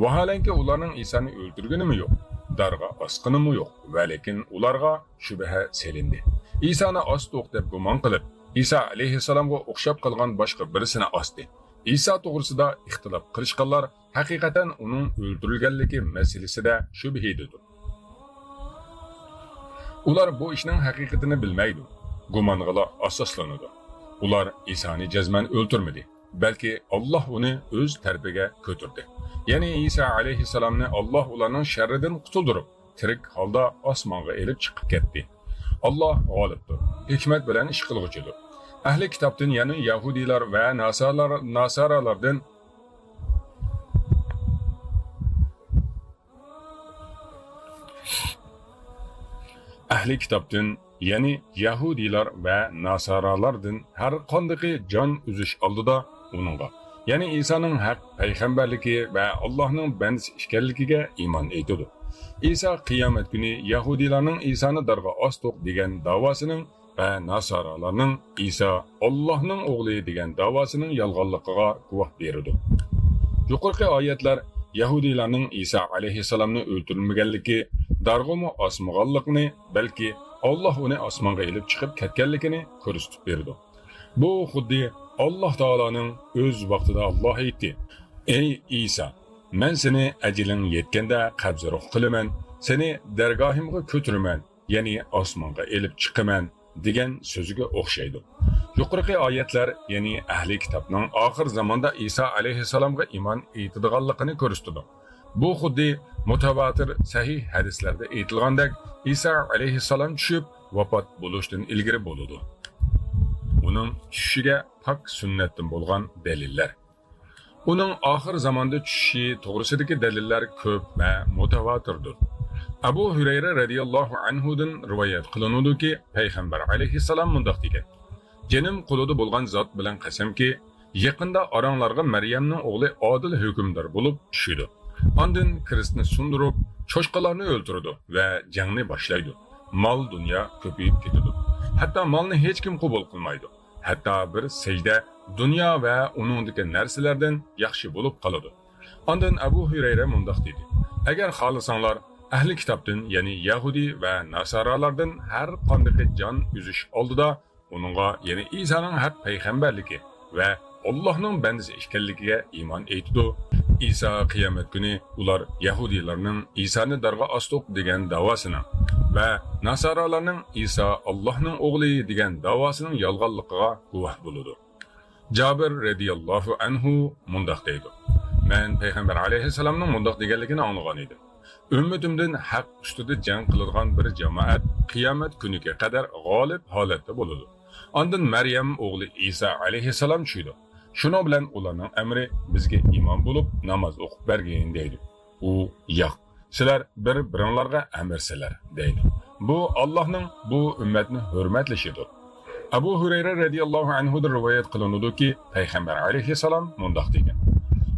ۋاھالەنكى، ئۇلارنىڭ ئىسانى ئۆلتۈرگىنىمۇ يوق، دارغا ئاسقىنىمۇ يوق، ۋەلىكىن ئۇلارغا شۈبھە سېلىندى. ئىسانى ئاستۇق دەپ گۇمان قىلىپ، ئىسا ئەلەيھىسسالامغا ئوخشاپ قالغان باشقا بىرسىنى ئاستى. ئىسا توغرىسىدا ئىختىلاپ قىلىشقانلار ھەقىقەتەن ئۇنىڭ ئۆلتۈرۈلگەنلىكى مەسىلىسىدە شۈبھىدىدۇر. ئۇلار بۇ ئىشنىڭ ھەقىقىتىنى بىلمەيدۇ، گۇمانغىلا ئاساسلىنىدۇ. ئۇلار ئىسانى جەزمەن ئۆلتۈرمىدى، بەلكى ئاللاھ ئۇنى ئۆز تەرىپىگە كۆتۈردى. يەنى ئىسا ئەلەيھىسسالامنى ئاللاھ ئۇلارنىڭ شەررىدىن قۇتۇلدۇرۇپ، تىرىك ھالدا ئاسمانغا ئېلىپ چىقىپ كەتتى. ئاللاھ غالىبتۇر، ھېكمەت بىلەن ئىش قىلغۇچىدۇر. ئەھلى كىتابتىن، يەنى يەھۇدىيلار ۋە ناسارا-، ناسارالاردىن، ئەھلى كىتابتىن، يەنى يەھۇدىيلار ۋە ناسارالاردىن ھەر قاندىقى جان ئۈزۈش ئالدىدا ئۇنىڭغا، يەنى ئىسانىڭ ھەق پەيغەمبەرلىكى ۋە ئاللاھنىڭ بەندىسى ئىكەنلىكىگە ئىمان ئېيتىدۇ. ئىسا قىيامەت كۈنى يەھۇدىيلارنىڭ ئىسانى دارغا ئاستۇق دېگەن داۋاسىنىڭ ۋە ناسارالارنىڭ ئىسا ئاللاھنىڭ ئوغلى دېگەن داۋاسىنىڭ يالغانلىقىغا گۇۋاھ بېرىدۇ. يۇقىرىقى ئايەتلەر يەھۇدىيلارنىڭ ئىسا ئەلەيھىسسالامنى ئۆلتۈرمىگەنلىكى، دارغىمۇ ئاسمىغانلىقىنى، بەلكى ئاللاھ ئۇنى ئاسمانغا ئېلىپ چىقىپ كەتكەنلىكىنى كۆرسىتىپ بېرىدۇ. بۇ خۇددى ئاللاھ تائالانىڭ ئۆز ۋاقتىدا ئاللاھ ئېيتتى، ئەي ئىسا، مەن سېنى ئەجىلىڭ يەتكەندە قەبزى روھ قىلىمەن، سېنى دەرگاھىمغا كۆتۈرىمەن، يەنى ئاسمانغا ئېلىپ چىقىمەن دېگەن سۆزىگە ئوخشايدۇ. يۇقىرىقى ئايەتلەر، يەنى ئەھلى كىتابنىڭ ئاخىر زاماندا ئىسا ئەلەيھىسسالامغا ئىمان ئېيتىدىغانلىقىنى كۆرسىتىدۇ. بۇ خۇددى مۇتەۋاتىر سەھىھ ھەدىسلەردە ئېيتىلغاندەك، ئىسا ئەلەيھىسسالام چۈشۈپ، ۋاپات بولۇشتىن ئىلگىرى بولىدۇ. ئۇنىڭ چۈشۈشىگە پاك سۈننەتتىن بولغان دەلىللەر. ئۇنىڭ ئاخىر زاماندا چۈشۈشى توغرىسىدىكى دەلىللەر كۆپ ۋە مۇتەۋاتىردۇر. ئەبۇ ھۈرەيرە رەزىياللاھۇ ئەنھۇدىن رىۋايەت قىلىنىدۇكى، پەيغەمبەر ئەلەيھىسسالام مۇنداق دېگەن، جېنىم قولىدا بولغان زات بىلەن قەسەمكى، يېقىندا ئاراڭلارغا مەريەمنىڭ ئوغلى ئادىل ھۆكۈمدار بولۇپ چۈشىدۇ. ئاندىن كىرىستنى سۇندۇرۇپ، چوشقىلارنى ئۆلتۈرىدۇ ۋە جەڭنى باشلايدۇ. مال-دۇنيا كۆپىيىپ كېتىدۇ. ھەتتا مالنى ھېچكىم قوبۇل قىلمايدۇ. ھەتتا بىر سەجدە دۇنيا ۋە ئۇنىڭدىكى نەرسىلەردىن ياخشى بولۇپ قالىدۇ. ئاندىن ئەبۇ ھۈرەيرە مۇنداق دېدى، ئەگەر خالىساڭلار، ئەھلى كىتابتىن، يەنى يەھۇدىي ۋە ناسارالاردىن ھەر قاندىقى جان ئۈزۈش ئالدىدا ئۇنىڭغا، يەنى ئىسانىڭ ھەق پەيغەمبەرلىكى ۋە ئاللاھنىڭ بەندىسى ئىكەنلىكىگە ئىمان ئېيتىدۇ. ئىسا قىيامەت كۈنى ئۇلار يەھۇدىيلارنىڭ ئىسانى دارغا ئاستۇق دېگەن داۋاسىنىڭ ۋە ناسارالارنىڭ ئىسا ئاللاھنىڭ ئوغلى دېگەن داۋاسىنىڭ يالغانلىقىغا گۇۋاھ بولىدۇ. جابىر رەزىياللاھۇ ئەنھۇ مۇنداق دەيدۇ، مەن پەيغەمبەر ئەلەيھىسسالامنىڭ مۇنداق دېگەنلىكىنى ئاڭلىغان ئىدىم. ئۈممىتىمدىن ھەق ئۈستىدە جەڭ قىلىدىغان بىر جامائەت قىيامەت كۈنىگە قەدەر غالىب ھالەتتە بولىدۇ. ئاندىن مەريەم ئوغلى ئىسا ئەلەيھىسسالام چۈشىدۇ. شۇنىڭ بىلەن ئۇلارنىڭ ئەمرى بىزگە ئىمام بولۇپ ناماز ئوقۇپ بەرگىن دەيدۇ. ئۇ، ياق، سىلەر بىر-بىرىڭلارغا ئەمىرسىلەر دەيدۇ. بۇ ئاللاھنىڭ بۇ ئۈممەتنى ھۆرمەتلىشىدۇر. ئەبۇ ھۇرەيرە رەزىياللاھۇ ئەنھۇدىن رىۋايەت قىلىنىدۇكى، پەيغەمبەر ئەلەيھىسسالام مۇنداق دېگەن: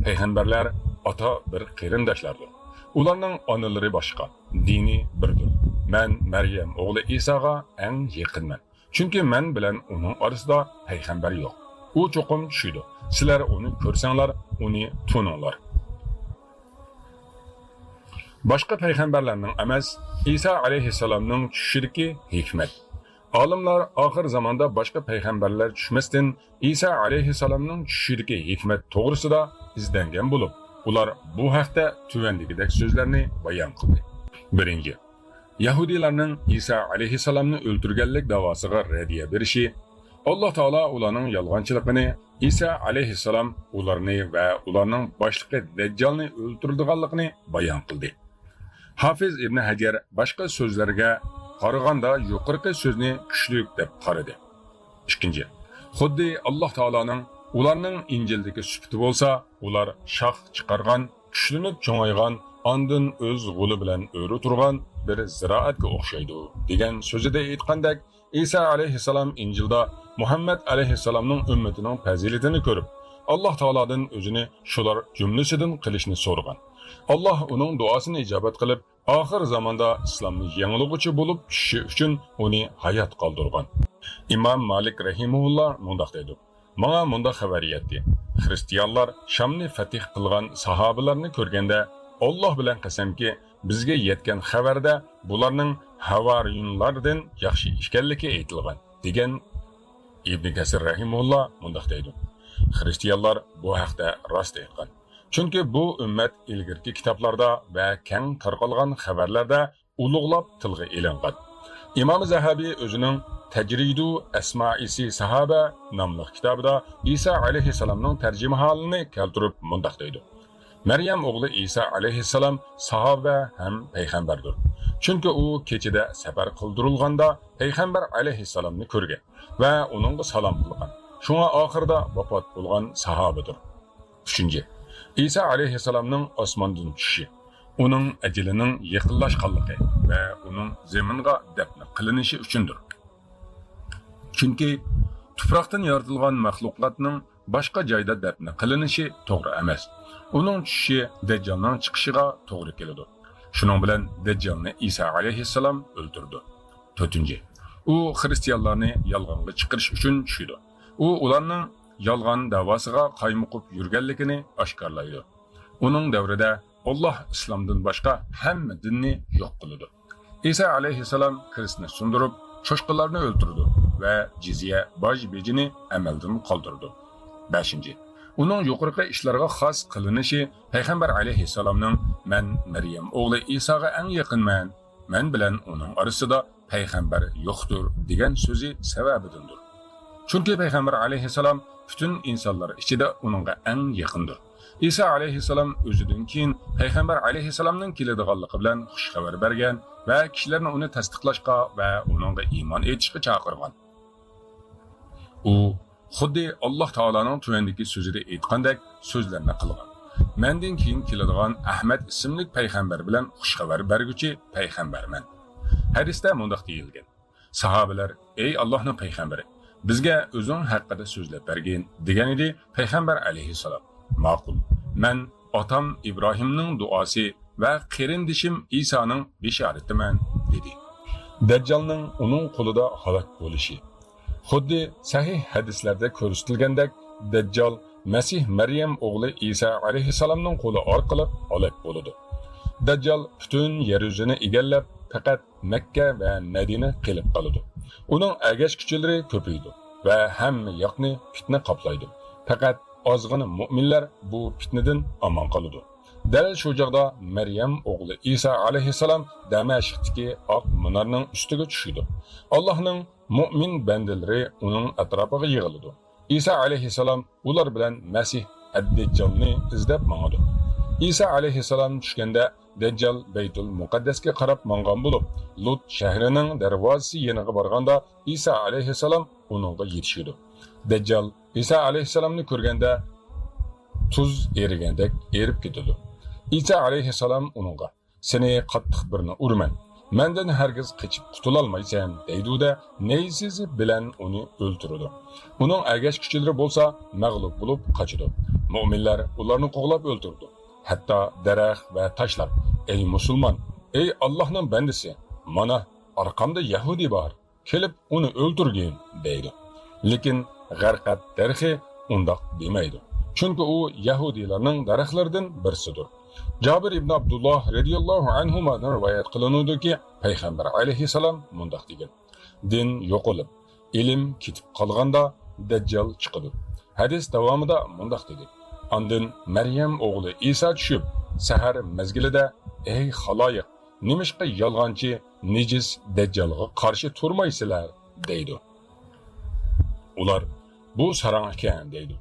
پەيغەمبەرلەر ئاتا بىر قېرىنداشلاردۇر. ئۇلارنىڭ ئانىلىرى باشقا، دىنى بىردۇر. مەن مەريەم ئوغلى ئىساغا ئەڭ يېقىنمەن. چۈنكى مەن بىلەن ئۇنىڭ ئارىسىدا پەيغەمبەر يوق. ئۇ چوقۇم چۈشىدۇ. سىلەر ئۇنى كۆرسەڭلار، ئۇنى تونۇڭلار. باشقا پەيغەمبەرلەرنىڭ ئەمەس، ئىسا ئەلەيھىسسالامنىڭ چۈشىشىدىكى ھېكمەت. ئالىملار ئاخىر زاماندا باشقا پەيغەمبەرلەر چۈشمەستىن، ئىسا ئەلەيھىسسالامنىڭ چۈشىشىدىكى ھېكمەت توغرىسىدا ئىزدەنگەن بولۇپ، ئۇلار بۇ ھەقتە تۆۋەندىكىدەك سۆزلەرنى بايان قىلدى. بىرىنچى، يەھۇدىيلارنىڭ ئىسا ئەلەيھىسسالامنى ئۆلتۈرگەنلىك داۋاسىغا رەددىيە بېرىشى، ئاللا تائالا ئۇلارنىڭ يالغانچىلىقىنى، ئىسا ئەلەيھىسسالام ئۇلارنى ۋە ئۇلارنىڭ باشلىقى دەججالنى ئۆلتۈرىدىغانلىقىنى بايان قىلدى. ھافىز ئىبن ھەجەر باشقا سۆزلەرگە قارىغاندا يۇقىرىقى سۆزنى كۈچلۈك دەپ قارىدى. ئىككىنچى، خۇددى ئاللا تائالانىڭ ئۇلارنىڭ ئىنجىلدىكى سۈپىتى بولسا، ئۇلار شاخ چىقارغان، كۈچلىنىپ چوڭايغان، ئاندىن ئۆز غولى بىلەن ئۆرە تۇرغان بىر زىرائەتكە ئوخشايدۇ، دېگەن سۆزىدە ئېيتقاندەك، ئىسا ئەلەيھىسسالام ئىنجىلدا مۇھەممەد ئەلەيھىسسالامنىڭ ئۈممىتىنىڭ پەزىلىتىنى كۆرۈپ، ئاللا تائالادىن ئۆزىنى شۇلار جۈملىسىدىن قىلىشنى سورىغان. ئاللا ئۇنىڭ دۇئاسىنى ئىجابەت قىلىپ، ئاخىر زاماندا ئىسلامنى يېڭىلىغۇچى بولۇپ چۈشۈشى ئۈچۈن ئۇنى ھايات قالدۇرغان. ئىمام مالىك رەھىمەھۇللا مۇنداق دەيدۇ: ماڭا مۇنداق خەۋەر يەتتى، خىرىستىيانلار شامنى فەتھ قىلغان ساھابىلەرنى كۆرگەندە، ئاللا بىلەن قەسەمكى، بىزگە يەتكەن خەۋەردە بۇلارنىڭ ھاۋارىيۇنلاردىن ياخشى ئىكەنلىكى ئېيتىلغان، دېگەن. ئىبن كەسىر رەھىمەھۇللا مۇنداق دەيدۇ: خىرىستىيانلار بۇ ھەقتە راست ئېيتقان. چۈنكى بۇ ئۈممەت ئىلگىرىكى كىتابلاردا ۋە كەڭ تارقالغان خەۋەرلەردە ئۇلۇغلاپ تىلغا ئېلىنغان. ئىمام زەھەبى ئۆزىنىڭ تەجرىدۇ ئەسمائىسى ساھابە ناملىق كىتابىدا ئىسا ئەلەيھىسسالامنىڭ تەرجىمىھالىنى كەلتۈرۈپ مۇنداق دەيدۇ: مەريەم ئوغلى ئىسا ئەلەيھىسسالام ساھابە ھەم پەيغەمبەردۇر. چۈنكى ئۇ كېچىدە سەپەر قىلدۇرۇلغاندا پەيغەمبەر ئەلەيھىسسالامنى كۆرگەن ۋە ئۇنىڭغا سالام قىلغان. شۇڭا ئاخىرىدا ۋاپات بولغان ساھابىدۇر. ئۈچىنچى، ئىسا ئەلەيھىسسالامنىڭ ئاسماندىن چۈشۈشى، ئۇنىڭ ئەجىلىنىڭ يېقىنلاشقانلىقى ۋە ئۇنىڭ زېمىنغا دەپنە قىلىنىشى ئۈچۈندۇر. چۈنكى تۇپراقتىن يارىتىلغان مەخلۇقاتنىڭ باشقا جايدا دەپنە قىلىنىشى توغرا ئەمەس. ئۇنىڭ چۈشۈشى دەججالنىڭ چىقىشىغا توغرا كېلىدۇ. شۇنىڭ بىلەن دەججالنى ئىسا ئەلەيھىسسالام ئۆلتۈرىدۇ. تۆتىنچى، ئۇ خىرىستىيانلارنى يالغانغا چىقىرىش ئۈچۈن چۈشىدۇ. ئۇ ئۇلارنىڭ يالغان دەۋاسىغا قايمۇقۇپ يۈرگەنلىكىنى ئاشكارىلايدۇ. ئۇنىڭ دەۋرىدە ئاللا ئىسلامدىن باشقا ھەممە دىننى يوق قىلىدۇ. ئىسا ئەلەيھىسسالام كىرىستنى سۇندۇرۇپ، چوشقىلارنى ئۆلتۈرىدۇ ۋە جىزيە باج بېجىنى ئەمەلدىن قالدۇرىدۇ. بەشىنچى، ئۇنىڭ يۇقىرىقى ئىشلارغا خاس قىلىنىشى پەيغەمبەر ئەلەيھىسسالامنىڭ «مەن مەريەم ئوغلى ئىساغا ئەڭ يېقىنمەن، مەن بىلەن ئۇنىڭ ئارىسىدا پەيغەمبەر يوقتۇر» دېگەن سۆزى سەۋەبىدىندۇر. چۈنكى پەيغەمبەر ئەلەيھىسسالام پۈتۈن ئىنسانلار ئىچىدە ئۇنىڭغا ئەڭ يېقىندۇر. ئىسا ئەلەيھىسسالام ئۆزىدىن كېيىن پەيغەمبەر ئەلەيھىسسالامنىڭ كېلىدىغانلىقى بىلەن خۇش خەۋەر بەرگەن ۋە كىشىلەرنى ئۇنى تەستىقلاشقا ۋە ئۇنىڭغا ئىمان ئېيتىشقا چاقىرغان. ئۇ خۇددى ئاللا تائالانىڭ تۆۋەندىكى سۆزىدە ئېيتقاندەك سۆزلەرنى قىلغان. «مەندىن كېيىن كېلىدىغان ئەھمەد ئىسىملىك پەيغەمبەر بىلەن خۇش خەۋەر بەرگۈچى پەيغەمبەرمەن.» ھەدىستە مۇنداق دېيىلگەن: ساھابىلەر: «ئەي ئاللاھنىڭ پەيغەمبىرى، بىزگە ئۆزۈڭ ھەققىدە سۆزلەپ بەرگىن» دېگەنىدى. پەيغەمبەر ئەلەيھىسسالام: «ماقۇل، مەن ئاتام ئىبراھىمنىڭ دۇئاسى ۋە قېرىندىشىم ئىسانىڭ بېشارىتىمەن» دېدى. دەججالنىڭ ئۇنىڭ قولىدا ھالاك بولۇشى. خۇددى سەھىھ ھەدىسلەردە كۆرسىتىلگەندەك، دەججال مەسىھ مەريەم ئوغلى ئىسا ئەلەيھىسسالامنىڭ قولى ئارقىلىق ھالاك بولىدۇ. دەججال پۈتۈن يەر يۈزىنى ئىگىلەپ، پەقەت مەككە ۋە مەدىنە قېلىپ قالىدۇ. ئۇنىڭ ئەگەشكۈچىلىرى كۆپىيىدۇ ۋە ھەممە ياقنى پىتنە قاپلايدۇ. پەقەت ئازغىنە مۆمىنلەر بۇ پىتنىدىن ئامان قالىدۇ. دەل شۇ چاغدا مەريەم ئوغلى ئىسا ئەلەيھىسسالام دەمەشقتىكى ئاق مۇنارنىڭ ئۈستىگە چۈشىدۇ. ئاللاھنىڭ مۆمىن بەندىلىرى ئۇنىڭ ئەتراپىغا يىغىلىدۇ. ئىسا ئەلەيھىسسالام ئۇلار بىلەن مەسىھ ئەد-دەججالنى ئىزدەپ ماڭىدۇ. ئىسا ئەلەيھىسسالام چۈشكەندە، دەججال بەيتۇل مۇقەددەسكە قاراپ ماڭغان بولۇپ، لۇت شەھىرىنىڭ دەرۋازىسى يېنىغا بارغاندا، ئىسا ئەلەيھىسسالام ئۇنىڭغا يېتىشىدۇ. دەججال ئىسا ئەلەيھىسسالامنى كۆرگەندە تۇز ئېرىگەندەك ئېرىپ كېتىدۇ. ئىسا ئەلەيھىسسالام ئۇنىڭغا، «سېنى قاتتىق بىرنى ئۇرىمەن، مەندىن ھەرگىز قېچىپ قۇتۇلالمايسەن» دەيدۇ-دە، نەيزىسى بىلەن ئۇنى ئۆلتۈرىدۇ. ئۇنىڭ ئەگەشكۈچىلىرى بولسا مەغلۇپ بولۇپ قاچىدۇ. مۆمىنلەر ئۇلارنى قوغلاپ ئۆلتۈرىدۇ. ھەتتا دەرەخ ۋە تاشلار، «ئەي مۇسۇلمان، ئەي ئاللاھنىڭ بەندىسى، مانا ئارقامدا يەھۇدىي بار، كېلىپ ئۇنى ئۆلتۈرگىن» دەيدۇ. لېكىن غەرقەد دەرىخى ئۇنداق دېمەيدۇ. چۈنكى ئۇ يەھۇدىيلارنىڭ دەرەخلىرىدىن بىرسىدۇر. جابىر ئىبن ئابدۇللا رەزىياللاھۇ ئەنھۇمادىن رىۋايەت قىلىنىدۇكى، پەيغەمبەر ئەلەيھىسسالام مۇنداق دېگەن: «دىن يوقىلىپ، ئىلىم كېتىپ قالغاندا دەججال چىقىدۇ.» ھەدىس داۋامىدا مۇنداق دېدى: «ئاندىن مەريەم ئوغلى ئىسا چۈشۈپ، سەھەر مەزگىلىدە، ئەي خالايىق، نېمىشقا يالغانچى، نىجىس دەججالغا قارشى تۇرمايسىلەر؟» دەيدۇ. ئۇلار، «بۇ ساراڭ ئىكەن» دەيدۇ.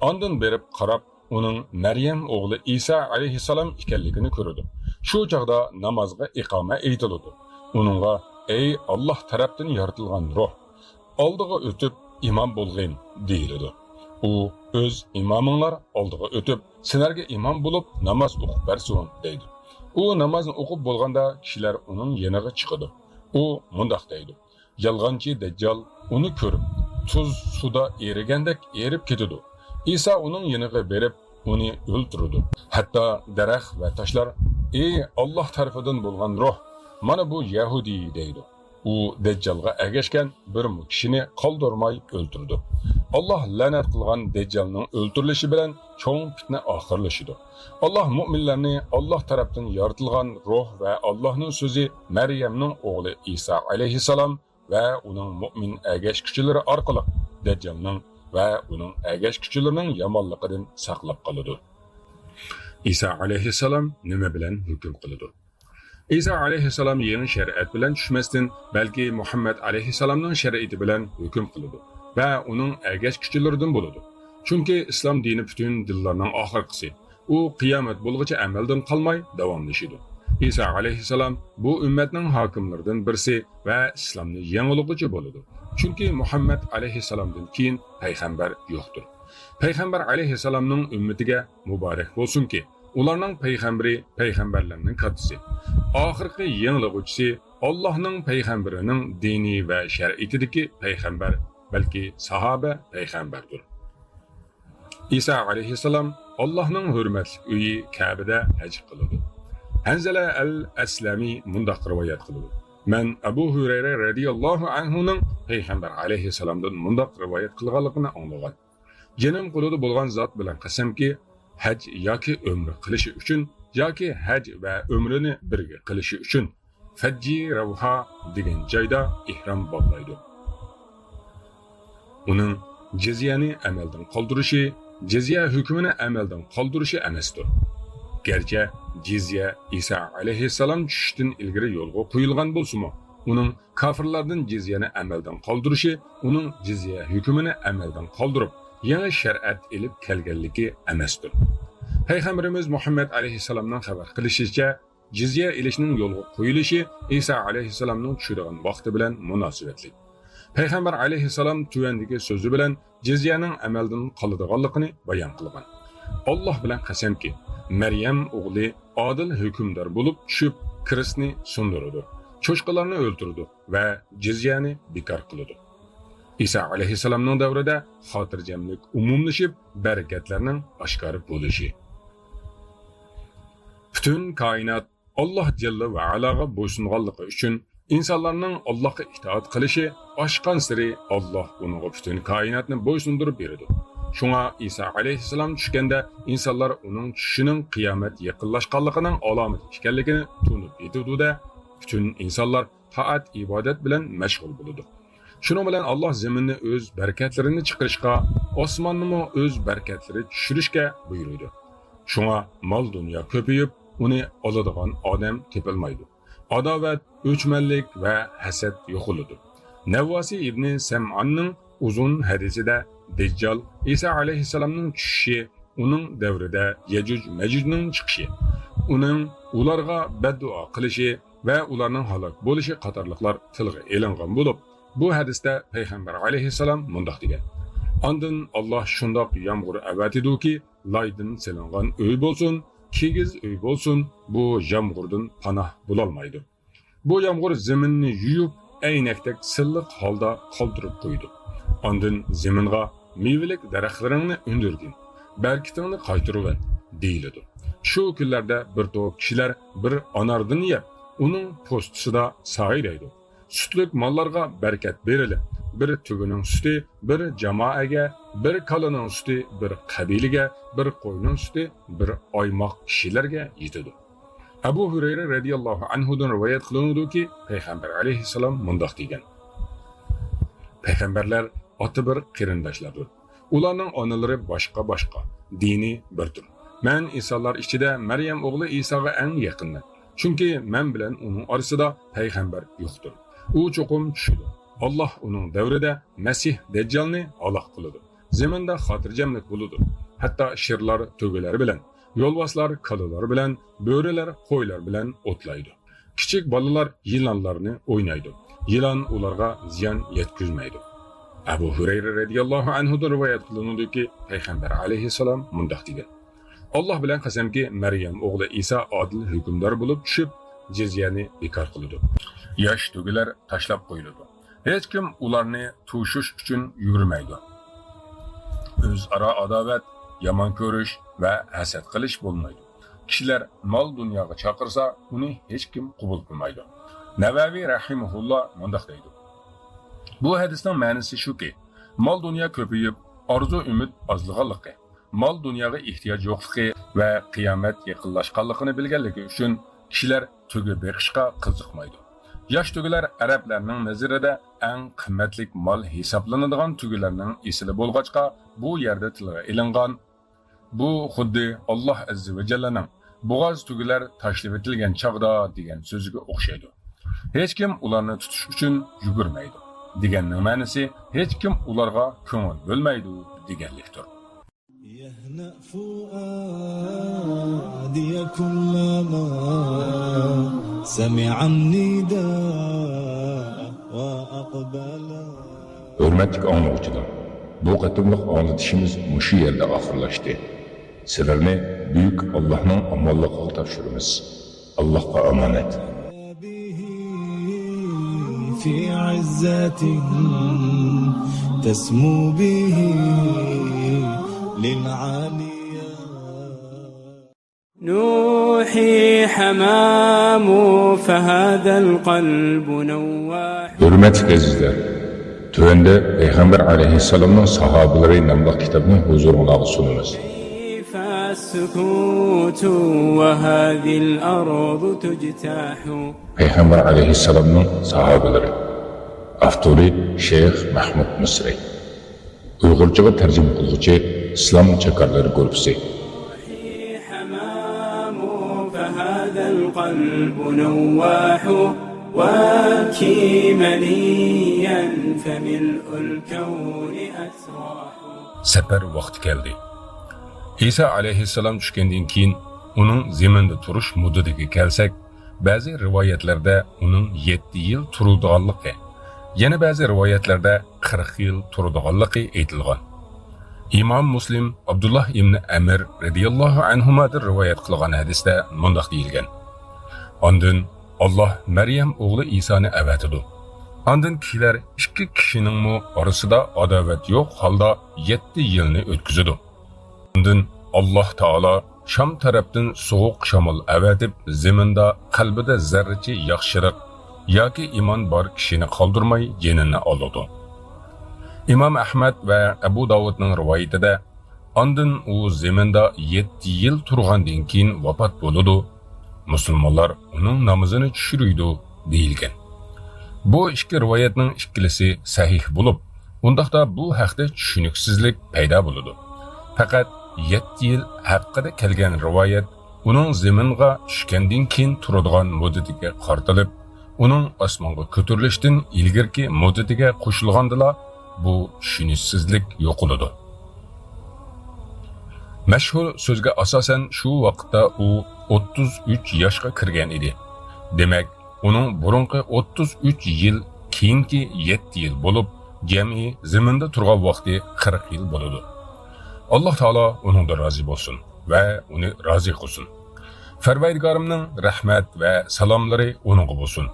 ئاندىن بېرىپ قاراپ، ئۇنىڭ مەريەم ئوغلى ئىسا ئەلەيھىسسالام ئىكەنلىكىنى كۆرىدۇ. شۇ چاغدا نامازغا ئىقامە ئېيتىلىدۇ. ئۇنىڭغا، «ئەي ئاللاھ تەرەپتىن يارىتىلغان روھ، ئالدىغا ئۆتۈپ ئىمام بولغىن» دېيىلىدۇ. ئۇ، «ئۆز ئىمامىڭلار ئالدىغا ئۆتۈپ، سىلەرگە ئىمام بولۇپ ناماز ئوقۇپ بەرسۇن» دەيدۇ. ئۇ نامازنى ئوقۇپ بولغاندا كىشىلەر ئۇنىڭ يېنىغا چىقىدۇ. ئۇ مۇنداق دەيدۇ: «يالغانچى دەججال ئۇنى كۆرۈپ، تۇز سۇدا ئېرىگەندەك ئېرىپ كېتىدۇ. ئىسا ئۇنىڭ يېنىغا بېرىپ، ئۇنى ئۆلتۈرىدۇ. ھەتتا دەرەخ ۋە تاشلار، ئى ئاللاھ تەرىپىدىن بولغان روھ، مانا بۇ يەھۇدىي دەيدۇ. ئۇ دەججالغا ئەگەشكەن بىرمۇ كىشىنى قالدۇرماي ئۆلتۈرىدۇ. ئاللاھ لەنەت قىلغان دەججالنىڭ ئۆلتۈرۈلۈشى بىلەن چوڭ پىتنە ئاخىرلىشىدۇ. ئاللاھ مۆمىنلەرنى ئاللاھ تەرەپتىن يارىتىلغان روھ ۋە ئاللاھنىڭ سۆزى مەريەمنىڭ ئوغلى ئىسا ئەلەيھىسسالام ۋە ئۇنىڭ مۆمىن ئەگەشكۈچىلىرى ئارقىلىق دەججالنىڭ ۋە ئۇنىڭ ئەگەشكۈچىلىرىنىڭ يامانلىقىدىن ساقلاپ قالىدۇ.» ئىسا ئەلەيھىسسالام نېمە بىلەن ھۆكۈم قىلىدۇ؟ ئىسا ئەلەيھىسسالام يېڭى شەرىئەت بىلەن چۈشمەستىن، بەلكى مۇھەممەد ئەلەيھىسسالامنىڭ شەرىئىتى بىلەن ھۆكۈم قىلىدۇ ۋە ئۇنىڭ ئەگەشكۈچىلىرىدىن بولىدۇ. چۈنكى ئىسلام دىنى پۈتۈن دىنلارنىڭ ئاخىرقىسى. ئۇ قىيامەت بولغۇچە ئەمەلدىن قالماي داۋاملىشىدۇ. ئىسا ئەلەيھىسسالام بۇ ئۈممەتنىڭ ھاكىملىرىدىن بىرسى ۋە ئىسلامنى يېڭىلىغۇچى بولىدۇ. چۈنكى مۇھەممەد ئەلەيھىسسالامدىن كېيىن پەيغەمبەر يوقتۇر. پەيغەمبەر ئەلەيھىسسالامنىڭ ئۈممىتىگە مۇبارەك بولسۇنكى، ئۇلارنىڭ پەيغەمبىرى پەيغەمبەرلەرنىڭ كاتتىسى، ئاخىرقى يېڭىلىغۇچىسى، ئاللاھنىڭ پەيغەمبىرىنىڭ دىنى ۋە شەرىئىتىدىكى پەيغەمبەر، بەلكى ساھابە پەيغەمبەردۇر. ئىسا ئەلەيھىسسالام ئاللاھنىڭ ھۆرمەتلىك ئۆيى كەبىدە ھەج قىلىدۇ. ھەنزەلە ئەل ئەسلەمى مۇنداق رىۋايەت قىلىدۇ: مەن ئەبۇ ھۇرەيرە رەزىياللاھۇ ئەنھۇنىڭ پەيغەمبەر ئەلەيھىسسالامدىن مۇنداق رىۋايەت قىلغانلىقىنى ئاڭلىغان. جېنىم قولىدا بولغان زات بىلەن قەسەمكى، ھەج ياكى ئۆمرە قىلىشى ئۈچۈن ياكى ھەج ۋە ئۆمرىنى بىرگە قىلىشى ئۈچۈن فەججى رەۋھا دېگەن جايدا ئېھرام باغلايدۇ. ئۇنىڭ جىزيەنى ئەمەلدىن قالدۇرۇشى جىزيە ھۆكمىنى ئەمەلدىن قالدۇرۇشى ئەمەستۇر. گەرچە جىزيە ئىسا ئەلەيھىسسالام چۈشۈشتىن ئىلگىرى يولغا قويۇلغان بولسىمۇ، ئۇنىڭ كاپىرلاردىن جىزيەنى ئەمەلدىن قالدۇرۇشى ئۇنىڭ جىزيە ھۆكمىنى ئەمەلدىن قالدۇرۇپ، يېڭى شەرىئەت ئېلىپ كەلگەنلىكى ئەمەستۇر. پەيغەمبىرىمىز مۇھەممەد ئەلەيھىسسالامنىڭ خەۋەر قىلىشىچە، جىزيە ئېلىشنىڭ يولغا قويۇلۇشى ئىسا ئەلەيھىسسالامنىڭ چۈشىدىغان ۋاقتى بىلەن مۇناسىۋەتلىك. پەيغەمبەر ئەلەيھىسسالام تۆۋەندىكى سۆزى بىلەن جىزيەنىڭ ئەمەلدىن قالىدىغانلىقىنى بايان قىلغان: ئاللاھ بىلەن قەسەمكى، مەريەم ئوغلى ئادىل ھۆكۈمدار بولۇپ چۈشۈپ، كىرىستنى سۇندۇرىدۇ، چوشقىلارنى ئۆلتۈرىدۇ ۋە جىزيەنى بىكار قىلىدۇ. ئىسا ئەلەيھىسسالامنىڭ دەۋرىدە خاتىرجەملىك ئومۇملىشىپ، بەرىكەتلەرنىڭ ئاشكارا بولۇشى. پۈتۈن كائىنات ئاللاھ جەللە ۋە ئەلاغا بويسۇنغانلىقى ئۈچۈن، ئىنسانلارنىڭ ئاللاھقا ئىتائەت قىلىشى ئاشقانسېرى، ئاللاھ ئۇنىڭغا پۈتۈن كائىناتنى بويسۇندۇرۇپ بېرىدۇ. شۇڭا ئىسا ئەلەيھىسسالام چۈشكەندە، ئىنسانلار ئۇنىڭ چۈشىنىڭ قىيامەت يېقىنلاشقانلىقىنىڭ ئالامىتى ئىكەنلىكىنى تونۇپ يېتىدۇ-دە، پۈتۈن ئىنسانلار تائەت-ئىبادەت بىلەن مەشغۇل بولىدۇ. شۇنىڭ بىلەن ئاللاھ زېمىننى ئۆز بەرىكەتلىرىنى چىقىرىشقا، ئاسماننىمۇ ئۆز بەرىكەتلىرى چۈشۈرۈشكە بۇيرۇيدۇ. شۇڭا مال-دۇنيا كۆپىيىپ، ئۇنى ئالىدىغان ئادەم تېپىلمايدۇ. ئاداۋەت، ئۆچمەنلىك ۋە ھەسەت يوقىلىدۇ. نەۋۋاسى ئىبنى سەمئاننىڭ ئۇزۇن ھەدىسىدە دەججال، ئىسا ئەلەيھىسسالامنىڭ چۈشۈشى، ئۇنىڭ دەۋرىدە يەجۇج مەجۇجنىڭ چىقىشى، ئۇنىڭ ئۇلارغا بەددۇئا قىلىشى ۋە ئۇلارنىڭ ھالاك بولۇشى قاتارلىقلار تىلغا ئېلىنغان بولۇپ، بۇ ھەدىستە پەيغەمبەر ئەلەيھىسسالام مۇنداق دېگەن: ئاندىن ئاللاھ شۇنداق يامغۇر ئەۋەتىدۇكى، لايدىن سېلىنغان ئۆي بولسۇن، كىگىز ئۆي بولسۇن، بۇ يامغۇردىن پاناھ بولالمايدۇ. بۇ يامغۇر زېمىننى يۇيۇپ، ئەينەكتەك سىللىق ھالدا قالدۇرۇپ قويىدۇ. ئاندىن زېمىنغا، مېۋىلىك دەرەخلىرىڭنى ئۈندۈرگىن، بەرىكىتىڭنى قايتۇرۇۋەت، دېيىلىدۇ. شۇ كۈنلەردە بىر توپ كىشىلەر بىر ئاناردىن يەپ، ئۇنىڭ پوستىسىدا سايرايدۇ. سۈتلۈك ماللارغا بەرىكەت بېرىلىپ، بىر تۆگىنىڭ سۈتى بىر جامائەگە، بىر كالىنىڭ سۈتى بىر قەبىلىگە، بىر قوينىڭ سۈتى بىر ئايماق كىشىلەرگە يېتىدۇ. ئەبۇ ھۇرەيرە رەزىياللاھۇ ئەنھۇدىن رىۋايەت قىلىنىدۇكى، پەيغەمبەر ئەلەيھىسسالام مۇنداق دېگەن: پەيغەمبەرلەر ئاتا بىر قېرىنداشلاردۇر. ئۇلارنىڭ ئانىلىرى باشقا-باشقا، دىنى بىردۇر. مەن ئىنسانلار ئىچىدە مەريەم ئوغلى ئىساغا ئەڭ يېقىنمەن. چۈنكى مەن بىلەن ئۇنىڭ ئارىسىدا پەيغەمبەر يوقتۇر. ئۇ چوقۇم چۈشىدۇ. ئاللاھ ئۇنىڭ دەۋرىدە مەسىھ دەججالنى ھالاك قىلىدۇ. زېمىندا خاتىرجەملىك بولىدۇ. ھەتتا شىرلار تۆگىلەر بىلەن، يولۋاسلار كالىلار بىلەن، بۆرىلەر قويلار بىلەن ئوتلايدۇ. كىچىك بالىلار يىلانلارنى ئوينايدۇ. يىلان ئۇلارغا زىيان يەتكۈزمەيدۇ. ئەبۇ ھۇرەيرە رەزىياللاھۇ ئەنھۇدىن رىۋايەت قىلىنىدۇكى، پەيغەمبەر ئەلەيھىسسالام مۇنداق دېگەن: ئاللاھ بىلەن قەسەمكى، مەريەم ئوغلى ئىسا ئادىل ھۆكۈمدار بولۇپ چۈشۈپ، جىزيەنى بىكار قىلىدۇ. ياش تۆگىلەر تاشلاپ قويۇلىدۇ. ھېچكىم ئۇلارنى تۇشۇش ئۈچۈن يۈگۈرمەيدۇ. ئۆزئارا ئاداۋەت، يامان كۆرۈش ۋە ھەسەت قىلىش بولمايدۇ. كىشىلەر مال-دۇنياغا چاقىرسا، ئۇنى ھېچكىم قوبۇل قىلمايدۇ. نەۋەۋى رەھىمەھۇللا مۇنداق دەيدۇ: بۇ ھەدىسنىڭ مەنىسى شۇكى، مال-دۇنيا كۆپىيىپ، ئارزۇ-ئۈمىد ئازلىغانلىقى، مال-دۇنياغا ئېھتىياج يوقلۇقى ۋە قىيامەت يېقىنلاشقانلىقىنى بىلگەنلىكى ئۈچۈن، كىشىلەر تۆگە بېقىشقا قىزىقمايدۇ. ياش تۆگىلەر ئەرەبلەرنىڭ نەزىرىدە ئەڭ قىممەتلىك مال ھېسابلىنىدىغان تۆگىلەرنىڭ ئېسىلى بولغاچقا، بۇ يەردە تىلغا ئېلىنغان، بۇ خۇددى ئاللاھ ئەززە ۋە جەللەنىڭ «بوغاز تۆگىلەر تاشلىۋېتىلگەن چاغدا» دېگەن سۆزىگە ئوخشايدۇ. ھېچكىم ئۇلارنى تۇتۇش ئۈچۈن يۈگۈرمەيدۇ دېگەننىڭ مەنىسى، ھېچكىم ئۇلارغا كۆڭۈل بۆلمەيدۇ دېگەنلىكتۇر. يهنأ فؤادي كلما سمع النداء وأقبل. ھۆرمەتلىك ئاڭلىغۇچىلار، بۇ قېتىملىق ئاڭلىتىشىمىز مۇشۇ يەردە ئاخىرلاشتى. سىلەرنى بۈيۈك ئاللاھنىڭ ئامانلىقىغا تاپشۇرىمىز. ئاللاھقا ئامانەت. به في عزة تسمو به للعاليا. نوحي حمام فهذا القلب نواح. ھۆرمەتلىك ئەزىزلەر، تۆۋەندە پەيغەمبەر ئەلەيھىسسالامنىڭ ساھابىلىرى ناملىق كىتابنى ھۇزۇرۇڭلارغا سۇنىمىز. كيف السكوت وهذه الأرض تجتاح. پەيغەمبەر ئەلەيھىسسالامنىڭ ساھابىلىرى. ئاپتورى شەيخ مەھمۇد مىسرى. ئۇيغۇرچىغا تەرجىمە قىلغۇچى ئىسلام چاكارلىرى گۇرۇپپىسى. حمام فهذا القلب نواح، وابكي منيا فملء الكون أسراح. سەپەر ۋاقتى كەلدى. ئىسا ئەلەيھىسسالام چۈشكەندىن كېيىن ئۇنىڭ زېمىندا تۇرۇش مۇددىتىگە كەلسەك، بەزى رىۋايەتلەردە ئۇنىڭ يەتتە يىل تۇرىدىغانلىقى، يەنە بەزى رىۋايەتلەردە قىرىق يىل تۇرىدىغانلىقى ئېيتىلغان. ئىمام مۇسلىم ئابدۇللاھ ئىبنى ئەمر رەزىياللاھۇ ئەنھۇمادىن رىۋايەت قىلغان ھەدىستە مۇنداق دېيىلگەن: ئاندىن ئاللاھ مەريەم ئوغلى ئىسانى ئەۋەتىدۇ. ئاندىن كىشىلەر ئىككى كىشىنىڭمۇ ئارىسىدا ئاداۋەت يوق ھالدا يەتتە يىلنى ئۆتكۈزىدۇ. ئاندىن ئاللاھ تائالا شام تەرەپتىن سوغۇق شامال ئەۋەتىپ، زېمىندا قەلبىدە زەررىچە ياخشىلىق ياكى ئىمان بار كىشىنى قالدۇرماي جېنىنى ئالىدۇ. ئىمام ئەھمەد ۋە ئەبۇ داۋۇدنىڭ رىۋايىتىدە، ئاندىن ئۇ زېمىندا يەتتە يىل تۇرغاندىن كېيىن ۋاپات بولىدۇ. مۇسۇلمانلار ئۇنىڭ نامىزىنى چۈشۈرىدۇ، دېيىلگەن. بۇ ئىككى رىۋايەتنىڭ ئىككىلىسى سەھىھ بولۇپ، ئۇنداقتا بۇ ھەقتە چۈشىنىكسىزلىك پەيدا بولىدۇ. پەقەت يەتتە يىل ھەققىدە كەلگەن رىۋايەت ئۇنىڭ زېمىنغا چۈشكەندىن كېيىن تۇرىدىغان مۇددىتىگە قارىتىلىپ، ئۇنىڭ ئاسمانغا كۆتۈرۈلۈشتىن ئىلگىرىكى مۇددىتىگە قوشۇلغاندىلا، بۇ چۈشىنىشسىزلىك يوقىلىدۇ. مەشھۇر سۆزگە ئاساسەن، شۇ ۋاقىتتا ئۇ ئوتتۇز ئۈچ ياشقا كىرگەن ئىدى. دېمەك، ئۇنىڭ بۇرۇنقى ئوتتۇز ئۈچ يىل، كېيىنكى يەتتە يىل بولۇپ، جەمئىي زېمىندا تۇرغان ۋاقتى قىرىق يىل بولىدۇ. ئاللاھ تائالا ئۇنىڭدىن رازى بولسۇن ۋە ئۇنى رازى قىلسۇن. پەرۋەردىگارىمنىڭ رەھمەت ۋە سالاملىرى ئۇنىڭغا بولسۇن.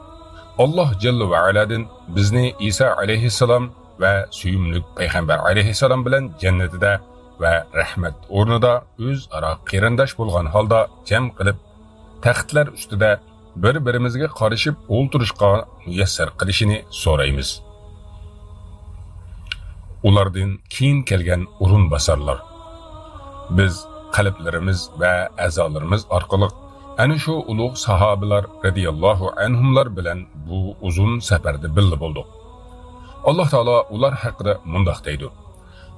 ئاللاھ جەللە ۋە ئەلادىن بىزنى ئىسا ئەلەيھىسسالام ۋە سۆيۈملۈك پەيغەمبەر ئەلەيھىسسالام بىلەن جەننىتىدە ۋە رەھمەت ئورنىدا ئۆزئارا قېرىنداش بولغان ھالدا جەم قىلىپ، تەختلەر ئۈستىدە بىر-بىرىمىزگە قارىشىپ ئولتۇرۇشقا مۇيەسسەر قىلىشىنى سورايمىز. ئۇلاردىن كېيىن كەلگەن ئورۇنباسارلار. بىز قەلبلىرىمىز ۋە ئەزالىرىمىز ئارقىلىق ئەنە شۇ ئۇلۇغ ساھابىلار رەزىياللاھۇ ئەنھۇملار بىلەن بۇ ئۇزۇن سەپەردە بىللە بولدۇق. ئاللاھ تائالا ئۇلار ھەققىدە مۇنداق دەيدۇ: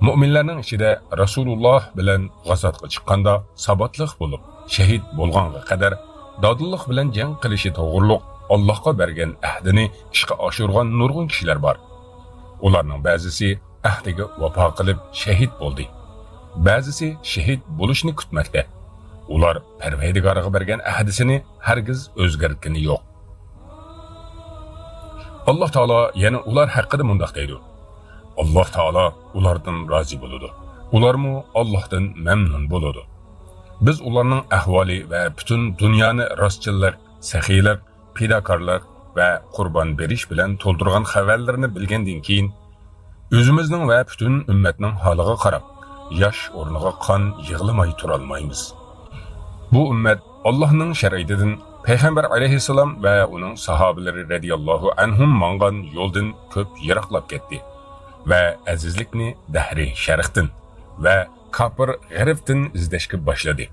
مۆمىنلەرنىڭ ئىچىدە رەسۇلۇللاھ بىلەن غازاتقا چىققاندا ساباتلىق بولۇپ، شەھىد بولغانغا قەدەر دادىللىق بىلەن جەڭ قىلىشى توغرۇلۇق ئاللاھقا بەرگەن ئەھدىنى ئىشقا ئاشۇرغان نۇرغۇن كىشىلەر بار. ئۇلارنىڭ بەزىسى ئەھدىگە ۋاپا قىلىپ شەھىد بولدى. بەزىسى شەھىد بولۇشنى كۈتمەكتە. ئۇلار پەرۋەردىگارىغا بەرگەن ئەھدىسىنى ھەرگىز ئۆزگەرتكىنى يوق. ئاللاھ تائالا يەنە ئۇلار ھەققىدە مۇنداق دەيدۇ: ئاللاھ تائالا ئۇلاردىن رازى بولىدۇ. ئۇلارمۇ ئاللاھتىن مەمنۇن بولىدۇ. بىز ئۇلارنىڭ ئەھۋالى ۋە پۈتۈن دۇنيانى راستچىللىق، سېخىيلىق، پىداكارلىق ۋە قۇربان بېرىش بىلەن تولدۇرغان خەۋەرلىرىنى بىلگەندىن كېيىن، ئۆزىمىزنىڭ ۋە پۈتۈن ئۈممەتنىڭ ھالىغا قاراپ، ياش ئورنىغا قان يىغلىماي تۇرالمايمىز. بۇ ئۈممەت ئاللاھنىڭ شەرىئىتىدىن، پەيغەمبەر ئەلەيھىسسالام ۋە ئۇنىڭ ساھابىلىرى رەزىياللاھۇ ئەنھۇم ماڭغان يولدىن كۆپ يىراقلاپ كەتتى ۋە ئەزىزلىكنى دەھرى شەرقتىن ۋە كاپىر غەربتىن ئىزدەشكە باشلىدى.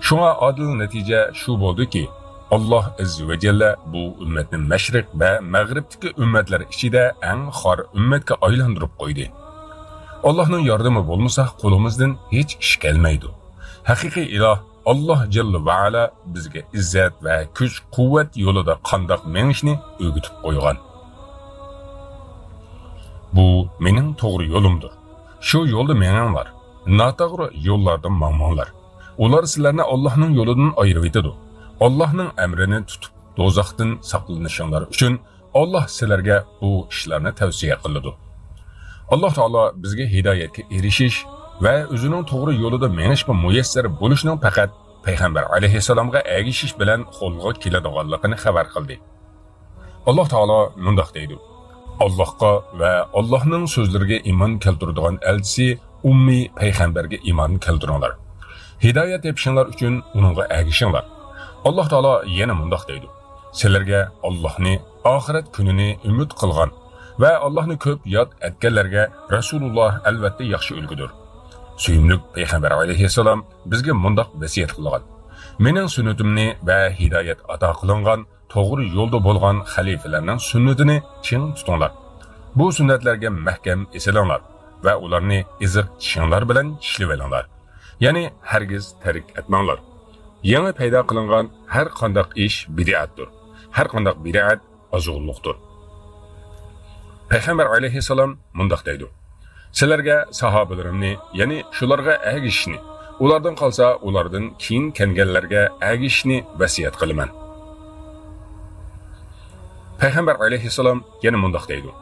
شۇڭا ئادىل نەتىجە شۇ بولدىكى، ئاللاھ ئەززە ۋە جەللە بۇ ئۈممەتنى مەشرىق ۋە مەغرىبتىكى ئۈممەتلەر ئىچىدە ئەڭ خار ئۈممەتكە ئايلاندۇرۇپ قويدى. ئاللاھنىڭ ياردىمى بولمىسا، قولىمىزدىن ھېچ ئىش كەلمەيدۇ. ھەقىقىي ئىلاھ ئاللاھ جەللە ۋە ئەلا بىزگە ئىززەت ۋە كۈچ-قۇۋۋەت يولىدا قانداق مېڭىشنى ئۆگىتىپ قويغان. بۇ مېنىڭ توغرا يولۇمدۇر. شۇ يولدا مېڭىڭلار. ناتوغرا يوللاردا ماڭماڭلار. ئۇلار سىلەرنى ئاللاھنىڭ يولىدىن ئايرىۋېتىدۇ. ئاللاھنىڭ ئەمرىنى تۇتۇپ، دوزاختىن ساقلىنىشىڭلار ئۈچۈن ئاللاھ سىلەرگە بۇ ئىشلارنى تەۋسىيە قىلىدۇ. ئاللاھ تائالا بىزگە ھىدايەتكە ئېرىشىش ۋە ئۆزىنىڭ توغرا يولىدا مېڭىشقا مۇيەسسەر بولۇشنىڭ پەقەت پەيغەمبەر ئەلەيھىسسالامغا ئەگىشىش بىلەن قولغا كېلىدىغانلىقىنى خەۋەر قىلدى. ئاللاھ تائالا مۇنداق دەيدۇ: ئاللاھقا ۋە ئاللاھنىڭ سۆزلىرىگە ئىمان كەلتۈرىدىغان ئەلچىسى ئۈممىي پەيغەمبەرگە ئىمان كەلتۈرۈڭلار. ھىدايەت تېپىشىڭلار ئۈچۈن ئۇنىڭغا ئەگىشىڭلار. ئاللاھ تائالا يەنە مۇنداق دەيدۇ: سىلەرگە ئاللاھنى، ئاخىرەت كۈنىنى ئۈمىد قىلغان ۋە ئاللاھنى كۆپ ياد ئەتكەنلەرگە رەسۇلۇللاھ ئەلۋەتتە ياخشى ئۈلگىدۇر. سۆيۈملۈك پەيغەمبەر ئەلەيھىسسالام بىزگە مۇنداق ۋەسىيەت قىلغان: مېنىڭ سۈننىتىمنى ۋە ھىدايەت ئاتا قىلىنغان توغرا يولدا بولغان خەلىپىلەرنىڭ سۈننىتىنى چىڭ تۇتۇڭلار. بۇ سۈننەتلەرگە مەھكەم ئېسىلىڭلار ۋە ئۇلارنى ئېزىق چىشىڭلار بىلەن چىشلىۋېلىڭلار. يەنى ھەرگىز تەرك ئەتمەڭلار. يېڭى پەيدا قىلىنغان ھەر قانداق ئىش بىدئەتتۇر. ھەر قانداق بىدئەت ئازغۇنلۇقتۇر. پەيغەمبەر ئەلەيھىسسالام مۇنداق دەيدۇ: سىلەرگە ساھابىلىرىمنى، يەنى شۇلارغا ئەگىشىشنى، ئۇلاردىن قالسا ئۇلاردىن كېيىن كەلگەنلەرگە ئەگىشىشنى ۋەسىيەت قىلىمەن. پەيغەمبەر ئەلەيھىسسالام يەنە مۇنداق دەيدۇ: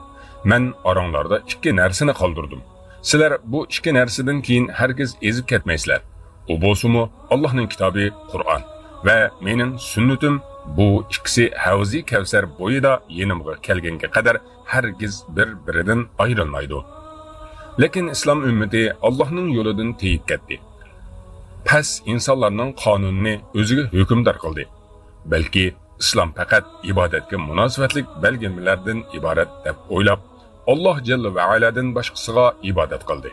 مەن ئاراڭلاردا ئىككى نەرسىنى قالدۇردۇم. سىلەر بۇ ئىككى نەرسىدىن كېيىن ھەرگىز ئېزىپ كەتمەيسىلەر. ئۇ بولسىمۇ ئاللاھنىڭ كىتابى قۇرئان ۋە مېنىڭ سۈننىتىم، بۇ ئىككىسى ھەۋزى كەۋسەر بويىدا يېنىمغا كەلگەنگە قەدەر ھەرگىز بىر-بىرىدىن ئايرىلمايدۇ. لېكىن ئىسلام ئۈممىتى ئاللاھنىڭ يولىدىن تېيىپ كەتتى. پەس ئىنسانلارنىڭ قانۇنىنى ئۆزىگە ھۆكۈمدار قىلدى. بەلكى ئىسلام پەقەت ئىبادەتكە مۇناسىۋەتلىك بەلگىلىمىلەردىن ئىبارەت دەپ ئويلاپ، ئاللاھ جەللە ۋە ئەلادىن باشقىسىغا ئىبادەت قىلدى.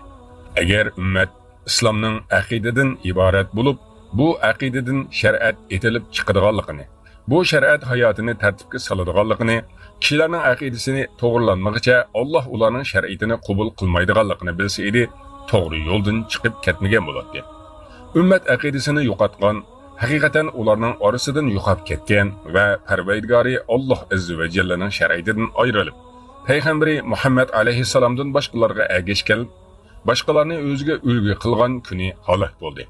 ئەگەر ئۈممەت ئىسلامنىڭ ئەقىدىدىن ئىبارەت بولۇپ، بۇ ئەقىدىدىن شەرىئەت ئېتىلىپ چىقىدىغانلىقىنى، بۇ شەرىئەت ھاياتىنى تەرتىپكە سالىدىغانلىقىنى، كىشىلەرنىڭ ئەقىدىسىنى توغرىلانمىغىچە ئاللاھ ئۇلارنىڭ شەرىئىتىنى قوبۇل قىلمايدىغانلىقىنى بىلسە ئىدى، توغرا يولدىن چىقىپ كەتمىگەن بولاتتى. ئۈممەت ئەقىدىسىنى يوقاتقان، ھەقىقەتەن ئۇلارنىڭ ئارىسىدىن يوقاپ كەتكەن ۋە پەرۋەردىگارى ئاللاھ ئەززە ۋە جەللەنىڭ شەرىئىتىدىن ئايرىلىپ، پەيغەمبىرى مۇھەممەد ئەلەيھىسسالامدىن باشقىلارغا ئەگەشكەن، باشقىلارنى ئۆزىگە ئۈلگە قىلغان كۈنى ھالاك بولدى.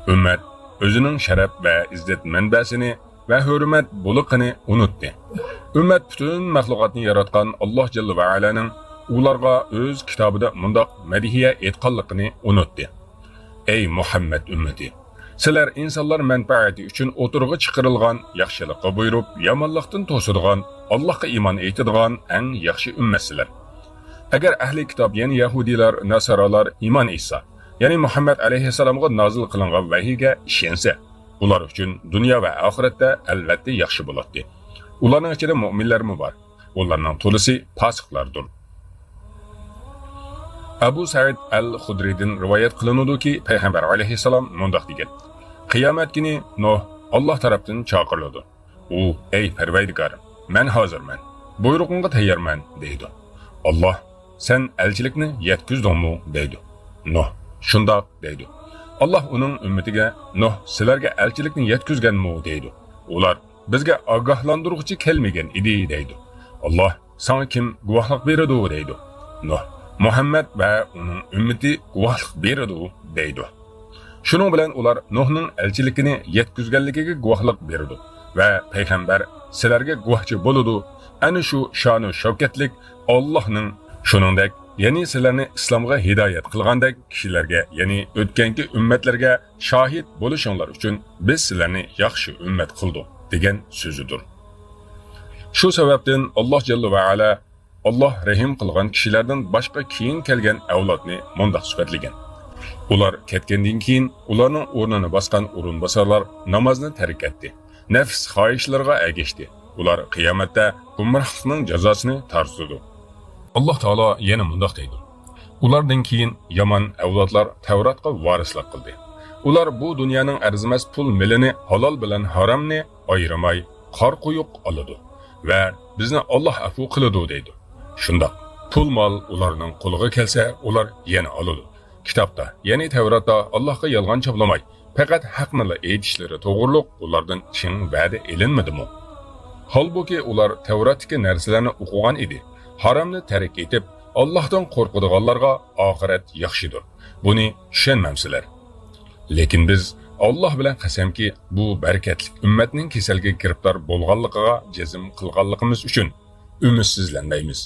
ئۈممەت ئۆزىنىڭ شەرەپ ۋە ئىززەت مەنبەسىنى ۋە ھۆرمەت بولىقىنى ئۇنۇتتى. ئۈممەت پۈتۈن مەخلۇقاتنى ياراتقان ئاللاھ جەللە ۋە ئالانىڭ ئۇلارغا ئۆز كىتابىدا مۇنداق مەدھىيە ئېيتقانلىقىنى ئۇنۇتتى. ئەي مۇھەممەد ئۈممىتى! سىلەر ئىنسانلار مەنپەئەتى ئۈچۈن ئوتتۇرىغا چىقىرىلغان، ياخشىلىققا بۇيرۇپ، يامانلىقتىن توسىدىغان، ئاللاھقا ئىمان ئېيتىدىغان ئەڭ ياخشى ئۈممەتسىلەر. ئەگەر ئەھلى كىتاب، يەنى يەھۇدىيلار، ناسارالار ئىمان ئېيتسا، يەنى مۇھەممەد ئەلەيھىسسالامغا نازىل قىلىنغان ۋەھىيگە ئىشەنسە، ئۇلار ئۈچۈن دۇنيا ۋە ئاخىرەتتە ئەلۋەتتە ياخشى بولاتتى. ئۇلارنىڭ ئىچىدە مۆمىنلەرمۇ بار. ئۇلارنىڭ تولىسى پاسىقلاردۇر. ئەبۇ سەئىد ئەل خۇدرىدىن رىۋايەت قىلىنىدۇكى، پەيغەمبەر ئەلەيھىسسالام مۇنداق دېگەن: «قىيامەت كۈنى نۇھ ئاللاھ تەرەپتىن چاقىرىلىدۇ. ئۇ، ئەي پەرۋەردىگارىم، مەن ھازىرمەن، بۇيرۇقۇڭغا تەييارمەن» دەيدۇ. ئاللاھ، سەن ئەلچىلىكنى يەتكۈزدۈڭمۇ دەيدۇ. نۇھ، شۇنداق دەيدۇ. ئاللاھ ئۇنىڭ ئۈممىتىگە، نۇھ سىلەرگە ئەلچىلىكنى يەتكۈزگەنمۇ دەيدۇ. ئۇلار، بىزگە ئاگاھلاندۇرغۇچى كەلمىگەن ئىدى دەيدۇ. ئاللاھ، ساڭا كىم گۇۋاھلىق بېرىدۇ دەيدۇ. نۇھ، مۇھەممەد ۋە ئۇنىڭ ئۈممىتى گۇۋاھلىق بېرىدۇ دەيدۇ. شۇنىڭ بىلەن ئۇلار نۇھنىڭ ئەلچىلىكىنى يەتكۈزگەنلىكىگە گۇۋاھلىق بېرىدۇ ۋە پەيغەمبەر سىلەرگە گۇۋاھچى بولىدۇ، ئەنە شۇ شانۇ شەۋكەتلىك ئاللاھنىڭ، شۇنىڭدەك، يەنى سىلەرنى ئىسلامغا ھىدايەت قىلغاندەك كىشىلەرگە، يەنى ئۆتكەنكى ئۈممەتلەرگە شاھىت بولۇشۇڭلار ئۈچۈن بىز سىلەرنى ياخشى ئۈممەت قىلدۇق دېگەن سۆزىدۇر. شۇ سەۋەبتىن ئاللاھ جەللە ۋە ئەلا، ئاللاھ رەھىم قىلغان كىشىلەردىن باشقا كېيىن كەلگەن ئەۋلادنى مۇنداق سۈپەتلىگەن: ئۇلار كەتكەندىن كېيىن ئۇلارنىڭ ئورنىنى باسقان ئورۇنباسارلار نامازنى تەرك ئەتتى، نەپس خاھىشلىرىغا ئەگەشتى. ئۇلار قىيامەتتە گۇمراھلىقنىڭ جازاسىنى تارتىدۇ. ئاللاھ تائالا يەنە مۇنداق دەيدۇ: ئۇلاردىن كېيىن يامان ئەۋلادلار تەۋراتقا ۋارىسلىق قىلدى. ئۇلار بۇ دۇنيانىڭ ئەرزىمەس پۇل مېلىنى، ھالال بىلەن ھارامنى ئايرىماي، قارا قويۇق ئالىدۇ ۋە بىزنى ئاللاھ ئەپۇ قىلىدۇ دەيدۇ. شۇنداق، پۇل مال ئۇلارنىڭ قولىغا كەلسە، ئۇلار يەنە ئالىدۇ. كىتابتا، يەنى تەۋراتتا ئاللاھقا يالغان چاپلىماي، پەقەت ھەقنىلا ئېيتىشلىرى توغرۇلۇق ئۇلاردىن چىڭ ۋەدە ئېلىنمىدىمۇ؟ ھالبۇكى، ئۇلار تەۋراتتىكى نەرسىلەرنى ئوقۇغان ئىدى، ھارامنى تەرك ئېتىپ، ئاللاھتىن قورقىدىغانلارغا ئاخىرەت ياخشىدۇر. بۇنى چۈشەنمەمسىلەر؟ لېكىن بىز ئاللاھ بىلەن قەسەمكى، بۇ بەرىكەتلىك ئۈممەتنىڭ كېسەلگە گىرىپتار بولغانلىقىغا جەزم قىلغانلىقىمىز ئۈچۈن ئۈمىدسىزلەنمەيمىز.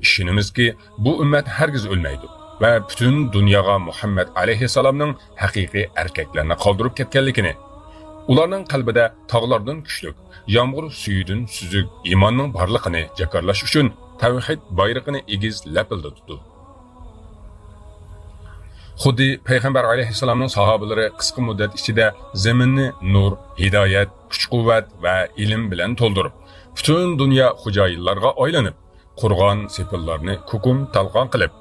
ئىشىنىمىزكى، بۇ ئۈممەت ھەرگىز ئۆلمەيدۇ ۋە پۈتۈن دۇنياغا مۇھەممەد ئەلەيھىسسالامنىڭ ھەقىقىي ئەركەكلەرنى قالدۇرۇپ كەتكەنلىكىنى، ئۇلارنىڭ قەلبىدە تاغلاردىن كۈچلۈك، يامغۇر سۈيىدىن سۈزۈك ئىماننىڭ بارلىقىنى جاكارلاش ئۈچۈن تەۋھىد بايرىقىنى ئېگىز لەپىلدىتىدۇ. خۇددى پەيغەمبەر ئەلەيھىسسالامنىڭ ساھابىلىرى قىسقا مۇددەت ئىچىدە زېمىننى نۇر، ھىدايەت، كۈچ-قۇۋۋەت ۋە ئىلىم بىلەن تولدۇرۇپ، پۈتۈن دۇنيا خوجايىنلارغا ئايلىنىپ، قۇرغان سېپىللارنى كۇكۇم تالقان قىلىپ،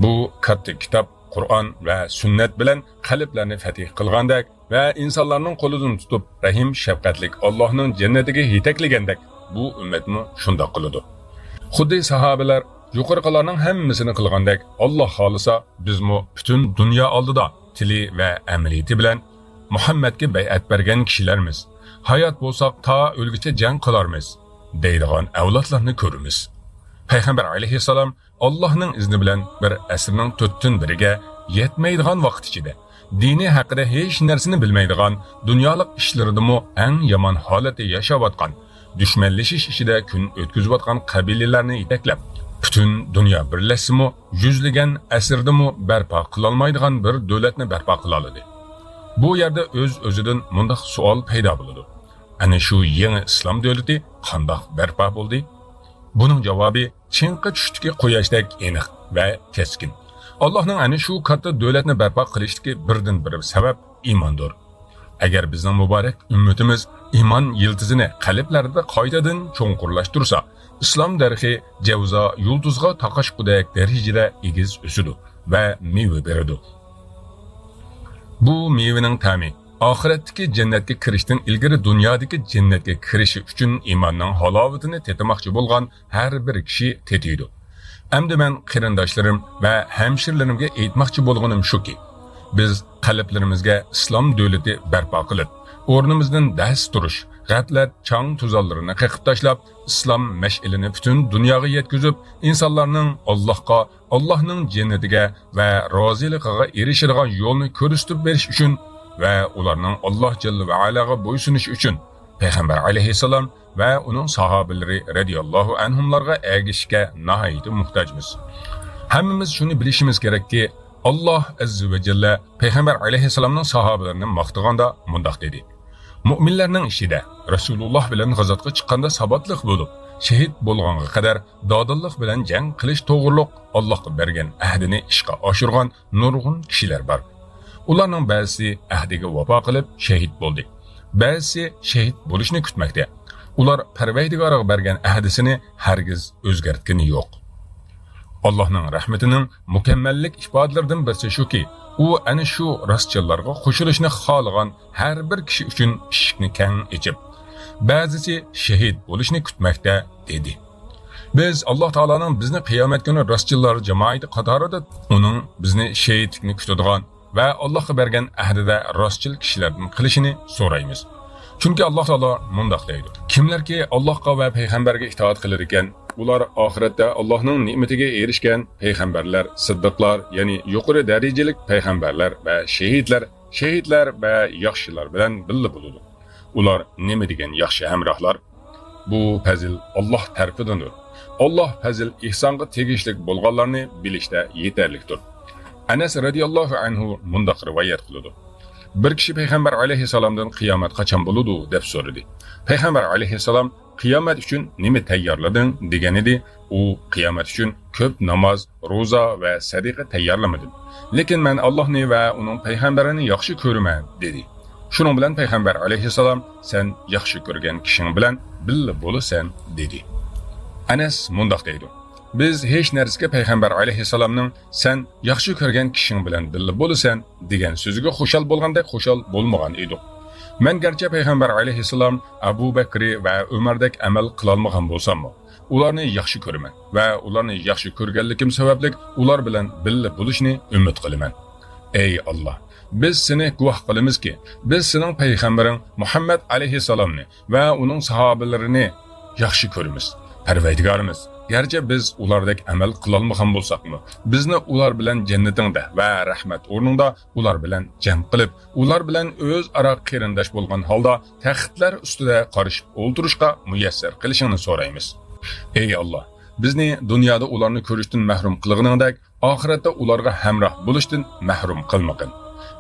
بۇ كاتتا كىتاب قۇرئان ۋە سۈننەت بىلەن قەلبلەرنى فەتھ قىلغاندەك ۋە ئىنسانلارنىڭ قولىدىن تۇتۇپ، رەھىم شەپقەتلىك ئاللاھنىڭ جەننىتىگە يېتەكلىگەندەك، بۇ ئۈممەتمۇ شۇنداق قىلىدۇ. خۇددى ساھابىلەر يۇقىرىقىلارنىڭ ھەممىسىنى قىلغاندەك، ئاللاھ خالىسا، بىزمۇ پۈتۈن دۇنيا ئالدىدا تىلى ۋە ئەمەلىيىتى بىلەن مۇھەممەدكە بەيئەت بەرگەن كىشىلەرمىز. ھايات بولساق، تا ئۆلگۈچە جەڭ قىلارمىز، دەيدىغان ئەۋلادلارنى كۆرىمىز. پەيغەمبەر ئەلەيھىسسالام ئاللاھنىڭ ئىزنى بىلەن بىر ئەسىرنىڭ تۆتتىن بىرىگە يەتمەيدىغان ۋاقىت ئىچىدە، دىنى ھەققىدە ھېچ نەرسىنى بىلمەيدىغان، دۇنيالىق ئىشلىرىدىمۇ ئەڭ يامان ھالەتتە ياشاۋاتقان، دۈشمەنلىشىش ئىچىدە كۈن ئۆتكۈزۈۋاتقان قەبىلىلەرنى يېتەكلەپ، پۈتۈن دۇنيا بىرلەشسىمۇ، يۈزلىگەن ئەسىردىمۇ بەرپا قىلالمايدىغان بىر دۆلەتنى بەرپا قىلالىدى. بۇ يەردە ئۆز-ئۆزىدىن مۇنداق سوئال پەيدا بولىدۇ: ئەنە شۇ يېڭى ئىسلام دۆلىتى قانداق بەرپا بولدى؟ بۇنىڭ جاۋابى چىڭقى چۈشتىكى قۇياشتەك ئېنىق ۋە كەسكىن. ئاللاھنىڭ ئەنە شۇ كاتتا دۆلەتنى بەرپا قىلىشتىكى بىردىنبىر سەۋەب ئىماندۇر. ئەگەر بىزنىڭ مۇبارەك ئۈممىتىمىز ئىمان يىلتىزىنى قەلبلەردە قايتىدىن چوڭقۇرلاشتۇرسا، ئىسلام دەرىخى جەۋزا يۇلتۇزغا تاقاشقۇدەك دەرىجىدە ئېگىز ئۆسىدۇ ۋە مېۋە بېرىدۇ. بۇ مېۋىنىڭ تەمى ئاخىرەتتىكى جەننەتكە كىرىشتىن ئىلگىرى دۇنيادىكى جەننەتكە كىرىشى ئۈچۈن ئىماننىڭ ھالاۋىتىنى تېتىماقچى بولغان ھەر بىر كىشى تېتىيدۇ. ئەمدى مەن قېرىنداشلىرىم ۋە ھەمشىرىلىرىمگە ئېيتماقچى بولغىنىم شۇكى، بىز قەلبلىرىمىزگە ئىسلام دۆلىتى بەرپا قىلىپ، ئورنىمىزدىن دەس تۇرۇش، غەپلەت چاڭ-توزانلىرىنى قېقىپ تاشلاپ، ئىسلام مەشئىلىنى پۈتۈن دۇنياغا يەتكۈزۈپ، ئىنسانلارنىڭ ئاللاھقا، ئاللاھنىڭ جەننىتىگە ۋە رازىلىقىغا ئېرىشىدىغان يولنى كۆرسىتىپ بېرىش ئۈچۈن ۋە ئۇلارنىڭ ئاللاھ جەللە ۋە ئالاغا بويسۇنۇشى ئۈچۈن پەيغەمبەر ئەلەيھىسسالام ۋە ئۇنىڭ ساھابىلىرى رەزىياللاھۇ ئەنھۇملارغا ئەگىشىشكە ناھايىتى موھتاجمىز. ھەممىمىز شۇنى بىلىشىمىز كېرەككى، ئاللاھ ئەززە ۋە جەللە پەيغەمبەر ئەلەيھىسسالامنىڭ ساھابىلىرىنى ماختىغاندا مۇنداق دېدى: مۇئمىنلەرنىڭ ئىچىدە رەسۇلۇللاھ بىلەن غازاتقا چىققاندا ساباتلىق بولۇپ، شېھىت بولغانغا قەدەر دادىللىق بىلەن جەڭ قىلىش توغرۇلۇق ئاللاھقا بەرگەن ئەھدىنى ئىشقا ئاشۇرغان نۇرغۇن كىشىلەر بار. ئۇلارنىڭ بەزىسى ئەھدىگە ۋاپا قىلىپ شېھىت بولدى. بەزىسى شېھىت بولۇشنى كۈتمەكتە. ئۇلار پەرۋەردىگارىغا بەرگەن ئەھدىسىنى ھەرگىز ئۆزگەرتكىنى يوق. ئاللاھنىڭ رەھمىتىنىڭ مۇكەممەللىك ئىپادىلىرىدىن بىرسى شۇكى، ئۇ ئەنە شۇ راستچىللارغا قوشۇلۇشنى خالىغان ھەر بىر كىشى ئۈچۈن ئىشىكنى كەڭ ئېچىپ، بەزىسى شېھىت بولۇشنى كۈتمەكتە، دېدى. بىز ئاللاھ تائالانىڭ بىزنى قىيامەت كۈنى راستچىللار جامائىتى قاتارىدا ئۇنىڭ بىزنى شېھىتلىكنى كۈتىدىغان ۋە ئاللاھقا بەرگەن ئەھدىدە راستچىل كىشىلەردىن قىلىشىنى سورايمىز. چۈنكى ئاللاھ تائالا مۇنداق دەيدۇ: كىملەركى ئاللاھقا ۋە پەيغەمبەرگە ئىتائەت قىلىدىكەن، ئۇلار ئاخىرەتتە ئاللاھنىڭ نېمىتىگە ئېرىشكەن پەيغەمبەرلەر، سىددىقلار، يەنى يۇقىرى دەرىجىلىك پەيغەمبەرلەر ۋە شېھىتلەر، شېھىتلەر ۋە ياخشىلار بىلەن بىللە بولىدۇ. ئۇلار نېمە دېگەن ياخشى ھەمراھلار! بۇ پەزىل ئاللاھ تەرىپىدىندۇر. ئاللاھ پەزىل ئېھسانغا تېگىشلىك بولغانلارنى بىلىشتە يېتەرلىكتۇر. ئەنەس رەزىياللاھۇ ئەنھۇ مۇنداق رىۋايەت قىلىدۇ: بىر كىشى پەيغەمبەر ئەلەيھىسسالامدىن قىيامەت قاچان بولىدۇ دەپ سورىدى. پەيغەمبەر ئەلەيھىسسالام قىيامەت ئۈچۈن نېمە تەييارلىدىڭ؟ دېگەنىدى، ئۇ قىيامەت ئۈچۈن كۆپ ناماز، روزا ۋە سەدىقە تەييارلىمىدىم. لېكىن مەن ئاللاھنى ۋە ئۇنىڭ پەيغەمبىرىنى ياخشى كۆرىمەن، دېدى. شۇنىڭ بىلەن پەيغەمبەر ئەلەيھىسسالام سەن ياخشى كۆرگەن كىشىڭ بىلەن بىللە بولىسەن، دېدى. ئەنەس مۇنداق دەيدۇ: بىز ھېچ نەرسىگە پەيغەمبەر ئەلەيھىسسالامنىڭ سەن ياخشى كۆرگەن كىشىڭ بىلەن بىللە بولىسەن، دېگەن سۆزىگە خۇشال بولغاندەك خۇشال بولمىغان ئىدۇق. مەن گەرچە پەيغەمبەر ئەلەيھىسسالام، ئەبۇ بەكرى ۋە ئۆمەردەك ئەمەل قىلالمىغان بولساممۇ، ئۇلارنى ياخشى كۆرىمەن ۋە ئۇلارنى ياخشى كۆرگەنلىكىم سەۋەبلىك ئۇلار بىلەن بىللە بولۇشنى ئۈمىد قىلىمەن. ئەي ئاللاھ، بىز سېنى گۇۋاھ قىلىمىزكى، بىز سېنىڭ پەيغەمبىرىڭ مۇھەممەد ئەلەيھىسسالامنى ۋە ئۇنىڭ ساھابىلىرىنى ياخشى كۆرىمىز. پەرۋەردىگارىمىز، گەرچە بىز ئۇلاردەك ئەمەل قىلالمىغان بولساقمۇ، بىزنى ئۇلار بىلەن جەننىتىڭدە ۋە رەھمەت ئورنۇڭدا ئۇلار بىلەن جەم قىلىپ، ئۇلار بىلەن ئۆزئارا قېرىنداش بولغان ھالدا تەختلەر ئۈستىدە قارىشىپ ئولتۇرۇشقا مۇيەسسەر قىلىشىڭنى سورايمىز. ئەي ئاللاھ، بىزنى دۇنيادا ئۇلارنى كۆرۈشتىن مەھرۇم قىلغىنىڭدەك، ئاخىرەتتە ئۇلارغا ھەمراھ بولۇشتىن مەھرۇم قىلمىغىن.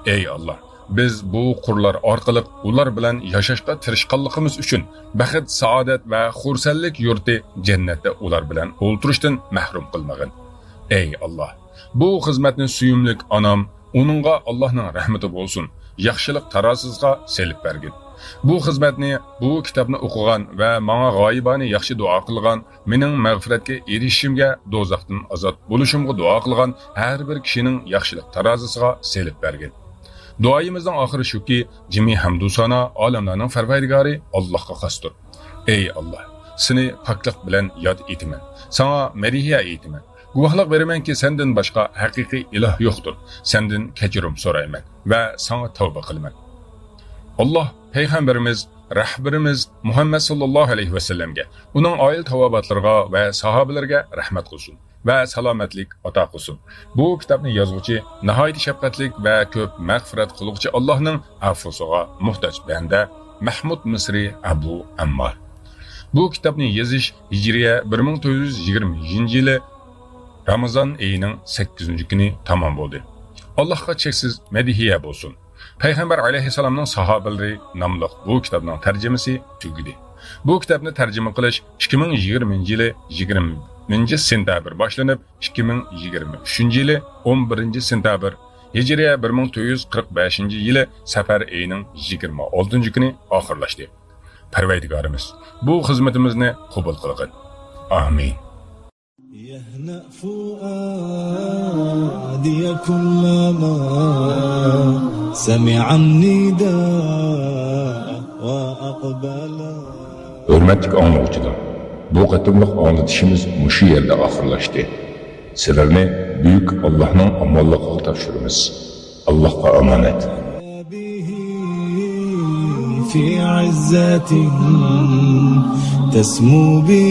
ئەي ئاللاھ، بىز بۇ قۇرلار ئارقىلىق ئۇلار بىلەن ياشاشقا تىرىشقانلىقىمىز ئۈچۈن بەخت، سائادەت ۋە خۇرسەنلىك يۇرتى جەننەتتە ئۇلار بىلەن ئولتۇرۇشتىن مەھرۇم قىلمىغىن. ئەي ئاللاھ، بۇ خىزمەتنى سۆيۈملۈك ئانام، ئۇنىڭغا ئاللاھنىڭ رەھمىتى بولسۇن، ياخشىلىق تارازىسىغا سېلىپ بەرگىن. بۇ خىزمەتنى، بۇ كىتابنى ئوقۇغان ۋە ماڭا غايىبانە ياخشى دۇئا قىلغان، مېنىڭ مەغپىرەتكە ئېرىشىشىمگە، دوزاختىن ئازاد بولۇشۇمغا دۇئا قىلغان ھەر بىر كىشىنىڭ ياخشىلىق تارازىسىغا سېلىپ بەرگىن. دۇئايىمىزنىڭ ئاخىرى شۇكى، جىمى ھەمدۇ سانا ئالەملەرنىڭ پەرۋەردىگارى ئاللاھقا خاستۇر. ئەي ئاللاھ، سېنى پاكلىق بىلەن ياد ئېتىمەن، ساڭا مەدھىيە ئېيتىمەن. گۇۋاھلىق بېرىمەنكى، سەندىن باشقا ھەقىقىي ئىلاھ يوقتۇر. سەندىن كەچۈرۈم سورايمەن ۋە ساڭا تەۋبە قىلىمەن. ئاللاھ پەيغەمبىرىمىز، رەھبىرىمىز مۇھەممەد ساللاللاھۇ ئەلەيھى ۋەسەللەمگە، ئۇنىڭ ئائىلە تاۋابىئاتلىرىغا ۋە ساھابىلىرىگە رەھمەت قىلسۇن ۋە سالامەتلىك ئاتا قىلسۇن. بۇ كىتابنى يازغۇچى ناھايىتى شەپقەتلىك ۋە كۆپ مەغپىرەت قىلغۇچى ئاللاھنىڭ ئەفۇسىغا موھتاج بەندە مەھمۇد مىسرى ئەبۇ ئەممار. بۇ كىتابنى يېزىش ھىجرىيە بىر مىڭ تۆت يۈز يىگىرمە بەشىنچى يىلى رامىزان ئېيىنىڭ سەككىزىنچى كۈنى تامام بولدى. ئاللاھقا چەكسىز مەدھىيە بولسۇن. پەيغەمبەر ئەلەيھىسسالامنىڭ ساھابىلىرى ناملىق بۇ كىتابنىڭ تەرجىمىسى تۈگىدى. بۇ كىتابنى تەرجىمە قىلىش ئىككى مىڭ يىگىرمىنچى يىلى يىگىرمىنچى سېنتەبىر باشلىنىپ، ئىككى مىڭ يىگىرمە ئۈچىنچى يىلى ئون بىرىنچى سېنتەبىر، ھىجرىيە بىر مىڭ تۆت يۈز قىرىق بەشىنچى يىلى سەپەر ئېيىنىڭ يىگىرمە ئالتىنچى كۈنى ئاخىرلاشتى. پەرۋەردىگارىمىز، بۇ خىزمىتىمىزنى قوبۇل قىلغىن. ئامىن. يهنأ فؤادي كلما سمع النداء وأقبل. ھۆرمەتلىك ئاڭلىغۇچىلار، بۇ قېتىملىق ئاڭلىتىشىمىز مۇشۇ يەردە ئاخىرلاشتى. سىلەرنى بۈيۈك ئاللاھنىڭ ئامانلىقىغا تاپشۇرىمىز. ئاللاھقا ئامانەت. به في عزة تسمو به